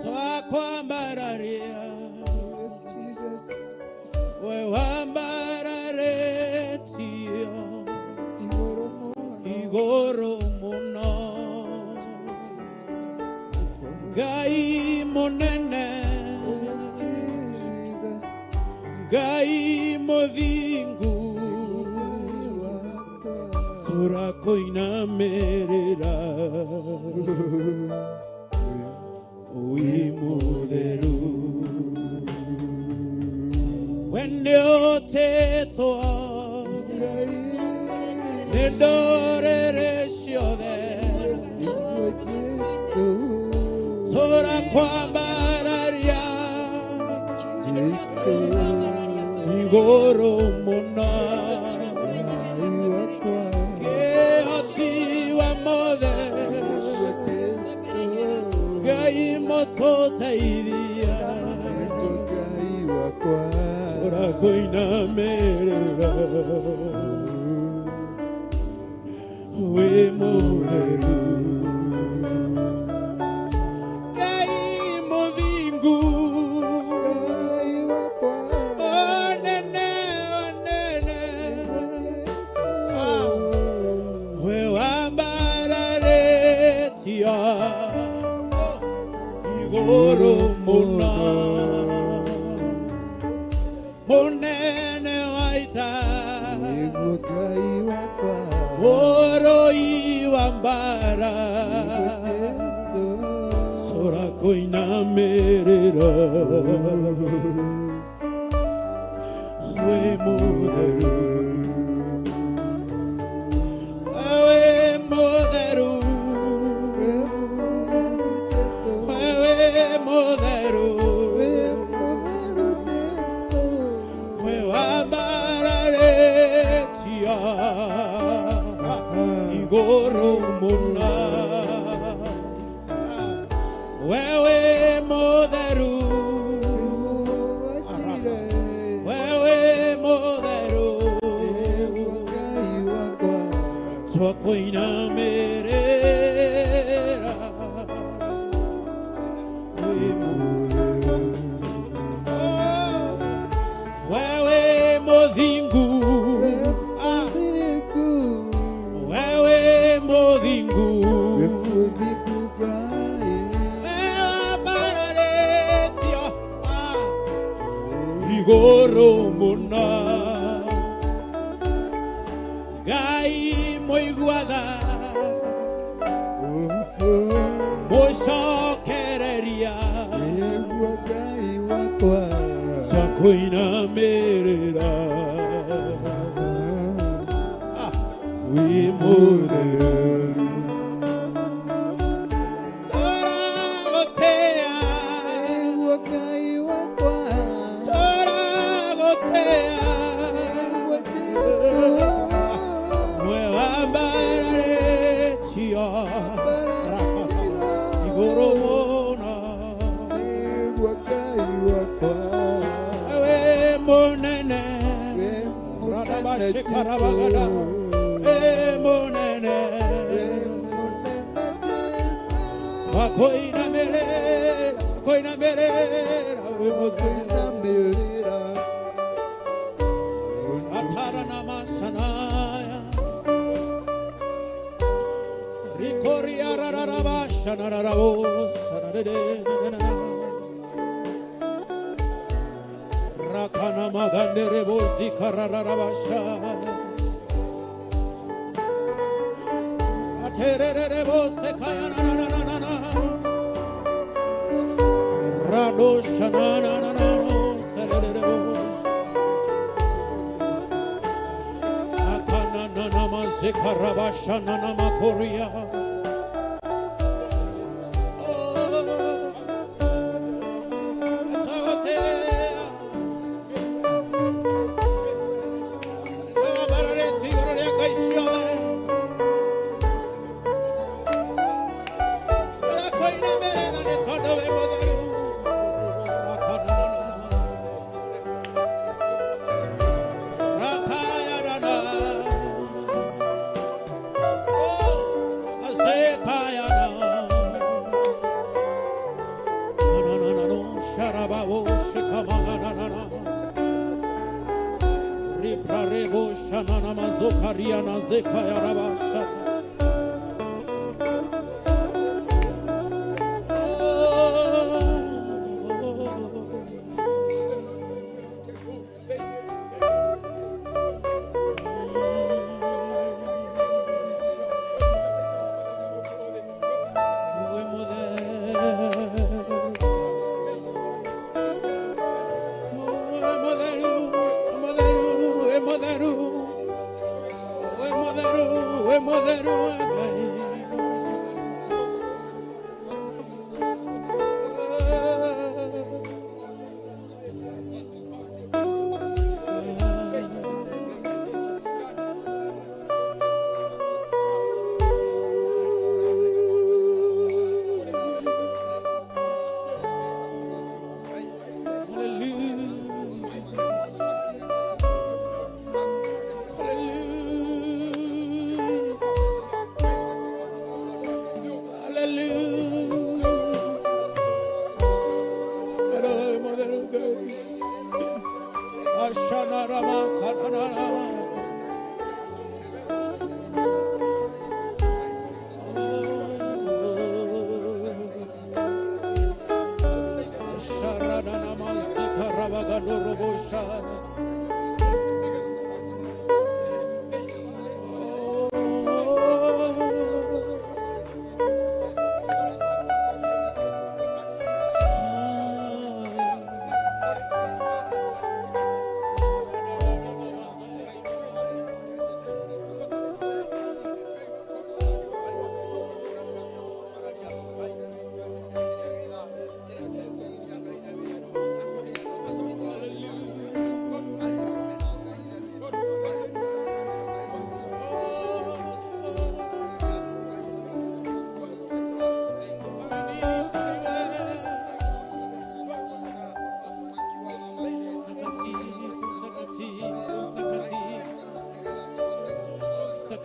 twakwambararia we wambararĩtio igũrũ mũno Ngai mũnene Ngai mũthingu tũrakũinamĩrĩra wĩ mũtheru we nĩũtĩtwo nĩ ndũrĩrĩ ciothe tũrakwambararia igũrũ mũno kĩhoti wa mothe Ngai mũtũteithia tũrakwĩnamĩrĩra Wĩ mũtheru, wĩ mũtheru, wĩ mũtheru, wĩ wambararĩtio igũrũ mũno. Wewe mũtheru, wewe mũtheru, twakuinamĩrĩra wĩ mũtheru. Oh, wewe mũthingu, ah, wewe mũthingu, wambararĩtio ah, igũrũ mũno. Ngai mũigua tha, mũcokereria, twakuinamĩrĩra Ah, wĩ mũtheru. Tũragũtĩa, tũragũtĩa, we wambararĩtio igũrũ mũno. Ewe mũnene, radabashikarabagada, e mũnene, twakuinamĩrĩra, twakuinamĩrĩra, wĩ mũtheru. Atara namasanaya, rikoria rararabashanararabo, sanarere, rakana maganderebo zikarararabasha, atererebo sekaya na na na na na, rado shana na na na no, sererebo. Akana na na mazikarabasha na na makoria. Oh, etsagotea. Riprarebo shanana mazokariana zekayarabashata.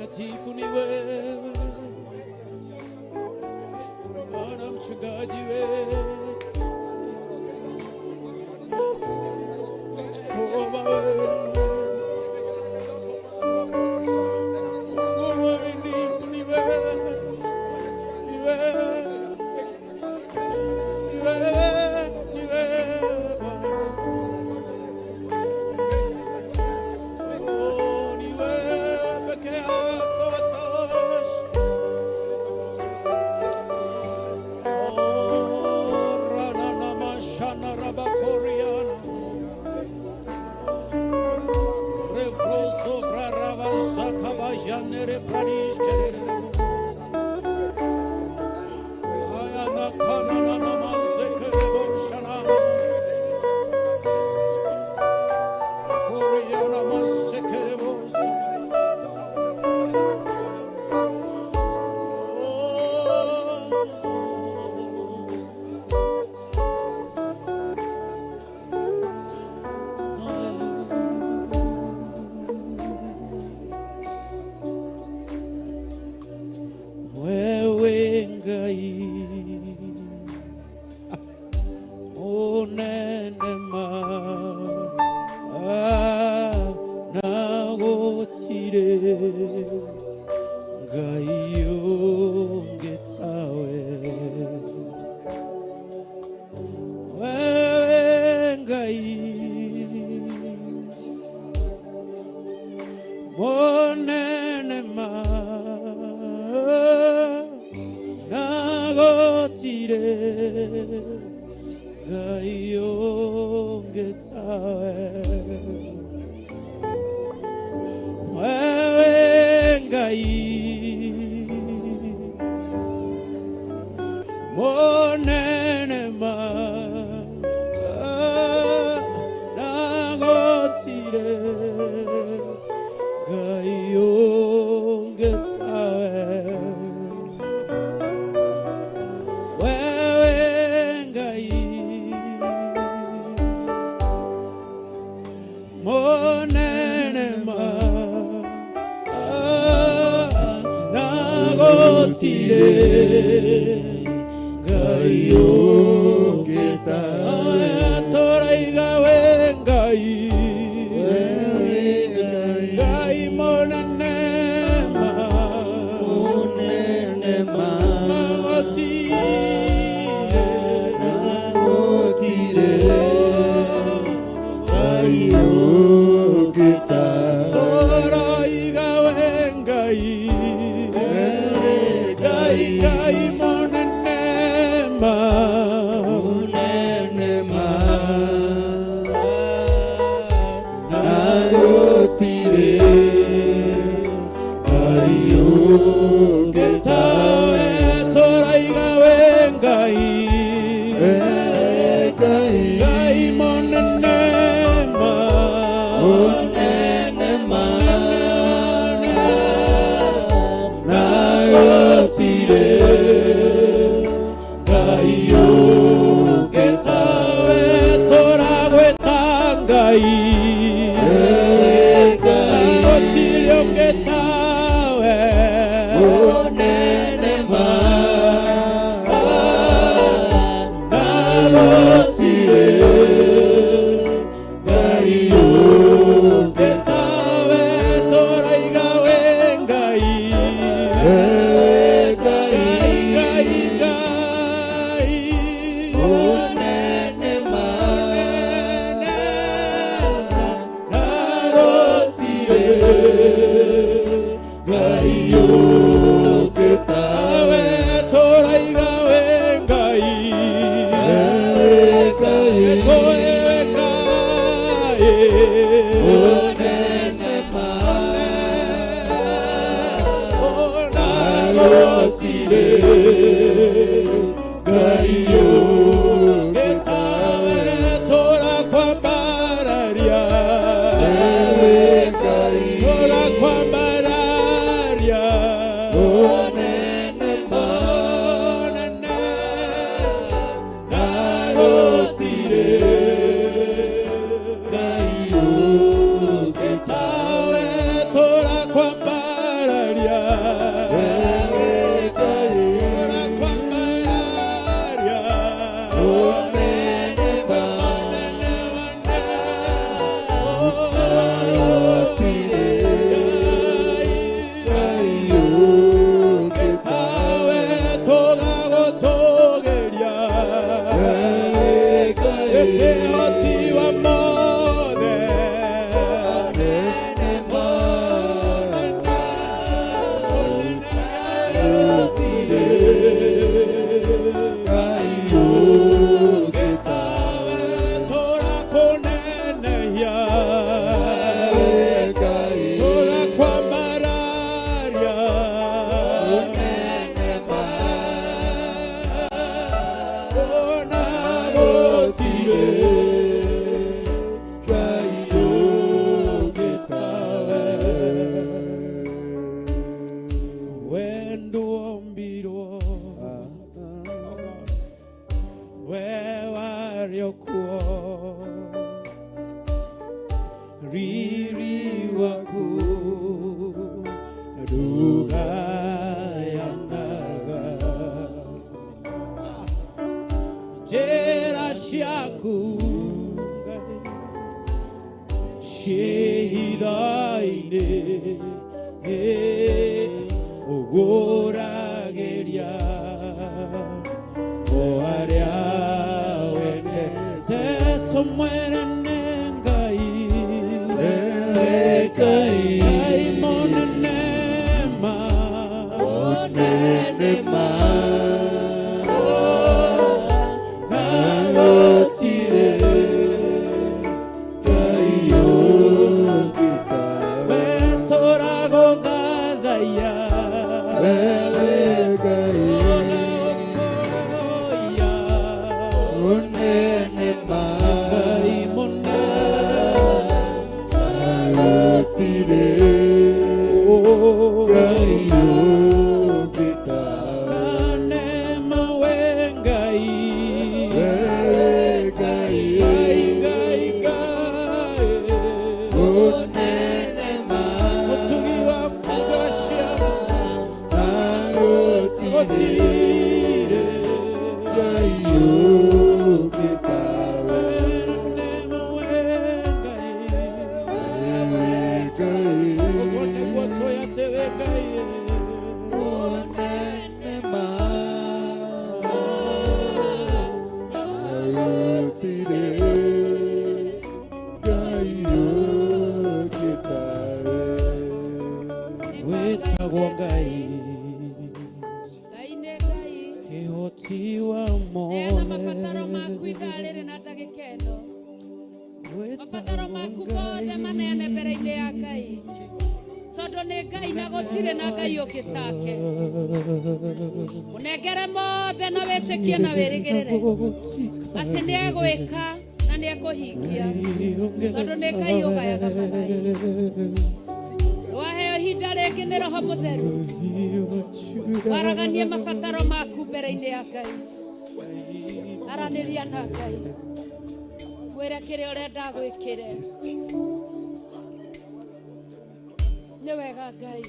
Mtakatifu ni wewe, Bwana mchungaji wetu, Jehova wewe ni Mungu mwaminifu ni wewe, ni wewe, ni wewe, ni wewe Bwana. Oh, ni wewe peke yako watosha. Oh, ranana mashana rabakoriana. Refroso vrarava sakabajanere pradish kerere. Ayana kanana namazekere boshana. Koriana masekere bosa. Oh. Wewe Ngai unene ma na gũtirĩ Ngai ũngĩ tawe. Wewe Ngai monene ma na gũtirĩ Ngai ũngĩ tawe. Wewe Ngai monene ma na gũtirĩ Ngai ũngĩ tawe. Wewe Ngai monene ma na gũtirĩ Ngai ũngĩ tawe. Tũraiga we Ngai, Ngai monene ma na gũtirĩ Gũtirĩ Ngai ũngĩ tawe. Tũraiga we Ngai, Ngai, Ngai monene ma Monene ma na gũtirĩ Ngai ũngĩ tawe. Tũraiga we Ngai, Ngai Ngai monene ma monene ma na gũtirĩ Ngai ũngĩ tawe. Tũragwĩta Ngai, Ngai gũtirĩ ũngĩ tawe. Monene ma na gũtirĩ Ngai ũngĩ Tawe. Tũraiga we Ngai, Ngai Ngai, Ngai, Monene ma na gũtirĩ Ngai ũngĩ tawe. tawe. Tũraiga we Ngai, Ngai wewe Ngai Monene ma na gũtirĩ Ngai ũngĩ tawe. Tũrakwambararia, Ngai tũrakwambararia. Monene ma Monene na gũtirĩ Ngai ũngĩ tawe. Tũrakwambararia. Ciĩhitho-inĩ ũgũragĩria o arĩa wendete tũmwĩre nĩ Ngai. Ngai. Ngai mũnene ma. Mũnene ma. Na gũtirĩ Ngai ũngĩ tawe. We tũragũthathaiya. Wewe Ngai. Tũgagũkũya. Mũnene ma. Ngai mũnene. Gũtirĩ Ngai ũngĩ tawe. Na neema we Ngai. Wewe Ngai. Ngai, Ngai, Ngai. Mũnene ma. Mũtugi wa kũgacia. Na gũtirĩ Gũtirĩ. Ngai ũngĩ tawe. Na neema we Ngai. Wewe Ngai. Ũguo nĩguo tũĩ atĩ wĩ Ngai. Mũnene ma. Na gũtirĩ Ngai ũngĩ tawe. Wĩtagwo Ngai. Ngai nĩ Ngai. Kĩhoti wa Neana mothe. mabataro maku ithaa rĩrĩ na ndagĩka ĩno. Mabataro maku mothe maneane mbere-inĩ ya Ngai, tondũ nĩ Ngai na gũtirĩ na Ngai ũngĩ take. Mũnengere mothe na wĩtĩkie na wĩrĩgĩrĩre atĩ nĩ egwĩka na nĩ ekũhingia, tondũ nĩ Ngai ũgayaga magai. Waheo ihinda rĩngĩ nĩ Roho Mũtheru, waraganie mabataro maku mbere-inĩ ya Ngai. Aranĩria na Ngai, mwĩre kĩrĩa ũrenda gwĩkĩre. Nĩ wega Ngai,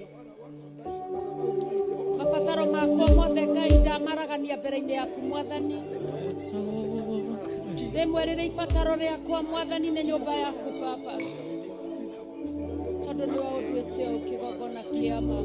mabataro makwa mothe Ngai ndamaragania mbere-inĩ yaku Mwathani. Rĩmwe rĩrĩ ibataro rĩakwa Mwathani nĩ nyũmba yaku Baba, tondũ nĩwe ũnduĩte ũũ kĩgongona kĩa ma.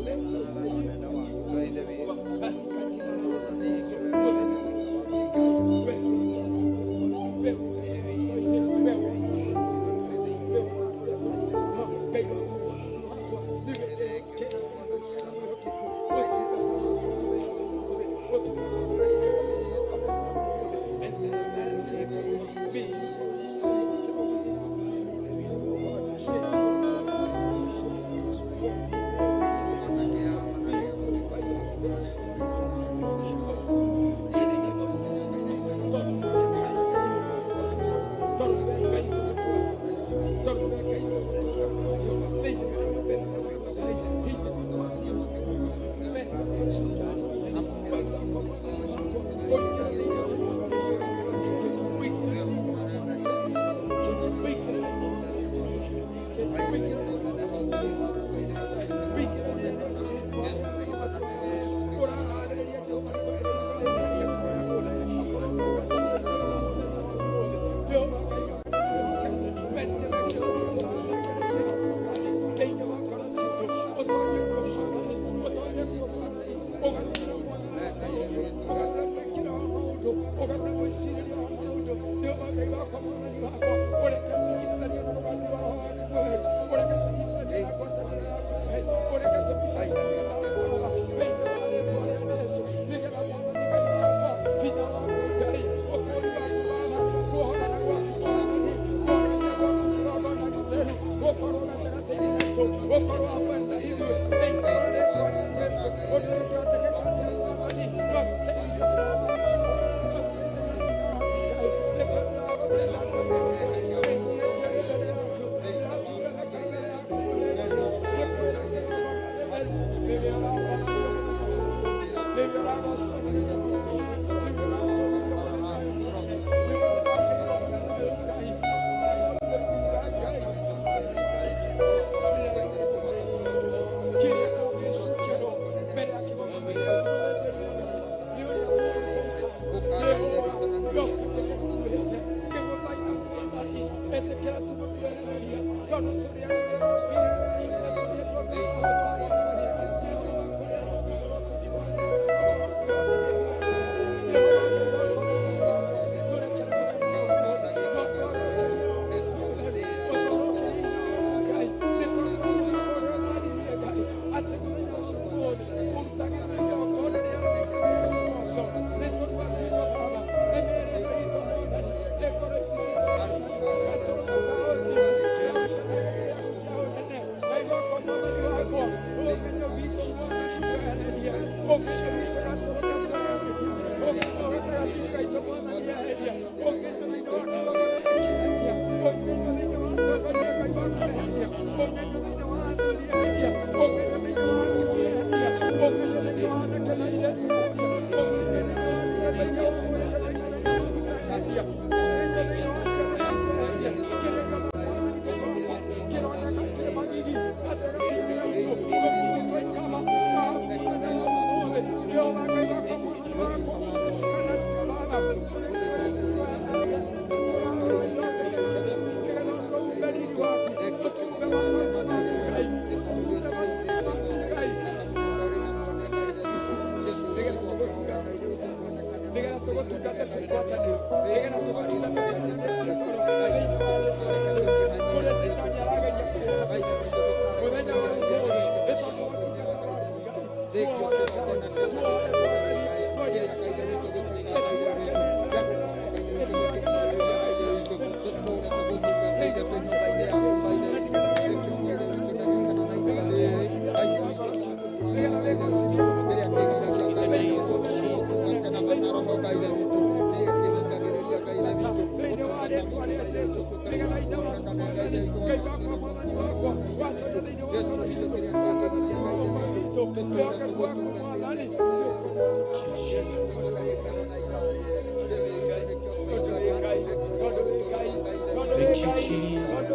Thank you, Jesus.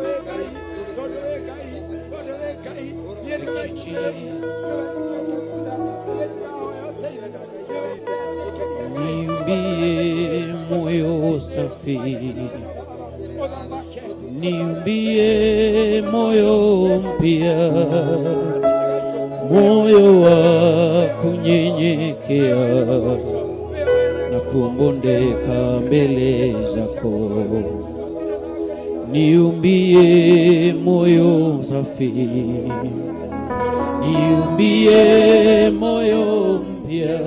Thank you, Jesus. Niumbie moyo safi, niumbie moyo mpya, moyo wa kunyenyekea na kumbondeka mbele zako. Niumbie moyo safi, niumbie moyo mpya,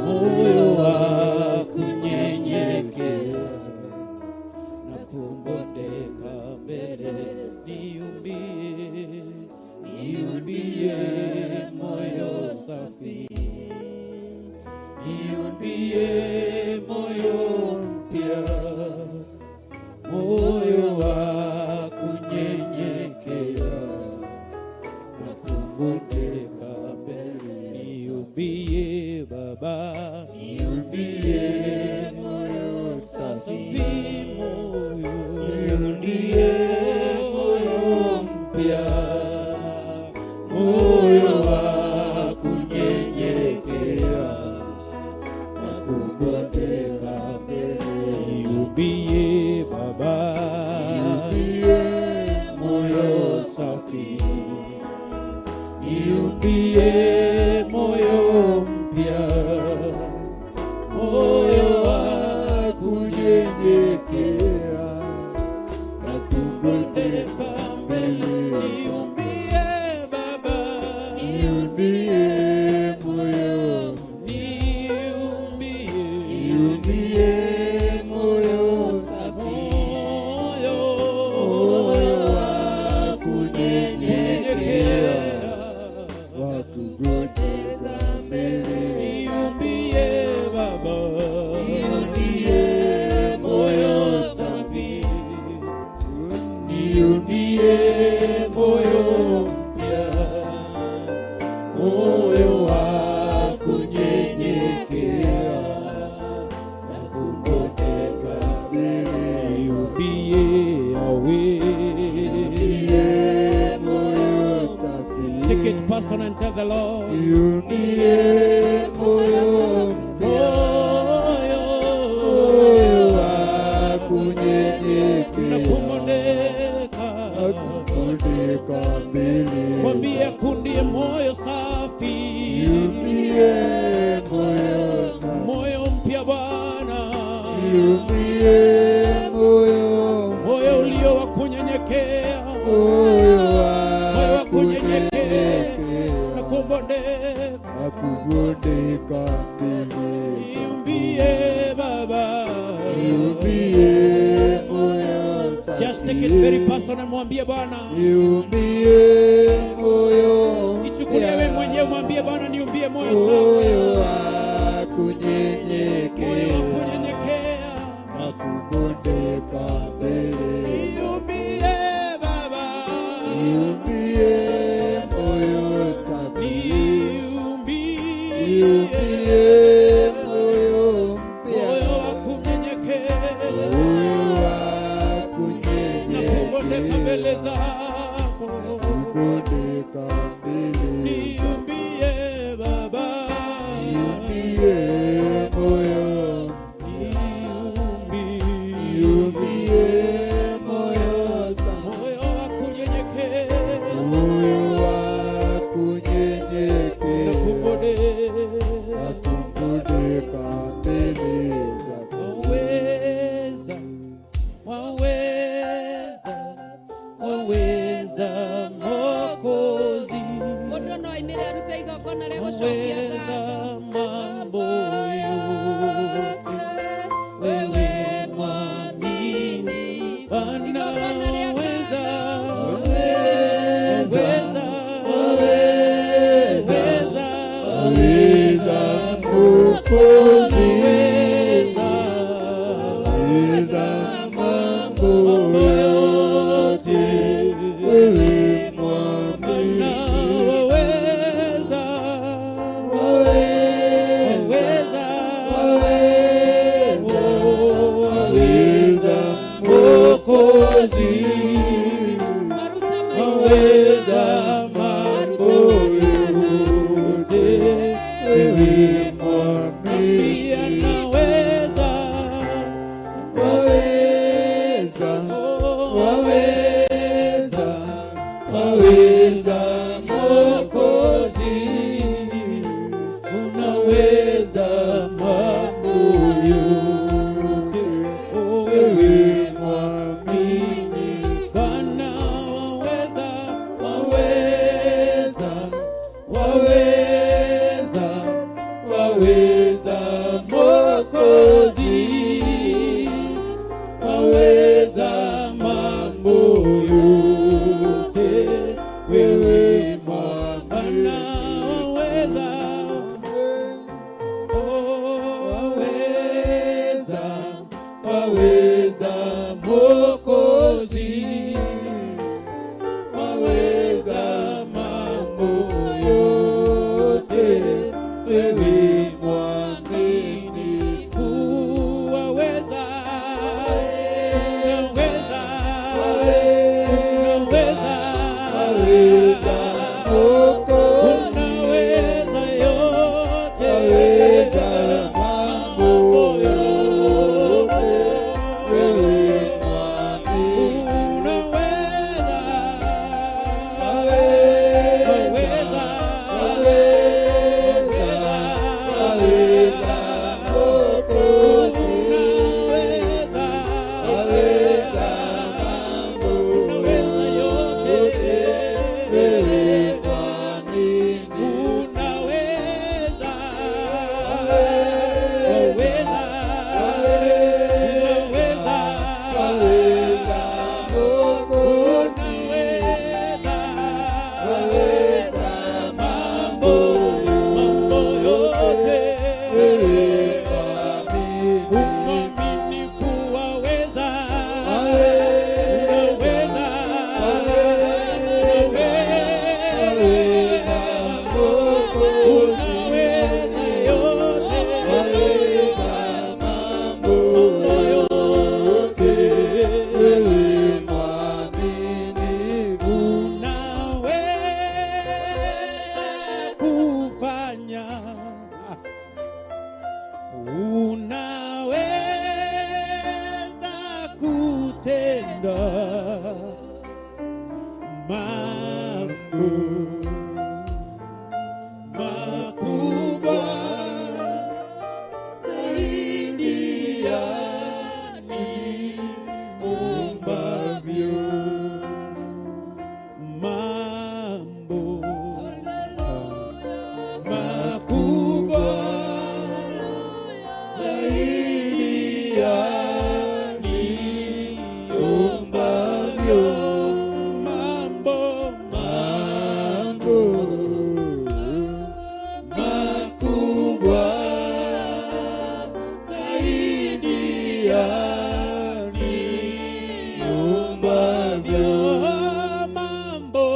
moyo wa kunyenyekea na kumbondeka mbele. Niumbie, niumbie moyo safi, niumbie moyo mpya, moyo wa kunyenyekea na kumbondeka mbele. Niumbie Baba, niumbie moyo safi, moyo niumbie moyo mpya, moyo wa kunyenyekea na kumbondeka mbele. Niumbie Baba, niumbie moyo safi, niumbie moyo mpya, moyo wa kunyenyekea na kumbondeka mbele. Niumbie Baba, Niumbie moyo, niumbie, niumbie moyo safi, moyo moyo wa kunyenyekea, wa kumbondeka mbele. Niumbie Baba, Niumbie moyo safi, niumbie moyo mpya, moyo wa kunyenyekea na kumbondeka mbele. Niumbie Yahweh, Niumbie moyo safi, Take it personal and tell the Lord. niumbie moyo mpya, Moyo moyo wa kunyenyekea. Na kubondeka. Kubondeka mbele. Mwambie akundie moyo safi. Niumbie moyo safi. Moyo mpya Bwana. Niumbie moyo. Moyo ulio wa kunyenyekea. Moyo wa Moyo wa kunyenyekea. kunyenyekea. Na kubondeka. Na kubondeka mbele. Niumbie Baba. Niumbie moyo safi. Just take it very personal, mwambie Bwana. Niumbie moyo. Ichukulie wewe mwenyewe, mwambie Bwana, niumbie moyo safi. Moyo wa Moyo wa kunyenyekea. kunyenyekea. Na kubondeka mbele. Niumbie Baba. Niumbie moyo safi. Niumbie. Niumbie moyo mpya. Moyo wa kunyenyekea. Moyo wa Na kubondeka mbele kunyenyekea. zako. Kubondeka mbele. Niumbie Baba. Niumbie moyo. Niumbie. Niumbie moyo safi. Moyo wa kunyenyekea. Moyo wa Na kunyenyekea. kubondeka. Na kubondeka mbele zako. Waweza, waweza, waweza Mwokozi, Mũndũ no aimĩre arute igongona rĩa gũcokia waweza ngatho. mambo yote, wewe mwamini, Bwana Igongona rĩa waweza, ngatho. waweza, waweza, Waweza Mwokozi. waweza Waweza mambo yote. Wewe mwamini. Bwana waweza, Waweza. waweza, Waweza. Waweza Mwokozi. Maruta maitũ. waweza mambo yote, Wewe mwamini. pia naweza, Waweza. Waweza. Waweza Mwokozi. Unaweza mambo yote, wewe Wewe mwamini. Bwana waweza, waweza, waweza, waweza Mwokozi, waweza mambo yote, wewe Bwana waweza, oh, waweza, waweza Mwokozi, waweza mambo yote, wewe mwaminifu, waweza, waweza, Kutenda mambo makubwa zaidi ya niombavyo. Mambo makubwa zaidi ya niombavyo. Mambo, mambo makubwa zaidi ya niombavyo. Mambo,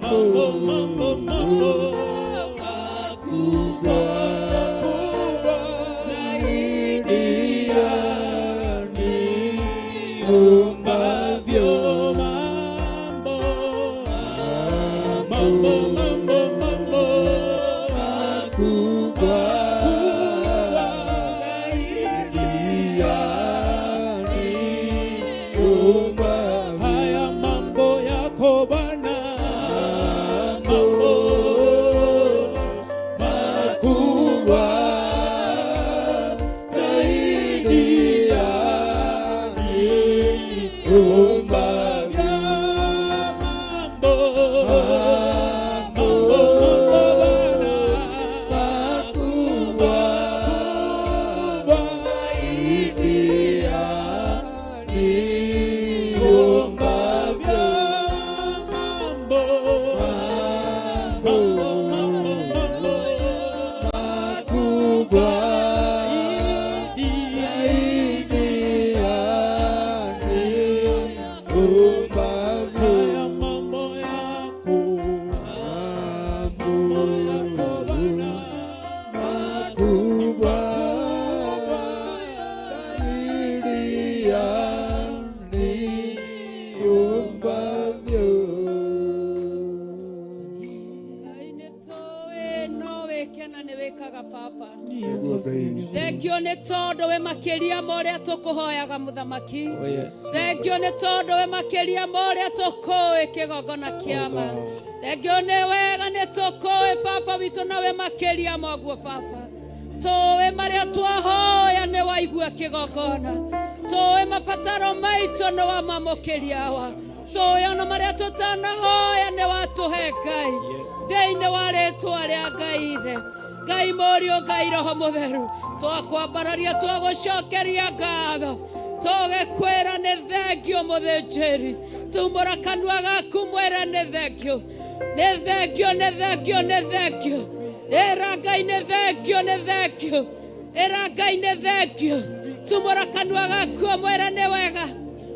mambo, mambo, mambo makubwa zaidi ya niombavyo. Mambo, mambo, mambo, mambo makubwa zaidi ya niombavyo. Haya mambo yako Bwana, mambo makubwa zaidi ya niombavyo. Mambo, mambo, mambo Bwana, makubwa zaidi ya niombavyo. Mambo, mambo, mambo, mambo makubwa zaidi ya niombavyo. Haya mambo yako, mambo yako Bwana, makubwa zaidi ya niombavyo. Ngai nĩ tũĩ no wĩke na nĩ wĩkaga, Baba. Nĩguo Ngai witũ. Thengio nĩ tondũ wĩ makĩria ma ũrĩa tũkũhoyaga, Mũthamaki. Oh, yes. Thengio nĩ tondũ wĩ makĩria ma ũrĩa tũkũĩ, kĩgongona kĩama. Thengio nĩ wega nĩ tũkũĩ, Baba witũ, na wĩ makĩria ma ũguo, Baba. Tũĩ marĩa twahoya nĩ waigua, kĩgongona. Tũĩ mabataro maitũ nĩ wamamũkĩria wa. Tũĩ ona marĩa tũtanahoya nĩ watũhe, Ngai. Thĩinĩ wa rĩtwa rĩa Ngai Ithe, Ngai Mũriũ, Ngai Roho Mũtheru, twakwambararia, twagũcokeria ngatho, tũgĩkwĩra nĩ thengio. Mũthĩnjĩri, tumũra kanua gaku, mwĩre nĩ thengio, nĩ thengio, nĩ thengio, nĩ thengio. Ĩra Ngai nĩ thengio, nĩ thengio. Ĩra Ngai nĩ thengio. Tumũra kanua gaku, mwĩre nĩ wega,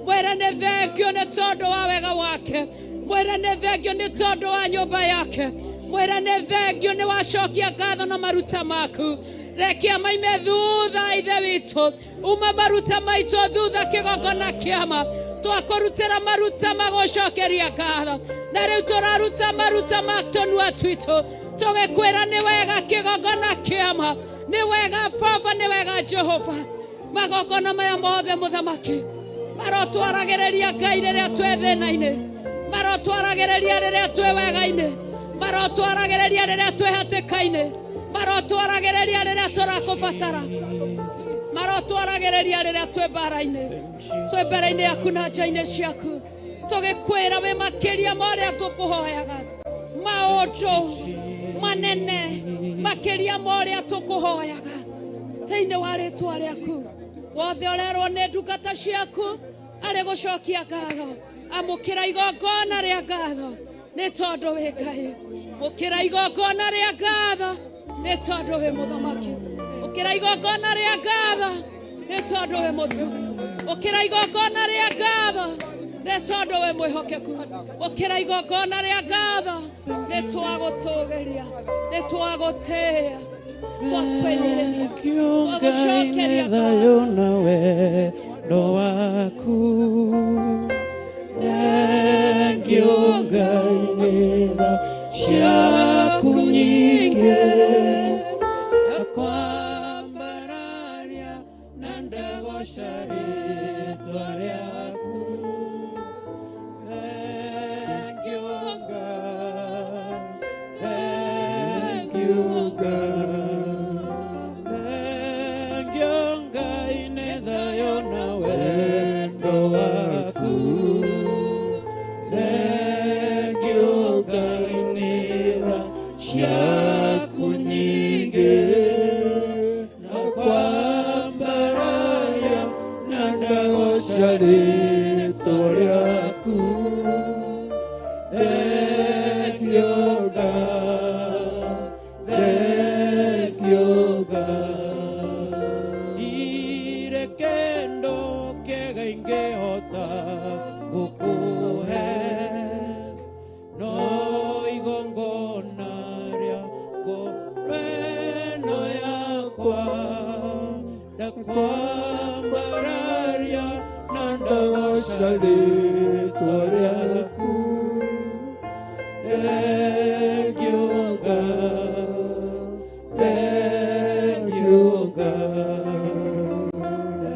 mwĩre nĩ thengio nĩ tondũ wa wega wake, mwĩre nĩ thengio nĩ tondũ wa nyũmba yake, mwĩre nĩ thengio nĩ wacokia ngatho na maruta maku. Rekia maime thutha, Ithe witũ, uma maruta maitũ thutha, kĩgongona kĩama. Twakũrutĩra maruta magũcokeria ngatho, na rĩu tũraruta maruta ma tũnua twitũ tũgĩkwĩra nĩ wega, kĩgongona kĩama, nĩ wega Baba, nĩ wega Jehova. Magongona maya mothe, Mũthamaki, marotwaragĩrĩria Ngai rĩrĩa twĩ thĩna-inĩ, marotwaragĩrĩria rĩrĩa twĩ wega-inĩ, marotwaragĩrĩria rĩrĩa twĩ hatĩka-inĩ, marotwaragĩrĩria rĩrĩa tũrakũbatara, marotwaragĩrĩria rĩrĩa twĩ mbara-inĩ, twĩ mbere-inĩ yaku na nja-inĩ ciaku, tũgĩkwĩra wĩ makĩria ma ũrĩa tũkũhoyaga, maũndũ manene makĩria ma ũrĩa tũkũhoyaga. Thĩinĩ wa rĩtwa rĩaku, wothe ũrerwo nĩ ndungata ciaku arĩ gũcokia ngatho, amũkĩra igongona rĩa ngatho nĩ tondũ wĩ Ngai. Mũkĩra igongona rĩa ngatho nĩ tondũ wĩ Mũthamaki. Ũkĩra igongona rĩa ngatho nĩ tondũ wĩ mũtugi. Ũkĩra igongona rĩa ngatho nĩ tondũ wĩ mwĩhokeku. Ũkĩra igongona rĩa ngatho. Nĩ twagũtũgĩria, nĩ twagũtĩĩa, twakwĩnyihĩria, Ngai nĩ thayũ na wendo waku. Thengio Ngai nĩ tha ciaku nyingĩ, kwambararia na ndagoca rĩtwa rĩaku. Ndagoca rĩtwa rĩaku. Thengiũ Ngai, thengiũ Ngai. Ndirĩ kĩndũ kĩega ingĩhota gũkũhe no igongona rĩa ngoro ĩno yakwa ndakwambararia na Ndagoca ndagoca rĩtwa rĩaku. Thengiũ Ngai, thengiũ Ngai.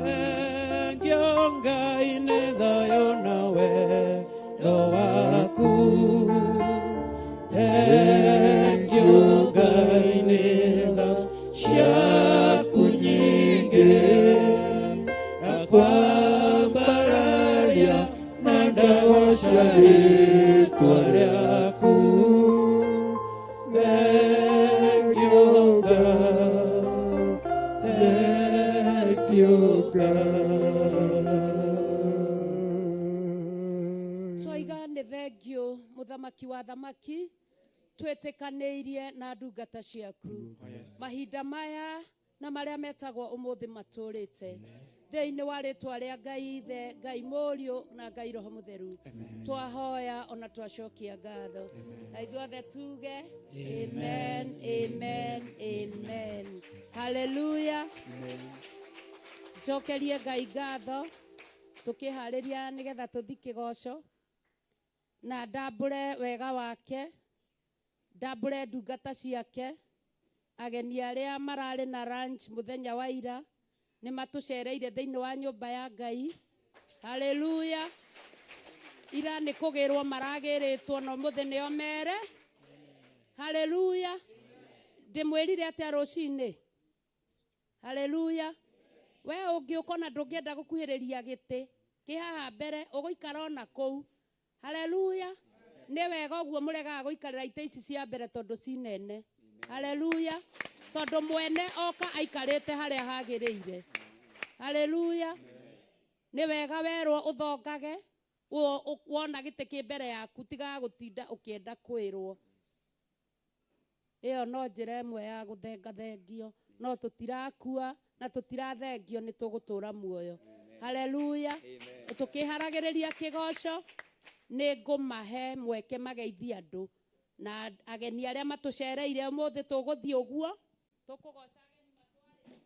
Thengiũ Ngai nĩ thayũ na wendo waku. Thengiũ Ngai nĩ tha ciaku nyingĩ ndakwambararia na ndagoca Rĩtwa rĩtwa rĩaku. Thengiũ Ngai, Thengiũ Ngai. Twaiga nĩ thengiũ mũthamaki wa thamaki twĩtĩkanĩirie na ndungata ciaku mahinda maya na marĩa metagwo ũmũthĩ matũrĩte thĩinĩ wa rĩtwa rĩa Ngai Ithe, Ngai Mũriũ na Ngai Roho Mũtheru, twahoya ona twacokia ngatho na ithuothe tuge amen, amen, amen. Haleluya. Njokerie Ngai ngatho tũkĩharĩria nĩgetha tũthi kĩgoco na ndambũre wega wake, ndambũre ndungata ciake, ageni arĩa mararĩ na lunch mũthenya wa ira nĩ matũcereire thĩinĩ wa nyũmba ya Ngai. Haleluya. Ira nĩ kũgĩrwo maragĩrĩtwo na ũmũthĩ nĩo mere. Haleluya. Ndĩmwĩrire atĩa rũcinĩ? Haleluya. We ũngĩũka ona ndũngĩenda gũkuhĩrĩria gĩtĩ kĩ haha mbere, ũgũikara ona kũu. Haleluya. Nĩ wega ũguo mũregaga gũikarĩra itĩ ici cia mbere tondũ ci nene. Haleluya. Tondũ mwene oka aikarĩte harĩa hagĩrĩire. Haleluya. Nĩ wega werwo ũthongage wona gĩtĩ kĩ mbere yaku, tigaga gũtinda ũkĩenda kwĩrwo. Ĩyo no njĩra ĩmwe ya gũthengathengio, no tũtirakua na tũtirathengio, nĩ tũgũtũra muoyo. Haleluya. Tũkĩharagĩrĩria kĩgoco nĩ ngũmahe mweke mageithie andũ na ageni arĩa matũcereire ũmũthĩ. Tũgũthiĩ ũguo tũkũgoca ageni matwarĩrie.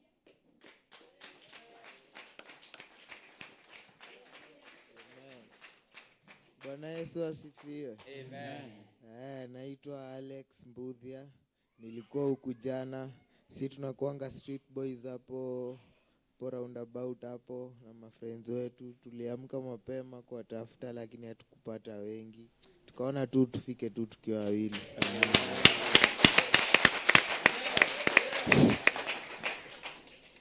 Bwana Yesu asifiwe. Amen. Naitwa Alex Mbuthia. Nilikuwa huku jana. Si tunakuanga street boys hapo hapo roundabout hapo na mafriends wetu. Tuliamka mapema kuwatafuta lakini hatukupata wengi. Tukaona tu tufike tu tukiwa wawili.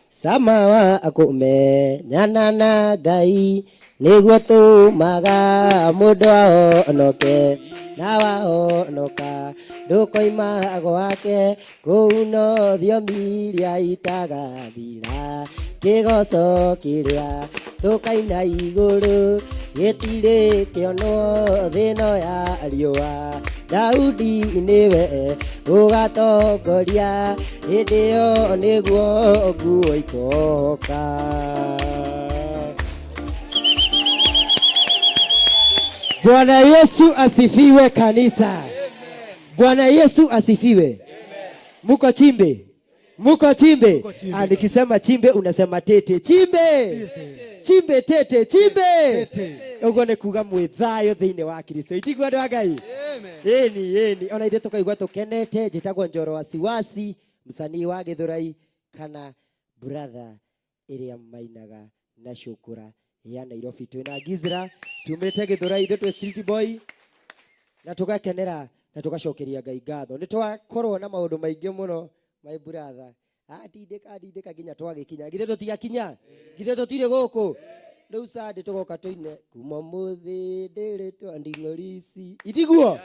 Sama wa kũmenyana na Ngai nĩguo tũmaga mũndũ ahonoke, na wahonoka ndũkoima gwake, kũu no thiomi iria itagathira. Kĩgoco kĩrĩa tũkaina igũrũ gĩtirĩ kĩonwo thĩ ĩno ya riũa. Daudi nĩwe ũgatongoria hĩndĩ ĩyo nĩguo nguo ikoka. Bwana Yesu asifiwe kanisa. Bwana Yesu asifiwe. Muko chimbe? Muko chimbe? Ah, nikisema chimbe unasema tete. Chimbe. Chimbe tete chimbe. Uguo nĩ kuga mwĩ thayũ thĩinĩ wa Kristo. Itiguo andũ a Ngai? Ĩni ĩni, ona ithuĩ tũkaigua tũkenete. Njĩtagwo Njoro Wasiwasi, msanii wa Gĩthũrai kana brother ĩrĩa mainaga na cũkũra ya Nairobi. Twĩna Gizra, tumĩte Gĩthũrai, ithuĩ twĩ street boy na tũgakenera na tũgacokeria Ngai ngatho. Nĩ twakorwo na maũndũ maingĩ mũno my brother, atindĩka andindĩka nginya twagĩkinya. Githĩ tũtigakinya? Githĩ tũtirĩ gũkũ rĩu? Sande tũgoka tũine kuma mũthĩ ndĩrĩtwa nding'orisi, itiguo?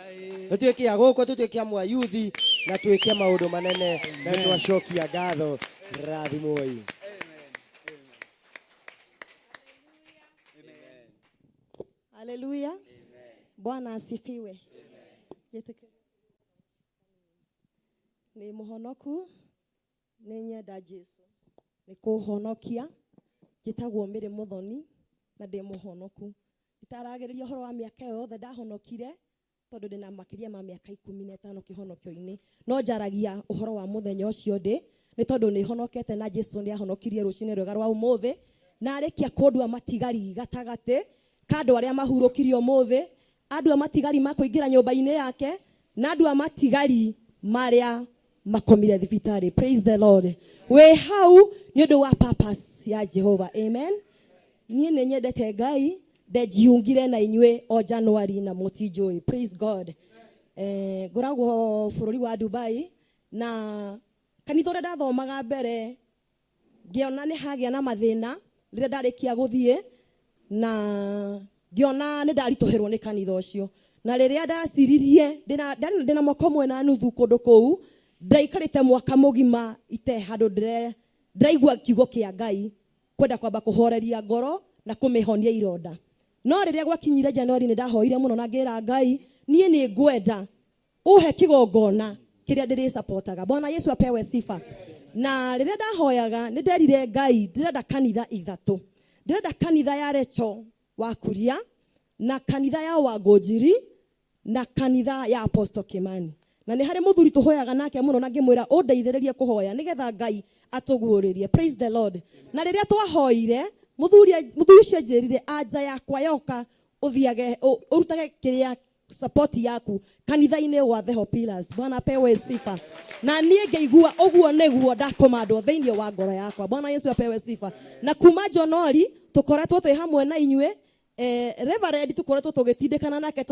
Tũtuĩke a gũkũ, tũtuĩke a mwayuthi na twĩke maũndũ manene na twacokia ngatho. Rathimwoi. Haleluya. Bwana asifiwe. Gĩtĩkĩrio nĩ mũhonoku nĩ nyenda Jesu nĩ kũhonokia njĩtagwo Mary Muthoni na ndĩ mũhonoku nditaragĩrĩria ũhoro wa mĩaka ĩyo yothe ndahonokire tondũ ndĩna makĩria ma mĩaka 15 kĩhonokio-inĩ no njaragia ũhoro wa mũthenya ũcio ndĩ nĩ tondũ nĩ honokete na Jesu nĩ ahonokirie rũcinĩ rwega rwa ũmũthĩ na arĩkia kũndua matigari gatagatĩ ka andũ arĩa mahurũkirie ũmũthĩ andũ a matigari ma kũingĩra nyũmba-inĩ yake na andũ a matigari marĩa makomire thibitarĩ. Praise the Lord. Wĩ hau nĩ ũndũ wa purpose ya Jehova. Amen. Niĩ nĩ nyendete Ngai ndenjiungire na inyuĩ o January na mũtinjũĩ. Praise God. Ngoragwo bũrũri wa Dubai na kanitha ũrĩa ndathomaga mbere ngĩona nĩ hagĩa na mathĩna rĩrĩa ndarĩkia gũthiĩ na ngĩona nĩ ndaritũhĩrwo nĩ kanitha ũcio na rĩrĩa ndaciririe ndĩna mwaka ũmwe na nuthu kũndũ kũu ndaikarĩte mwaka mũgima ite handũ ndĩraigua kiugo kĩa Ngai kwenda kwamba kũhoreria ngoro na kũmĩhonia ironda no rĩrĩa gwakinyire January nĩ ndahoire mũno na ngĩra Ngai niĩ nĩ ngwenda uhe kĩgongona kĩrĩa ndĩrĩsapotaga. Bwana Yesu apewe sifa. Na rĩrĩa ndahoyaga nĩ nderire Ngai ndĩrenda kanitha ithatũ, ndĩrenda kanitha ya Recho wa Kuria na kanitha ya Wangũnjiri na kanitha ya Apostle Kimani. Na nĩ harĩ mũthuri tũhoyaga nake mũno na ngĩmwĩra ũndeithĩrĩrie kũhoya nĩgetha Ngai atũguũrĩrie. Praise the Lord. Na rĩrĩa twahoire mũthuri ũcio anjĩrire anja yakwa yoka ũthiage ũrutage kĩrĩa support yaku kanitha-inĩ wa The Hope Pillars. Bwana apewe sifa. Na niĩ ngĩigua ũguo nĩguo ndakomandwo thĩinĩ wa ngoro yakwa. Bwana Yesu apewe sifa. Na kuma January tũkoretwo twĩ hamwe na inyuĩ Reverend tũkoretwo tũgĩtindĩkana nake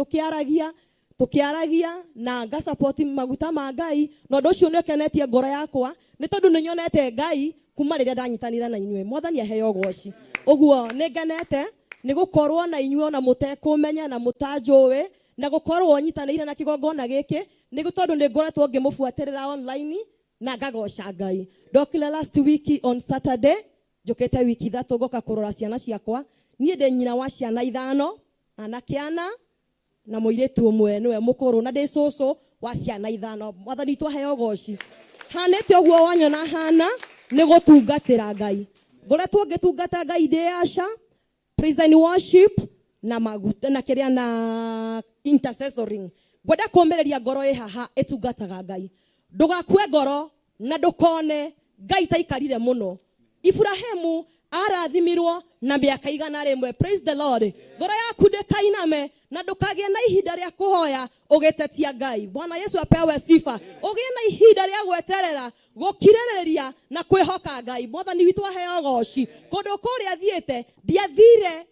tũkĩaragia na ngasupport maguta ma Ngai na ũndũ ũcio nĩ ũkenetie ngoro yakwa nĩ tondũ nĩ nyonete Ngai kuma rĩrĩa ndanyitanĩra na inyuĩ. Mwathani aheo ũgoci. Ũguo nĩ ngenete nĩ gũkorwo na inyuĩ ona mũtekũmenya na mũtanjũĩ na gũkorwo nyitanĩire na kĩgongona gĩkĩ nĩ tondũ nĩ ngoretwo ngĩmũbuatĩrĩra online na ngagoca Ngai. Ndokire last week on Saturday njũkĩte wiki ithatũ ngoka kũrora ciana ciakwa. Niĩ ndĩ nyina wa ciana ithano, anake ana na mũirĩtu ũmwe nĩwe mũkũrũ na ndĩ cũcũ wa ciana ithano. Mwathani witũ aheo ũgoci. Hanĩte ũguo wanyona hana nĩ gũtungatĩra Ngai. Ngoretwo ngĩtungata Ngai ndĩ Asha, praise and worship na maguta na kĩrĩa na intercessoring. Ngwenda kũmĩrĩria ngoro ĩ haha ĩtungataga Ngai. Ndũgakue ngoro na ndũkone Ngai taikarire mũno. Ibrahimu arathimirwo na mĩaka 100. Praise the Lord. Ngoro yaku ndĩkainame na ndũkagĩe na ihinda rĩa kũhoya ũgĩtetia Ngai. Bwana Yesu apewe sifa. Ũgĩe na ihinda rĩa gweterera, gũkirĩrĩria na kwĩhoka Ngai. Mwathani witũ aheo ũgoci. Kũndũ kũrĩa thiĩte ndiathire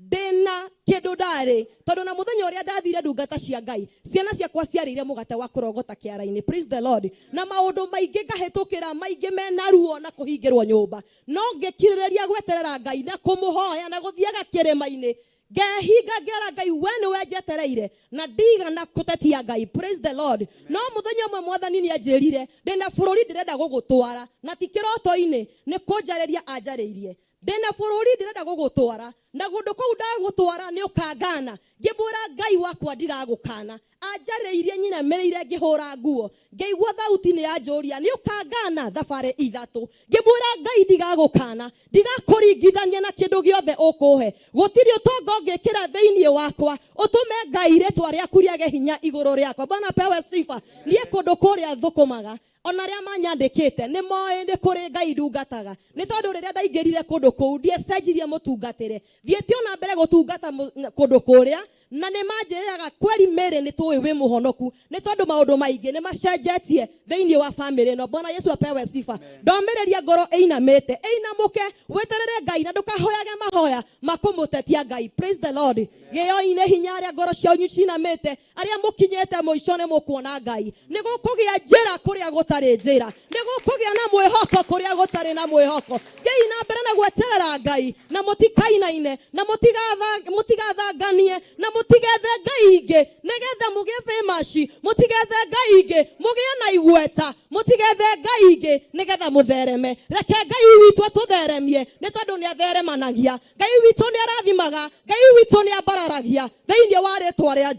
ndĩna kĩndũ ndarĩ tondũ na mũthenya ũrĩa ndathire ndungata cia Ngai ciana ciakwa ciarĩire mũgate wa kũrogota kĩara-inĩ. Praise the Lord. Na maũndũ maingĩ ngahĩtũkĩra maingĩ mena ruo na kũhingĩrwo nyũmba no ngĩkirĩrĩria gweterera Ngai na kũmũhoya na gũthiaga kĩrĩma-inĩ ngehinga ngera Ngai we nĩwe njetereire na ndigana kũtetia Ngai. Praise the Lord. No mũthenya ũmwe mwathani nĩ anjĩrire ndĩna bũrũri ndĩrenda gũgũtwara na ti kĩroto-inĩ nĩ kũnjarĩria anjarĩirie ndĩna bũrũri ndĩrenda gũgũtwara na kũndũ kũu ndagũtwara nĩ ũkangana. Ngĩmwĩra Ngai wakwa ndigagũkana. Anjarĩirie nyinamĩrĩire ngĩhũra nguo ngĩigua thauti nĩ yanjũria nĩ ũkangana thabarĩ ithatũ. Ngĩmwĩra Ngai ndigagũkana, ndigakũringithania na kĩndũ gĩothe ũkũhe. Gũtirĩ ũtonga ũngĩkĩra thĩinĩ wakwa ũtũme Ngai rĩtwa rĩaku rĩage hinya igũrũ rĩakwa. Bwana apewe sifa. Niĩ kũndũ kũrĩa thũkũmaga ona arĩa manyandĩkĩte nĩ moĩ nĩ kũrĩ Ngai ndungataga nĩ tondũ rĩrĩa ndaingĩrire kũndũ kũu ndiecenjirie mũtungatĩre thiĩte ona mbere gũtungata kũndũ kũrĩa na nĩ manjĩraga kweri Mary nĩ tũĩ wĩ mũhonoku nĩ tondũ maũndũ maingĩ nĩ macenjetie thĩinĩ wa famĩlĩ ĩno. Bwana Yesu apewe sifa. Ndomĩrĩria ngoro ĩinamĩte ĩinamũke weterere Ngai na ndũkahoyage mahoya ma kũmũtetia Ngai. Praise the Lord. Gĩo-inĩ hinya arĩa ngoro cianyu cinamĩte arĩa mũkinyĩte mũico nĩ mũkuona Ngai. Nĩ gũkũgĩa njĩra kũrĩa gũtarĩ njĩra, nĩ gũkũgĩa na mwĩhoko kũrĩa gũtarĩ na mwĩhoko. Thiĩi na mbere na gweterera Ngai na mũtikainaine na mũtigathanganie na mũtigethe Ngai ingĩ nĩgetha mũgĩe famous, mũtigethe Ngai ingĩ mũgĩe na igweta, mũtigethe Ngai ingĩ nĩgetha mũthereme. Reke Ngai witũ atũtheremie nĩ tondũ nĩ atheremanagia. Ngai witũ nĩ arathimaga, Ngai witũ nĩ ambararagia.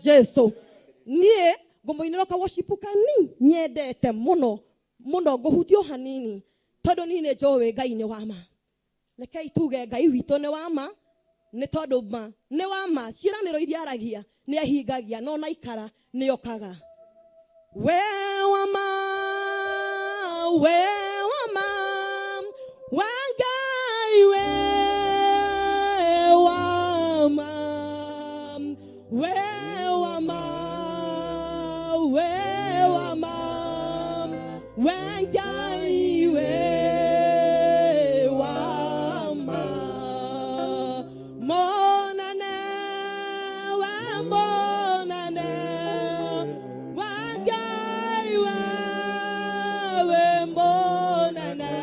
Jesu. Niĩ ngũmũinĩra ka worship kani nyendete mũno mũno, ngũhutio hanini tondũ niĩ nĩ njũĩ Ngai nĩ wa ma. Rekei tuge Ngai witũ nĩ wa ma, nĩ tondũ ma nĩ wa ma, ciĩranĩro iria aragia nĩ ahingagia, no na ikara nĩ okaga. We wa ma, we wa ma, wa Ngai we wa ma, we wa ma, we wa ma, wa Ngai we wa ma. Monane, wa monane, wa Ngai we, we monane,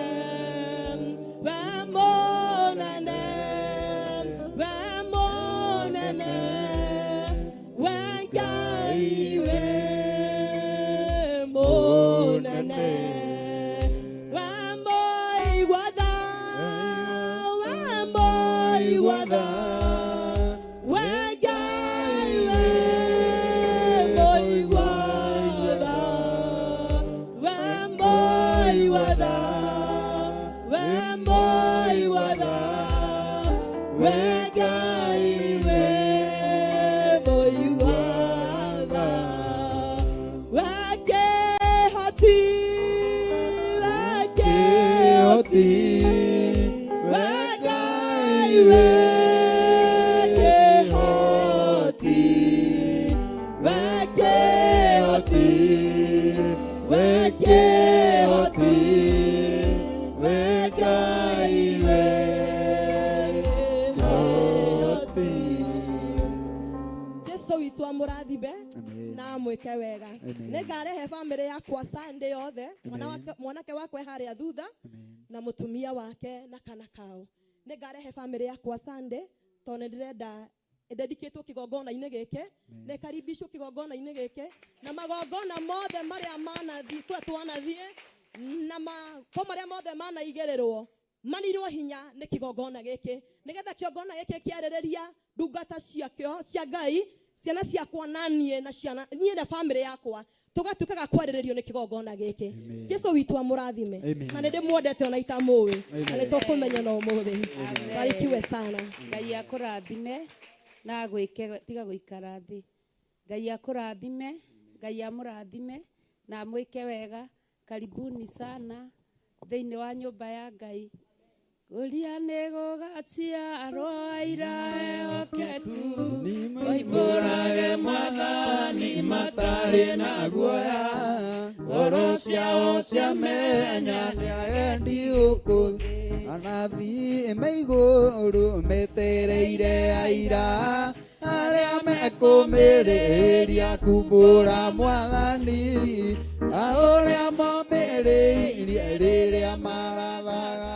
we monane, we monane, wa Ngai we monane. Wa moigwatha, wa moigwatha, wa Ngai we moigwatha, we moigwatha, we moigwatha, we Ngai we moigwatha. We kĩhoti, we kĩhoti, we Ngai we kĩhoti, we kĩhoti, we kĩhoti, we Ngai we kĩhoti. Jesu witũ amũrathime na amwĩke wega. Nĩngarehe bamĩrĩ yakwa Sunday yothe, mwanake wakwa e harĩa thutha na mũtumia wake na kana kao. Nĩngarehe bamĩrĩ yakwa Sunday tondũ nĩ ndĩrenda ndedikĩtwo kĩgongona-inĩ gĩkĩ, na ĩkaribicwo kĩgongona-inĩ gĩkĩ na magongona mothe marĩa manathiĩ kũrĩa twanathiĩ na ko marĩa mothe manaigĩrĩrwo manirwo hinya nĩ kĩgongona gĩkĩ, nĩgetha kĩgongona gĩkĩ kĩarĩrĩria ndungata ciakĩo cia Ngai, ciana ciakwa na niĩ na ciana niĩ na bamĩrĩ yakwa tũgatuĩkaga kwarĩrĩrio nĩ kĩgongona gĩkĩ. Jesu witũ amũrathime. Amen. Na nĩ ndĩmwendete ona itamũĩ, na nĩ tũkũmenya na ũmũthĩ. Barikiwe sana. Ngai akũrathime na agwĩke, tiga gũikara thĩ. Ngai akũrathime, Ngai amũrathime na amwĩke wega. Karibuni sana thĩinĩ wa nyũmba ya Ngai. Kũria nĩ gũgaciarwo aira ehokeku, Moimbũrage mwathani matarĩ na guoya, ngoro ciao ciamenya nĩ agendi gũkũ thĩ. Anabii me igũrũ metereire aira arĩa mekũmĩrĩria kumbũra mwathani, ta ũrĩa momĩrĩirie rĩrĩa marathaga.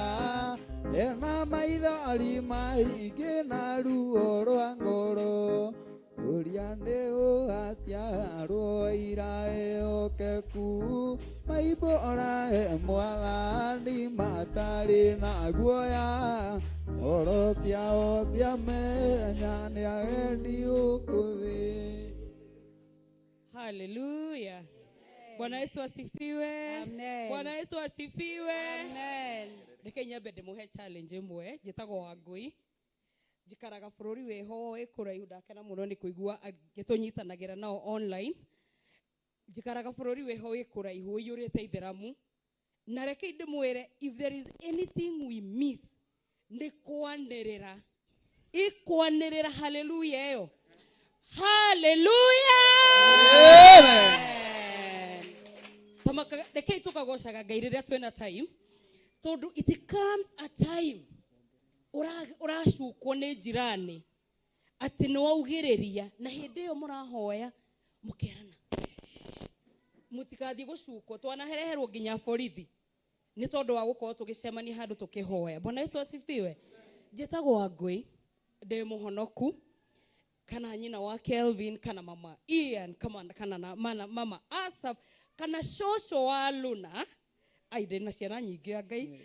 Ena maithori maingĩ na ruo rwa ngoro, ũrĩa nĩ gũgaciarwo ira ehokeku, maimbũrage mwathani matarĩ na guoya, ngoro ciao ciamenya nĩ agendi gũkũ thĩ. Haleluya. Bwana Yesu asifiwe. Amen. Bwana Yesu asifiwe. Amen. Reke nyambe ndĩmũhe challenge ĩmwe. Njĩtagwo Wangũi, njikaraga bũrũri wĩho wĩ kũraihu. Ndakena mũno nĩ kũigua angĩtũnyitanagĩra nao online. Njikaraga bũrũri wĩho wĩ kũraihu ũiyũrĩte itheramu, na reke ndĩmwĩre, if there is anything we miss nĩ kwanĩrĩra, ikwanĩrĩra haleluya ĩyo, haleluya. Rekei tũkagocaga Ngai rĩrĩa twĩna time, tondũ it comes a time ũracukwo nĩ njirani atĩ nĩ waugĩrĩria, na hĩndĩ ĩyo mũrahoya mũkerana mũtigathiĩ gũcukwo. Twanahereherwo nginya borithi nĩ tondũ wa gũkorwo tũgĩcemania handũ tũkĩhoya. Bwana Yesu asifiwe. Njĩtagwo Wangũi, ndĩ mũhonoku, kana nyina wa Kelvin, kana mama Ian, kana na mama Asaf, kana shosho wa Luna, ai ndĩ na ciana nyingĩ ya Ngai,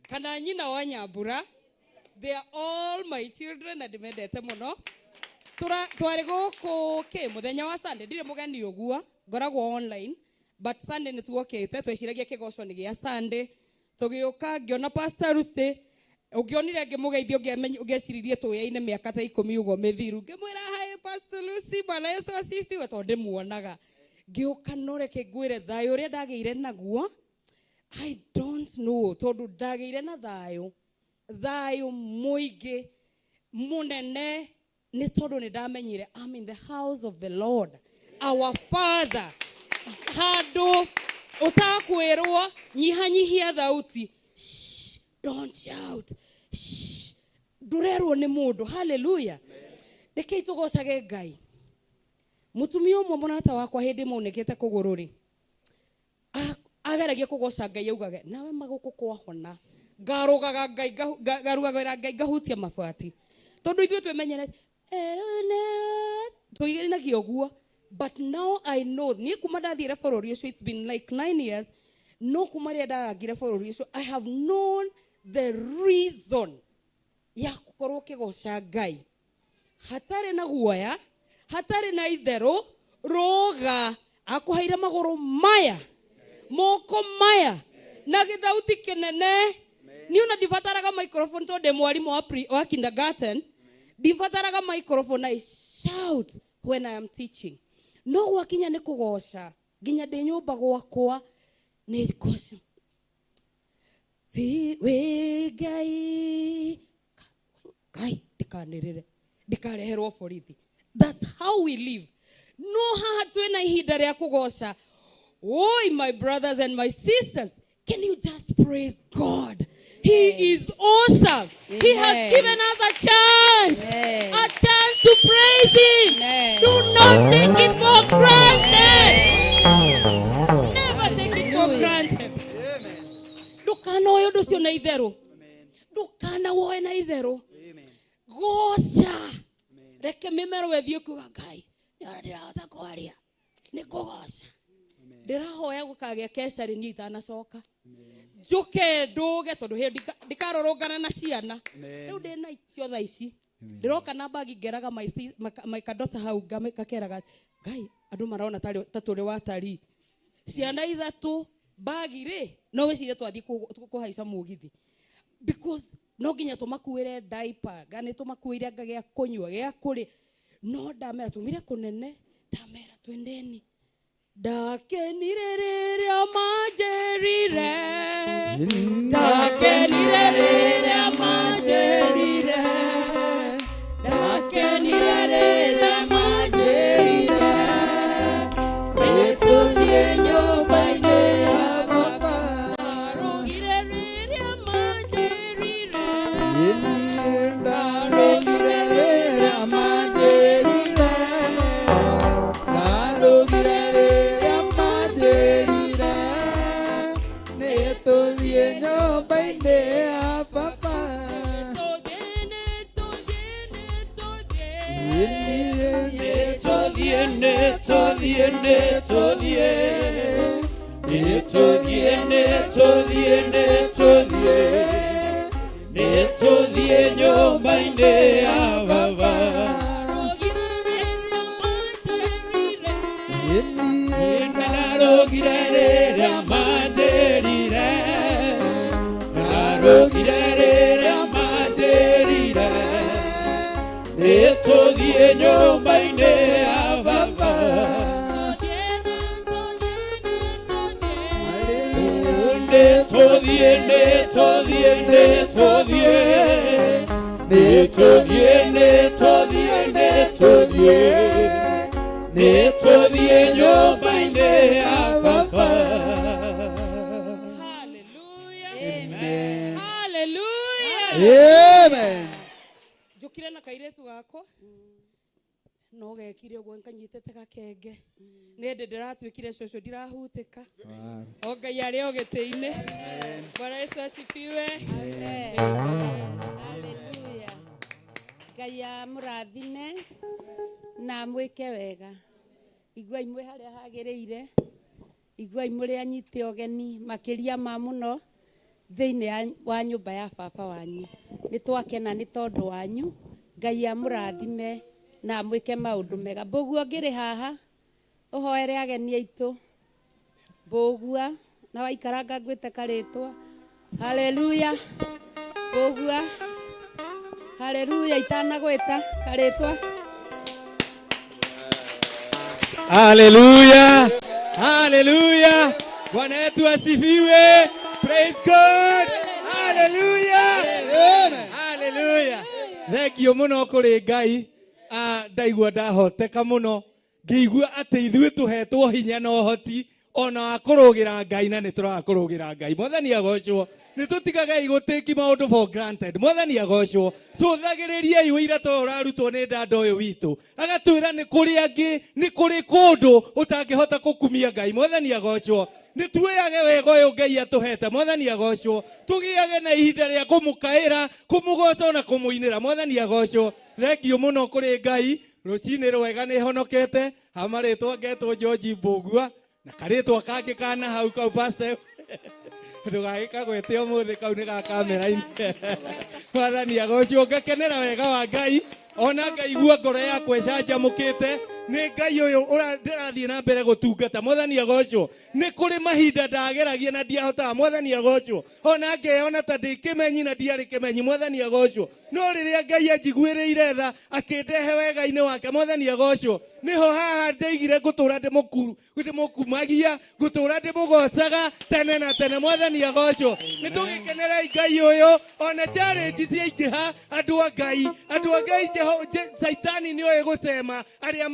kana nyina wa Nyambura. They are all my children na ndĩmendete mũno. Twarĩ gũkũ kĩ mũthenya wa Sunday, ndirĩ mũgeni ũguo, ngoragwo online, but Sunday nĩ tuokĩte, tweciragia kĩgoco nĩ gĩa Sunday. Tũgĩũka ngĩona Pastor Lucy, ũngĩonire ngĩmũgeithia ũngĩeciririe tũyaine mĩaka ta 10 ũguo mĩthiru. Ngĩmwĩra hi Pastor Lucy, Bwana Yesu asifiwe, tondũ ndĩmuonaga. Ngĩũka no reke ngwĩre thayũ ũrĩa ndagĩire naguo, I don't know, tondũ ndagĩire na thayũ, thayũ mũingĩ mũnene, nĩ tondũ nĩ ndamenyire I'm in the house of the Lord, our Father. Handũ ũtakwĩrwo nyihanyihia thauti, shh, don't shout, shh, ndũrerwo nĩ mũndũ. Hallelujah. Rekei tũgocage Ngai. Mũtumia ũmwe mũrata wakwa hĩndĩ ĩmwe aunĩkĩte kũgũrũ rĩ, ageragia kũgoca Ngai augage nawe magũkũ kwahona, ngarũgaga Ngai, ngarugagĩra Ngai ngahutia mabati, tondũ ithuĩ twĩmenyere tũigĩrĩnagia ũguo. But now I know, niĩ kuma ndathiire bũrũri ũcio, it's been like 9 years, no kuma rĩrĩa ndarangire bũrũri ũcio, I have known the reason ya gũkorwo ũkĩgoca Ngai hatarĩ na guoya, hatarĩ na itherũ. Rũga akũheire magũrũ maya, moko maya, na gĩthauti kĩnene. Niĩ ona ndibataraga microphone tondũ ndĩ mwarimũ wa kindergarten, ndibataraga microphone, I shout when I am teaching. No gwakinya nĩ kũgoca, nginya ndĩ nyũmba gwakwa nĩ ngoca. Ti wĩ Ngai, Ngai ndikanĩrĩre, ndikareherwo borithi. That's how we live. No haha twĩna ihinda rĩa kũgoca. Oi, my brothers and my sisters, can you just praise God? He is awesome. He has Amen. given us a chance. Amen. A chance to praise him. Amen. Do not take it for granted. Never take it for granted. Ndũkanoe ũndũ ũcio na itherũ. Ndũkanawoe na itherũ. Goca. Reke mĩmero ĩthiĩ kuga Ngai, nĩ ndĩrahota kwaria. Nĩ kũgoca. Ndĩrahoya gũkagĩa keca rĩ niĩ itanacoka. Njũke ndũge tondũ hĩndĩ ndikarũrũngana na ciana. Rĩu ndĩ na icio thaa ici. Ndĩroka na bagi ngeraga my kadota hau ngakeraga Ngai andũ marona ta tũrĩ watarii. Ciana ithatũ bagi rĩ no wĩcirie twathiĩ kũhaica mũgithi. Because no nginya tũmakuĩre diaper, nga nĩ tũmakuĩire anga gĩa kũnyua, gĩa kũrĩa. No ndamera tumire kũnene, ndamera twendeni. Ndakenire rĩrĩa manjĩrire, ndakenire rĩrĩa manjĩrire, ndakenire rĩrĩa manjĩrire, nĩtũthiĩ nyũmba-inĩ ya baba. Ndarũgire rĩrĩa manjĩrire, Niĩ ndarũgire rĩrĩa manjĩrire, ndarũgire rĩrĩa manjĩrire, nĩtũthiĩ nyũmba-inĩ ya baba. Tũthiĩ, nĩtũthiĩ, nĩtũthiĩ. Niĩ nĩtũthiĩ, nĩtũthiĩ, nĩtũthiĩ, nĩtũthiĩ, nĩtũthiĩ, nĩtũthiĩ, nĩtũthiĩ nyũmba-inĩ ya baba. Ndarũgire rĩrĩa manjĩrire, Niĩ ndarũgire rĩrĩa manjĩrire, ndarũgire rĩrĩa manjĩrire, nĩtũthiĩ nyũmba-inĩ ya baba. Tũthiĩ, nĩtũthiĩ, nĩtũthiĩ. Nĩtũthiĩ, nĩtũthiĩ, nĩtũthiĩ, nĩtũthiĩ, nĩtũthiĩ, nĩtũthiĩ, nĩtũthiĩ nyũmba-inĩ ya baba. Hallelujah. Amen. Hallelujah. Amen. Njũkire na kairĩtu gakwa no gekire ũguo nkanyitĩte gakenge nĩ ndĩ ndĩratuĩkire cũcũ ndirahutĩka o Ngai arĩ o gĩtĩ-inĩ. Bwana Yesu asifiwe. Hallelujah. Ngai amũrathime na amwĩke wega. Iguai mwĩ harĩa hagĩrĩire, iguai mũrĩ anyite ũgeni makĩria ma mũno thĩinĩ wa nyũmba ya baba wanyu. Nĩ twakena nĩ tondũ wanyu. Ngai amũrathime. Na mwĩke maũndũ mega. Mbũguo ngĩrĩ haha, ũhoere ageni aitũ. Mbũgua, na waikaranga ngwĩte karĩtwa. Haleluya. Mbũgua. Haleluya, itanagwĩta karĩtwa. Haleluya. Haleluya. Bwana yetu asifiwe. Praise God. Haleluya. Amen. Haleluya. Thengio muno kuri Ngai. Ah, ndaigua ndahoteka muno ngĩigua atĩ ithuĩ tũhetwo hinya na ũhoti ona wa kũrũgĩra Ngai na nĩ tũraga kũrũgĩra Ngai. Mwathani agocwo. Nĩ tũtigagei gũtĩki maũndũ for granted. Mwathani agocwo. Cũthagĩrĩriai ũira ta ũyũ ũrarutwo nĩ dada ũyũ witũ. Agatwĩra nĩ kũrĩ angĩ, nĩ kũrĩ kũndũ ũtangĩhota kũkumia Ngai. Mwathani agocwo. Nĩ tuoyage wega ũyũ Ngai atũhete. Mwathani agocwo. Tũgĩage na ihinda rĩa kũmũkaĩra, kũmũgoca na kũmũinĩra. Mwathani agocwo. Thengio mũno kũrĩ Ngai. Rũcinĩ rwega nĩ honokete. Ha marĩtwa ngetwo George Mbũgua na karĩtwa kangĩ kana hau kau pastor ndũgagĩkagwete ũmũthĩ kau nĩ ga kamera-inĩ. Mwathani agocwo. Ngakenera wega wa Ngai ona ngaigua ngoro yakwa ĩcanjamũkĩte nĩ Ngai ũyũ ndĩrathiĩ na mbere gũtungata. Mwathani agocwo. Nĩ kũrĩ mahinda ndageragia na ndiahotaga. Mwathani agocwo. Ona ngeyona ta ndĩ kĩmenyi na ndiarĩ kĩmenyi. Mwathani agocwo. No rĩrĩa Ngai anjiguĩrĩire tha akĩndehe wega-inĩ wake. Mwathani agocwo. Nĩho haha ndeigire ngũtũra ndĩmũkumagia, ngũtũra ndĩmũgocaga tene na tene. Mwathani agocwo. Nĩ tũgĩkenerei Ngai ũyũ ona challenge ciaingĩha andũ a Ngai, andũ a Ngai Saitani nĩoĩ gũcema arĩa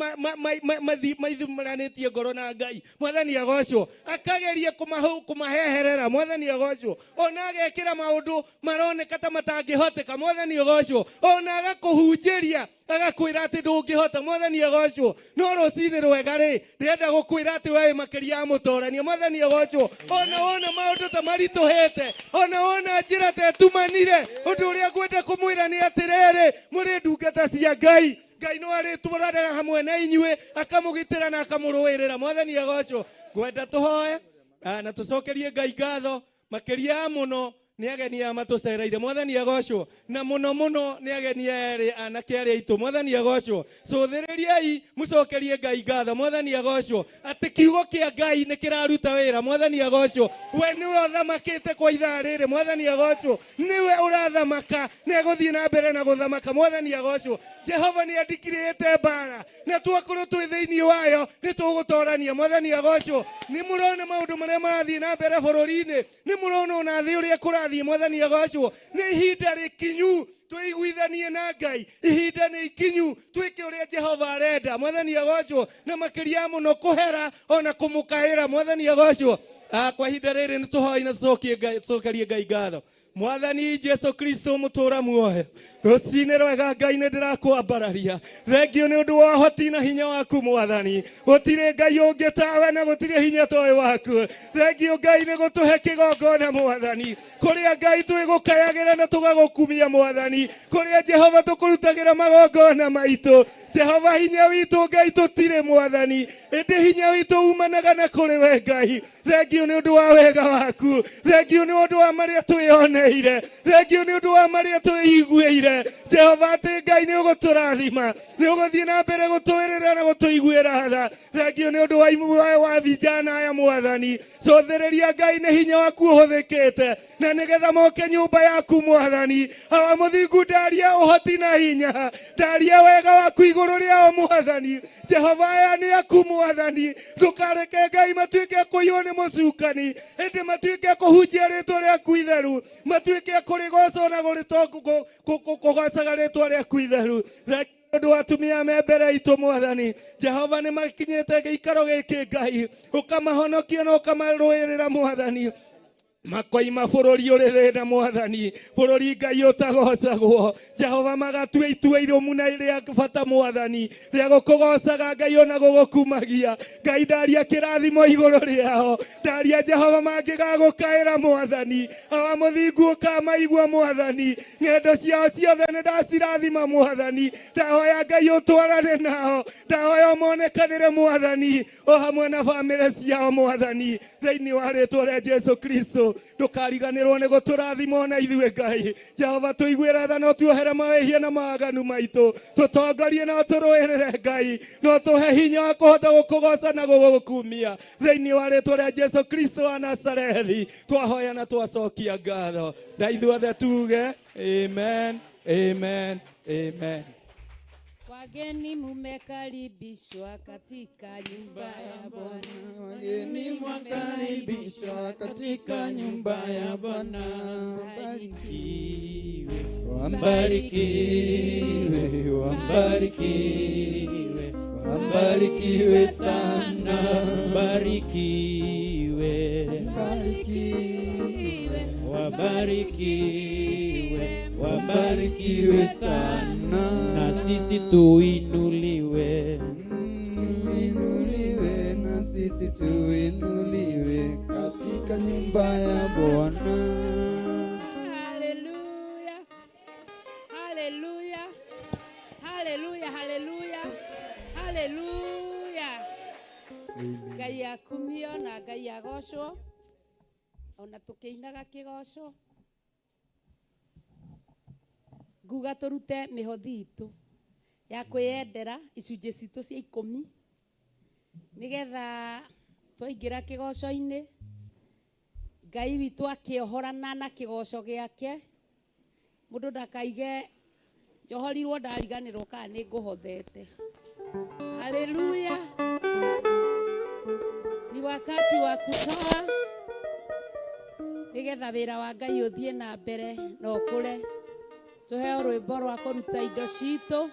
maithuranĩtie ngoro na Ngai. Mwathani agocwo. Akageria kũmaheherera. Mwathani agocwo. Ona agekĩra maũndũ maroneka ta matangĩhoteka. Mwathani agocwo. Ona agakũhunjĩria agakwĩra atĩ ndũngĩhota. Mwathani agocwo. No rũcinĩ rwega rĩ, ndĩrenda gũkwĩra atĩ we wĩ makĩria ya mũtorania. Mwathani agocwo. Ona wona maũndũ ta maritũhĩte, ona wona njĩra ta ĩtumanire, ũndũ ũrĩa ngwenda kũmwĩra nĩ atĩrĩrĩ, mũrĩ ndungata cia Ngai. Ngai no arĩtũraga hamwe na inyuĩ, akamũgitĩra na akamũrũĩrĩra. Mwathani agocwo. Ngwenda tũhoe na tũcokerie Ngai ngatho makĩria mũno nĩ ageni aya matũcereire. Mwathani agocwo. Na mũno mũno nĩ ageni aya erĩ anake arĩa aitũ. Mwathani agocwo. Cũthĩrĩriai mũcokerie Ngai ngatho. Mwathani agocwo. Atĩ kiugo kĩa Ngai nĩ kĩraruta wĩra. Mwathani agocwo. We nĩwe ũthamakĩte kwa ithaa rĩrĩ. Mwathani agocwo. Nĩwe ũrathamaka na egũthiĩ na mbere na gũthamaka. Mwathani agocwo. Jehova nĩ andikirĩte mbara na twakorwo twĩ thĩinĩ wayo nĩ tũgũtorania. Mwathani agocwo. Nĩ mũrona maũndũ marĩa marathiĩ na mbere bũrũri-inĩ, nĩ mũrona ona thĩ ũrĩa kũrathiĩ. Mwathani agocwo. Nĩ ihinda rĩkinyu twĩiguithanie na Ngai, ihinda nĩ ikinyu twĩke ũrĩa Jehova arenda. Mwathani agocwo. Na makĩria mũno kũhera ona kũmũkaĩra. Mwathani agocwo. Kwa ihinda rĩrĩ nĩ tũhoe na tũcokerie Ngai ngatho. Mwathani Jesu Kristo mũtũra muoyo, rũcinĩ rwega Ngai nĩ ndĩrakwambararia. Thengio nĩ ũndũ wa ũhoti na hinya waku Mwathani. Gũtirĩ Ngai ũngĩ tawe na gũtirĩ hinya ta ũyũ waku. Thengio Ngai nĩ gũtũhe kĩgongona Mwathani, kũrĩa Ngai twĩgũkayagĩra na tũgagũkumia Mwathani, kũrĩa Jehova tũkũrutagĩra magongona maitũ. Jehova hinya witũ Ngai tũtirĩ Mwathani, ĩndĩ hinya witũ umanaga na kũrĩ we Ngai. Thengio nĩ ũndũ wa wega waku, thengio nĩ ũndũ wa marĩa twĩoneire, thengio nĩ ũndũ wa marĩa twĩiguĩire. Jehova atĩ Ngai nĩ ũgũtũrathima, nĩ ũgũthiĩ na mbere gũtwĩrĩra na gũtũiguĩra tha. Thengio nĩ ũndũ wa vijana aya Mwathani. Cũthĩrĩria Ngai nĩ hinya waku ũhũthĩkĩte na nĩgetha moke nyũmba yaku Mwathani. Awa mũthingu, ndaria ũhoti na hinya, ndaria wega waku igũrũ rĩao Mwathani. Jehova aya nĩ aku Mwathani, ndũkareke Ngai matuĩke kũiywo nĩ mũcukani, ĩndĩ matuĩke kũhunjia rĩtwa rĩaku itheru, matuĩke kũrĩgoca na kũgocaga rĩtwa rĩaku itheru. Ũndũ wa atumia me mbere itũ Mwathani Jehova, nĩ makinyĩte gĩikaro gĩkĩ Ngai, ũkamahonokia na ũkamarũĩrĩra Mwathani. Makoima bũrũri ũrĩ thĩna Mwathani, bũrũri Ngai ũtagocagwo. Jehova magatua itua irũmu na rĩa bata Mwathani, rĩa gũkũgocaga Ngai ona gũgũkumagia. Ngai ndaria kĩrathimo igũrũ rĩao, ndaria Jehova mangĩgagũkaĩra Mwathani. Awa mũthingu ũkamaigua Mwathani, ng'endo ciao ciothe nĩ ndacirathima Mwathani. Ndahoya Ngai ũtwarane nao, ndahoya ũmonekanĩre Mwathani, o hamwe na bamĩrĩ ciao Mwathani, thĩinĩ wa rĩtwa rĩa Jesu Kristo. Ndũkariganĩrwo nĩ gũtũrathima ona ithuĩ Ngai. Jehova, tũiguĩre tha na ũtuohere mawĩhia na mawaganu maitũ. Tũtongorie na ũtũrũĩrĩre Ngai, na ũtũhe hinya wa kũhota gũkũgoca na gũgũkumia. Thĩinĩ wa rĩtwa rĩa Jesu Kristo wa Nazarethi twahoya na twacokia ngatho, na ithuothe tuge amen, amen, amen. Wageni mumekaribishwa katika nyumba ya Bwana. Wageni mwakaribishwa katika nyumba ya Bwana. Wambarikiwe, wambarikiwe, wambarikiwe sana. Wabarikiwe, wabarikiwe, wabarikiwe sana, na sisi tuinuliwe. Tuinuliwe, na sisi tuinuliwe katika nyumba ya Bwana. Haleluya. Haleluya. Haleluya, haleluya. Haleluya. Ngai akumio na Ngai agocwo. Ona tukiinaga kigoco. Nguga turute mihothi itu ya kwiyendera icunjĩ citũ cia 10 nigetha twaingĩra kĩgoco-inĩ Ngai witũ akĩohorana na kĩgoco gĩake. Mũndũ ndakaige njohorirwo ndariganĩrwo kana nĩ ngũhothete. Haleluya. Ni wakati wa kutoa nigetha wĩra wa Ngai ũthiĩ na mbere na ũkũre. Tũheo rwĩmbo rwa kũruta indo citũ,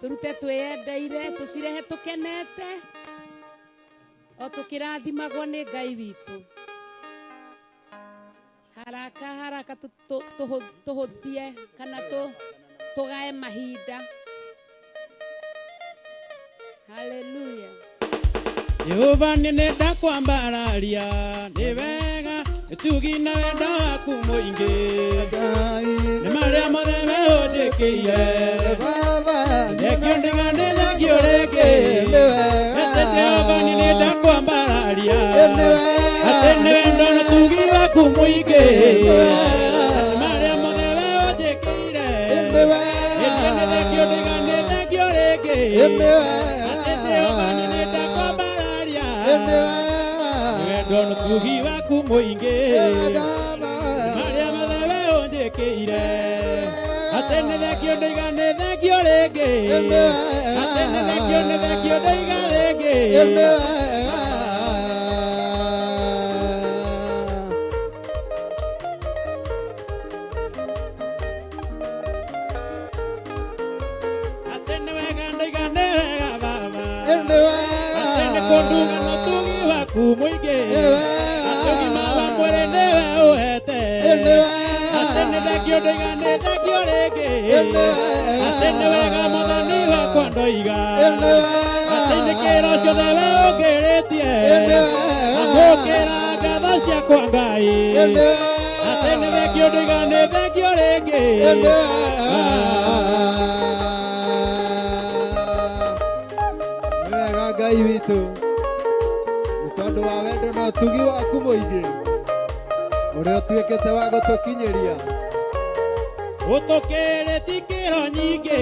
tũrute twĩyendeire, tũcirehe tũkenete, o tũkĩrathimagwo nĩ Ngai witũ. Haraka haraka tũhũthie kana tũgae mahinda. Haleluya. Jehova nĩ ndakwambararia nĩ wega tugi na wendo waku mũingĩ, nĩ marĩa mothe we ũnjĩkĩire, thengio ndiga nĩ thengio rĩngĩ. Atĩ Jehova nĩ ndakwambararia, atĩ nĩ wendo na tugi waku mũingĩ, atĩ marĩa mothe we ũnjĩkĩire, ĩndĩ nĩ thengio ndiga nĩ thengio rĩngĩ. Atĩ Jehova nĩ ndakwambararia, nĩ wendo na tugi waku mũingĩ, marĩa mothe we ũnjĩkĩire, atĩ nĩ thengio ndaiga nĩ thengio rĩngĩ, atĩ nĩ thengio nĩ thengio ndaiga rĩngĩ. Atĩ nĩ wega ndaiga nĩ wega baba, atĩ nĩ kũnduga na ũtugi waku mũingĩ, atĩ ũgima wa mwĩrĩ nĩwe ũhete, atĩ nĩ thengio ndaiga nĩ thengio rĩngĩ, atĩ nĩ wega mwathani wakwa ndoiga, atĩ nĩ kĩro ciothe we ũngĩrĩtie, amũkĩra ngatho ciakwa Ngai, atĩ nĩ thengio ndaiga nĩ thengio rĩngĩ. Nĩ wega Ngai witũ, nĩ tondũ wa wendo na ũtugi waku mũingĩ ũrĩa ũtuĩkĩte wa gũtũkinyĩria. Ũtũkĩrĩtie ikĩro nyingĩ,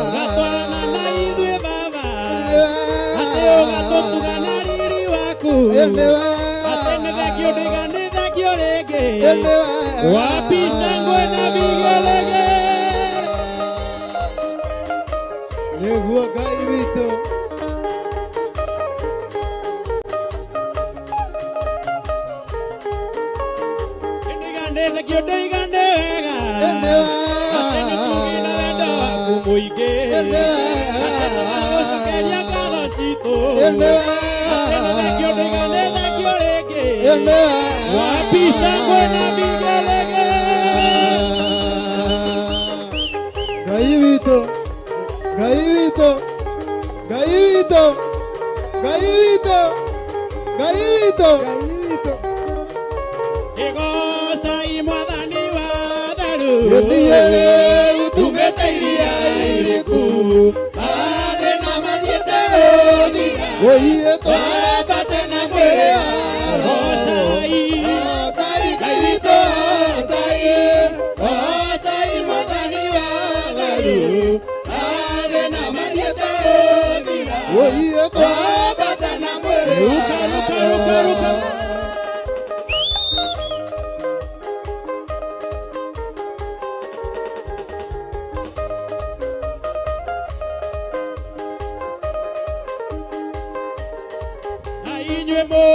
ũgatwarana na ithuĩ baba, atĩ ũgatũtuga na riri waku, atĩ nĩ thengio ndaiga nĩ thengio rĩngĩ, wapi shangwe na vigelegele. Nĩguo Ngai witũ. Ndaiga nĩ thengio ndaiga nĩ wega, atĩ nĩ tugi na wendo waku mũingĩ, atĩ tũgagũcokeria ngatho citũ, atĩ nĩ thengio ndaiga nĩ thengio rĩngĩ, wapi shangwe na vigelegele. Ngai witũ, Ngai witũ, Ngai witũ, Ngai witũ, Ngai witũ. Igocai mwathani wa tharu, Tumĩte iria iriku, mathĩna mathiĩte ũthira, twambate na mwĩrĩ. Gocai. Twambata na mwĩrĩ. Ruka, ruka, ruka, ruka. Na inyuĩ.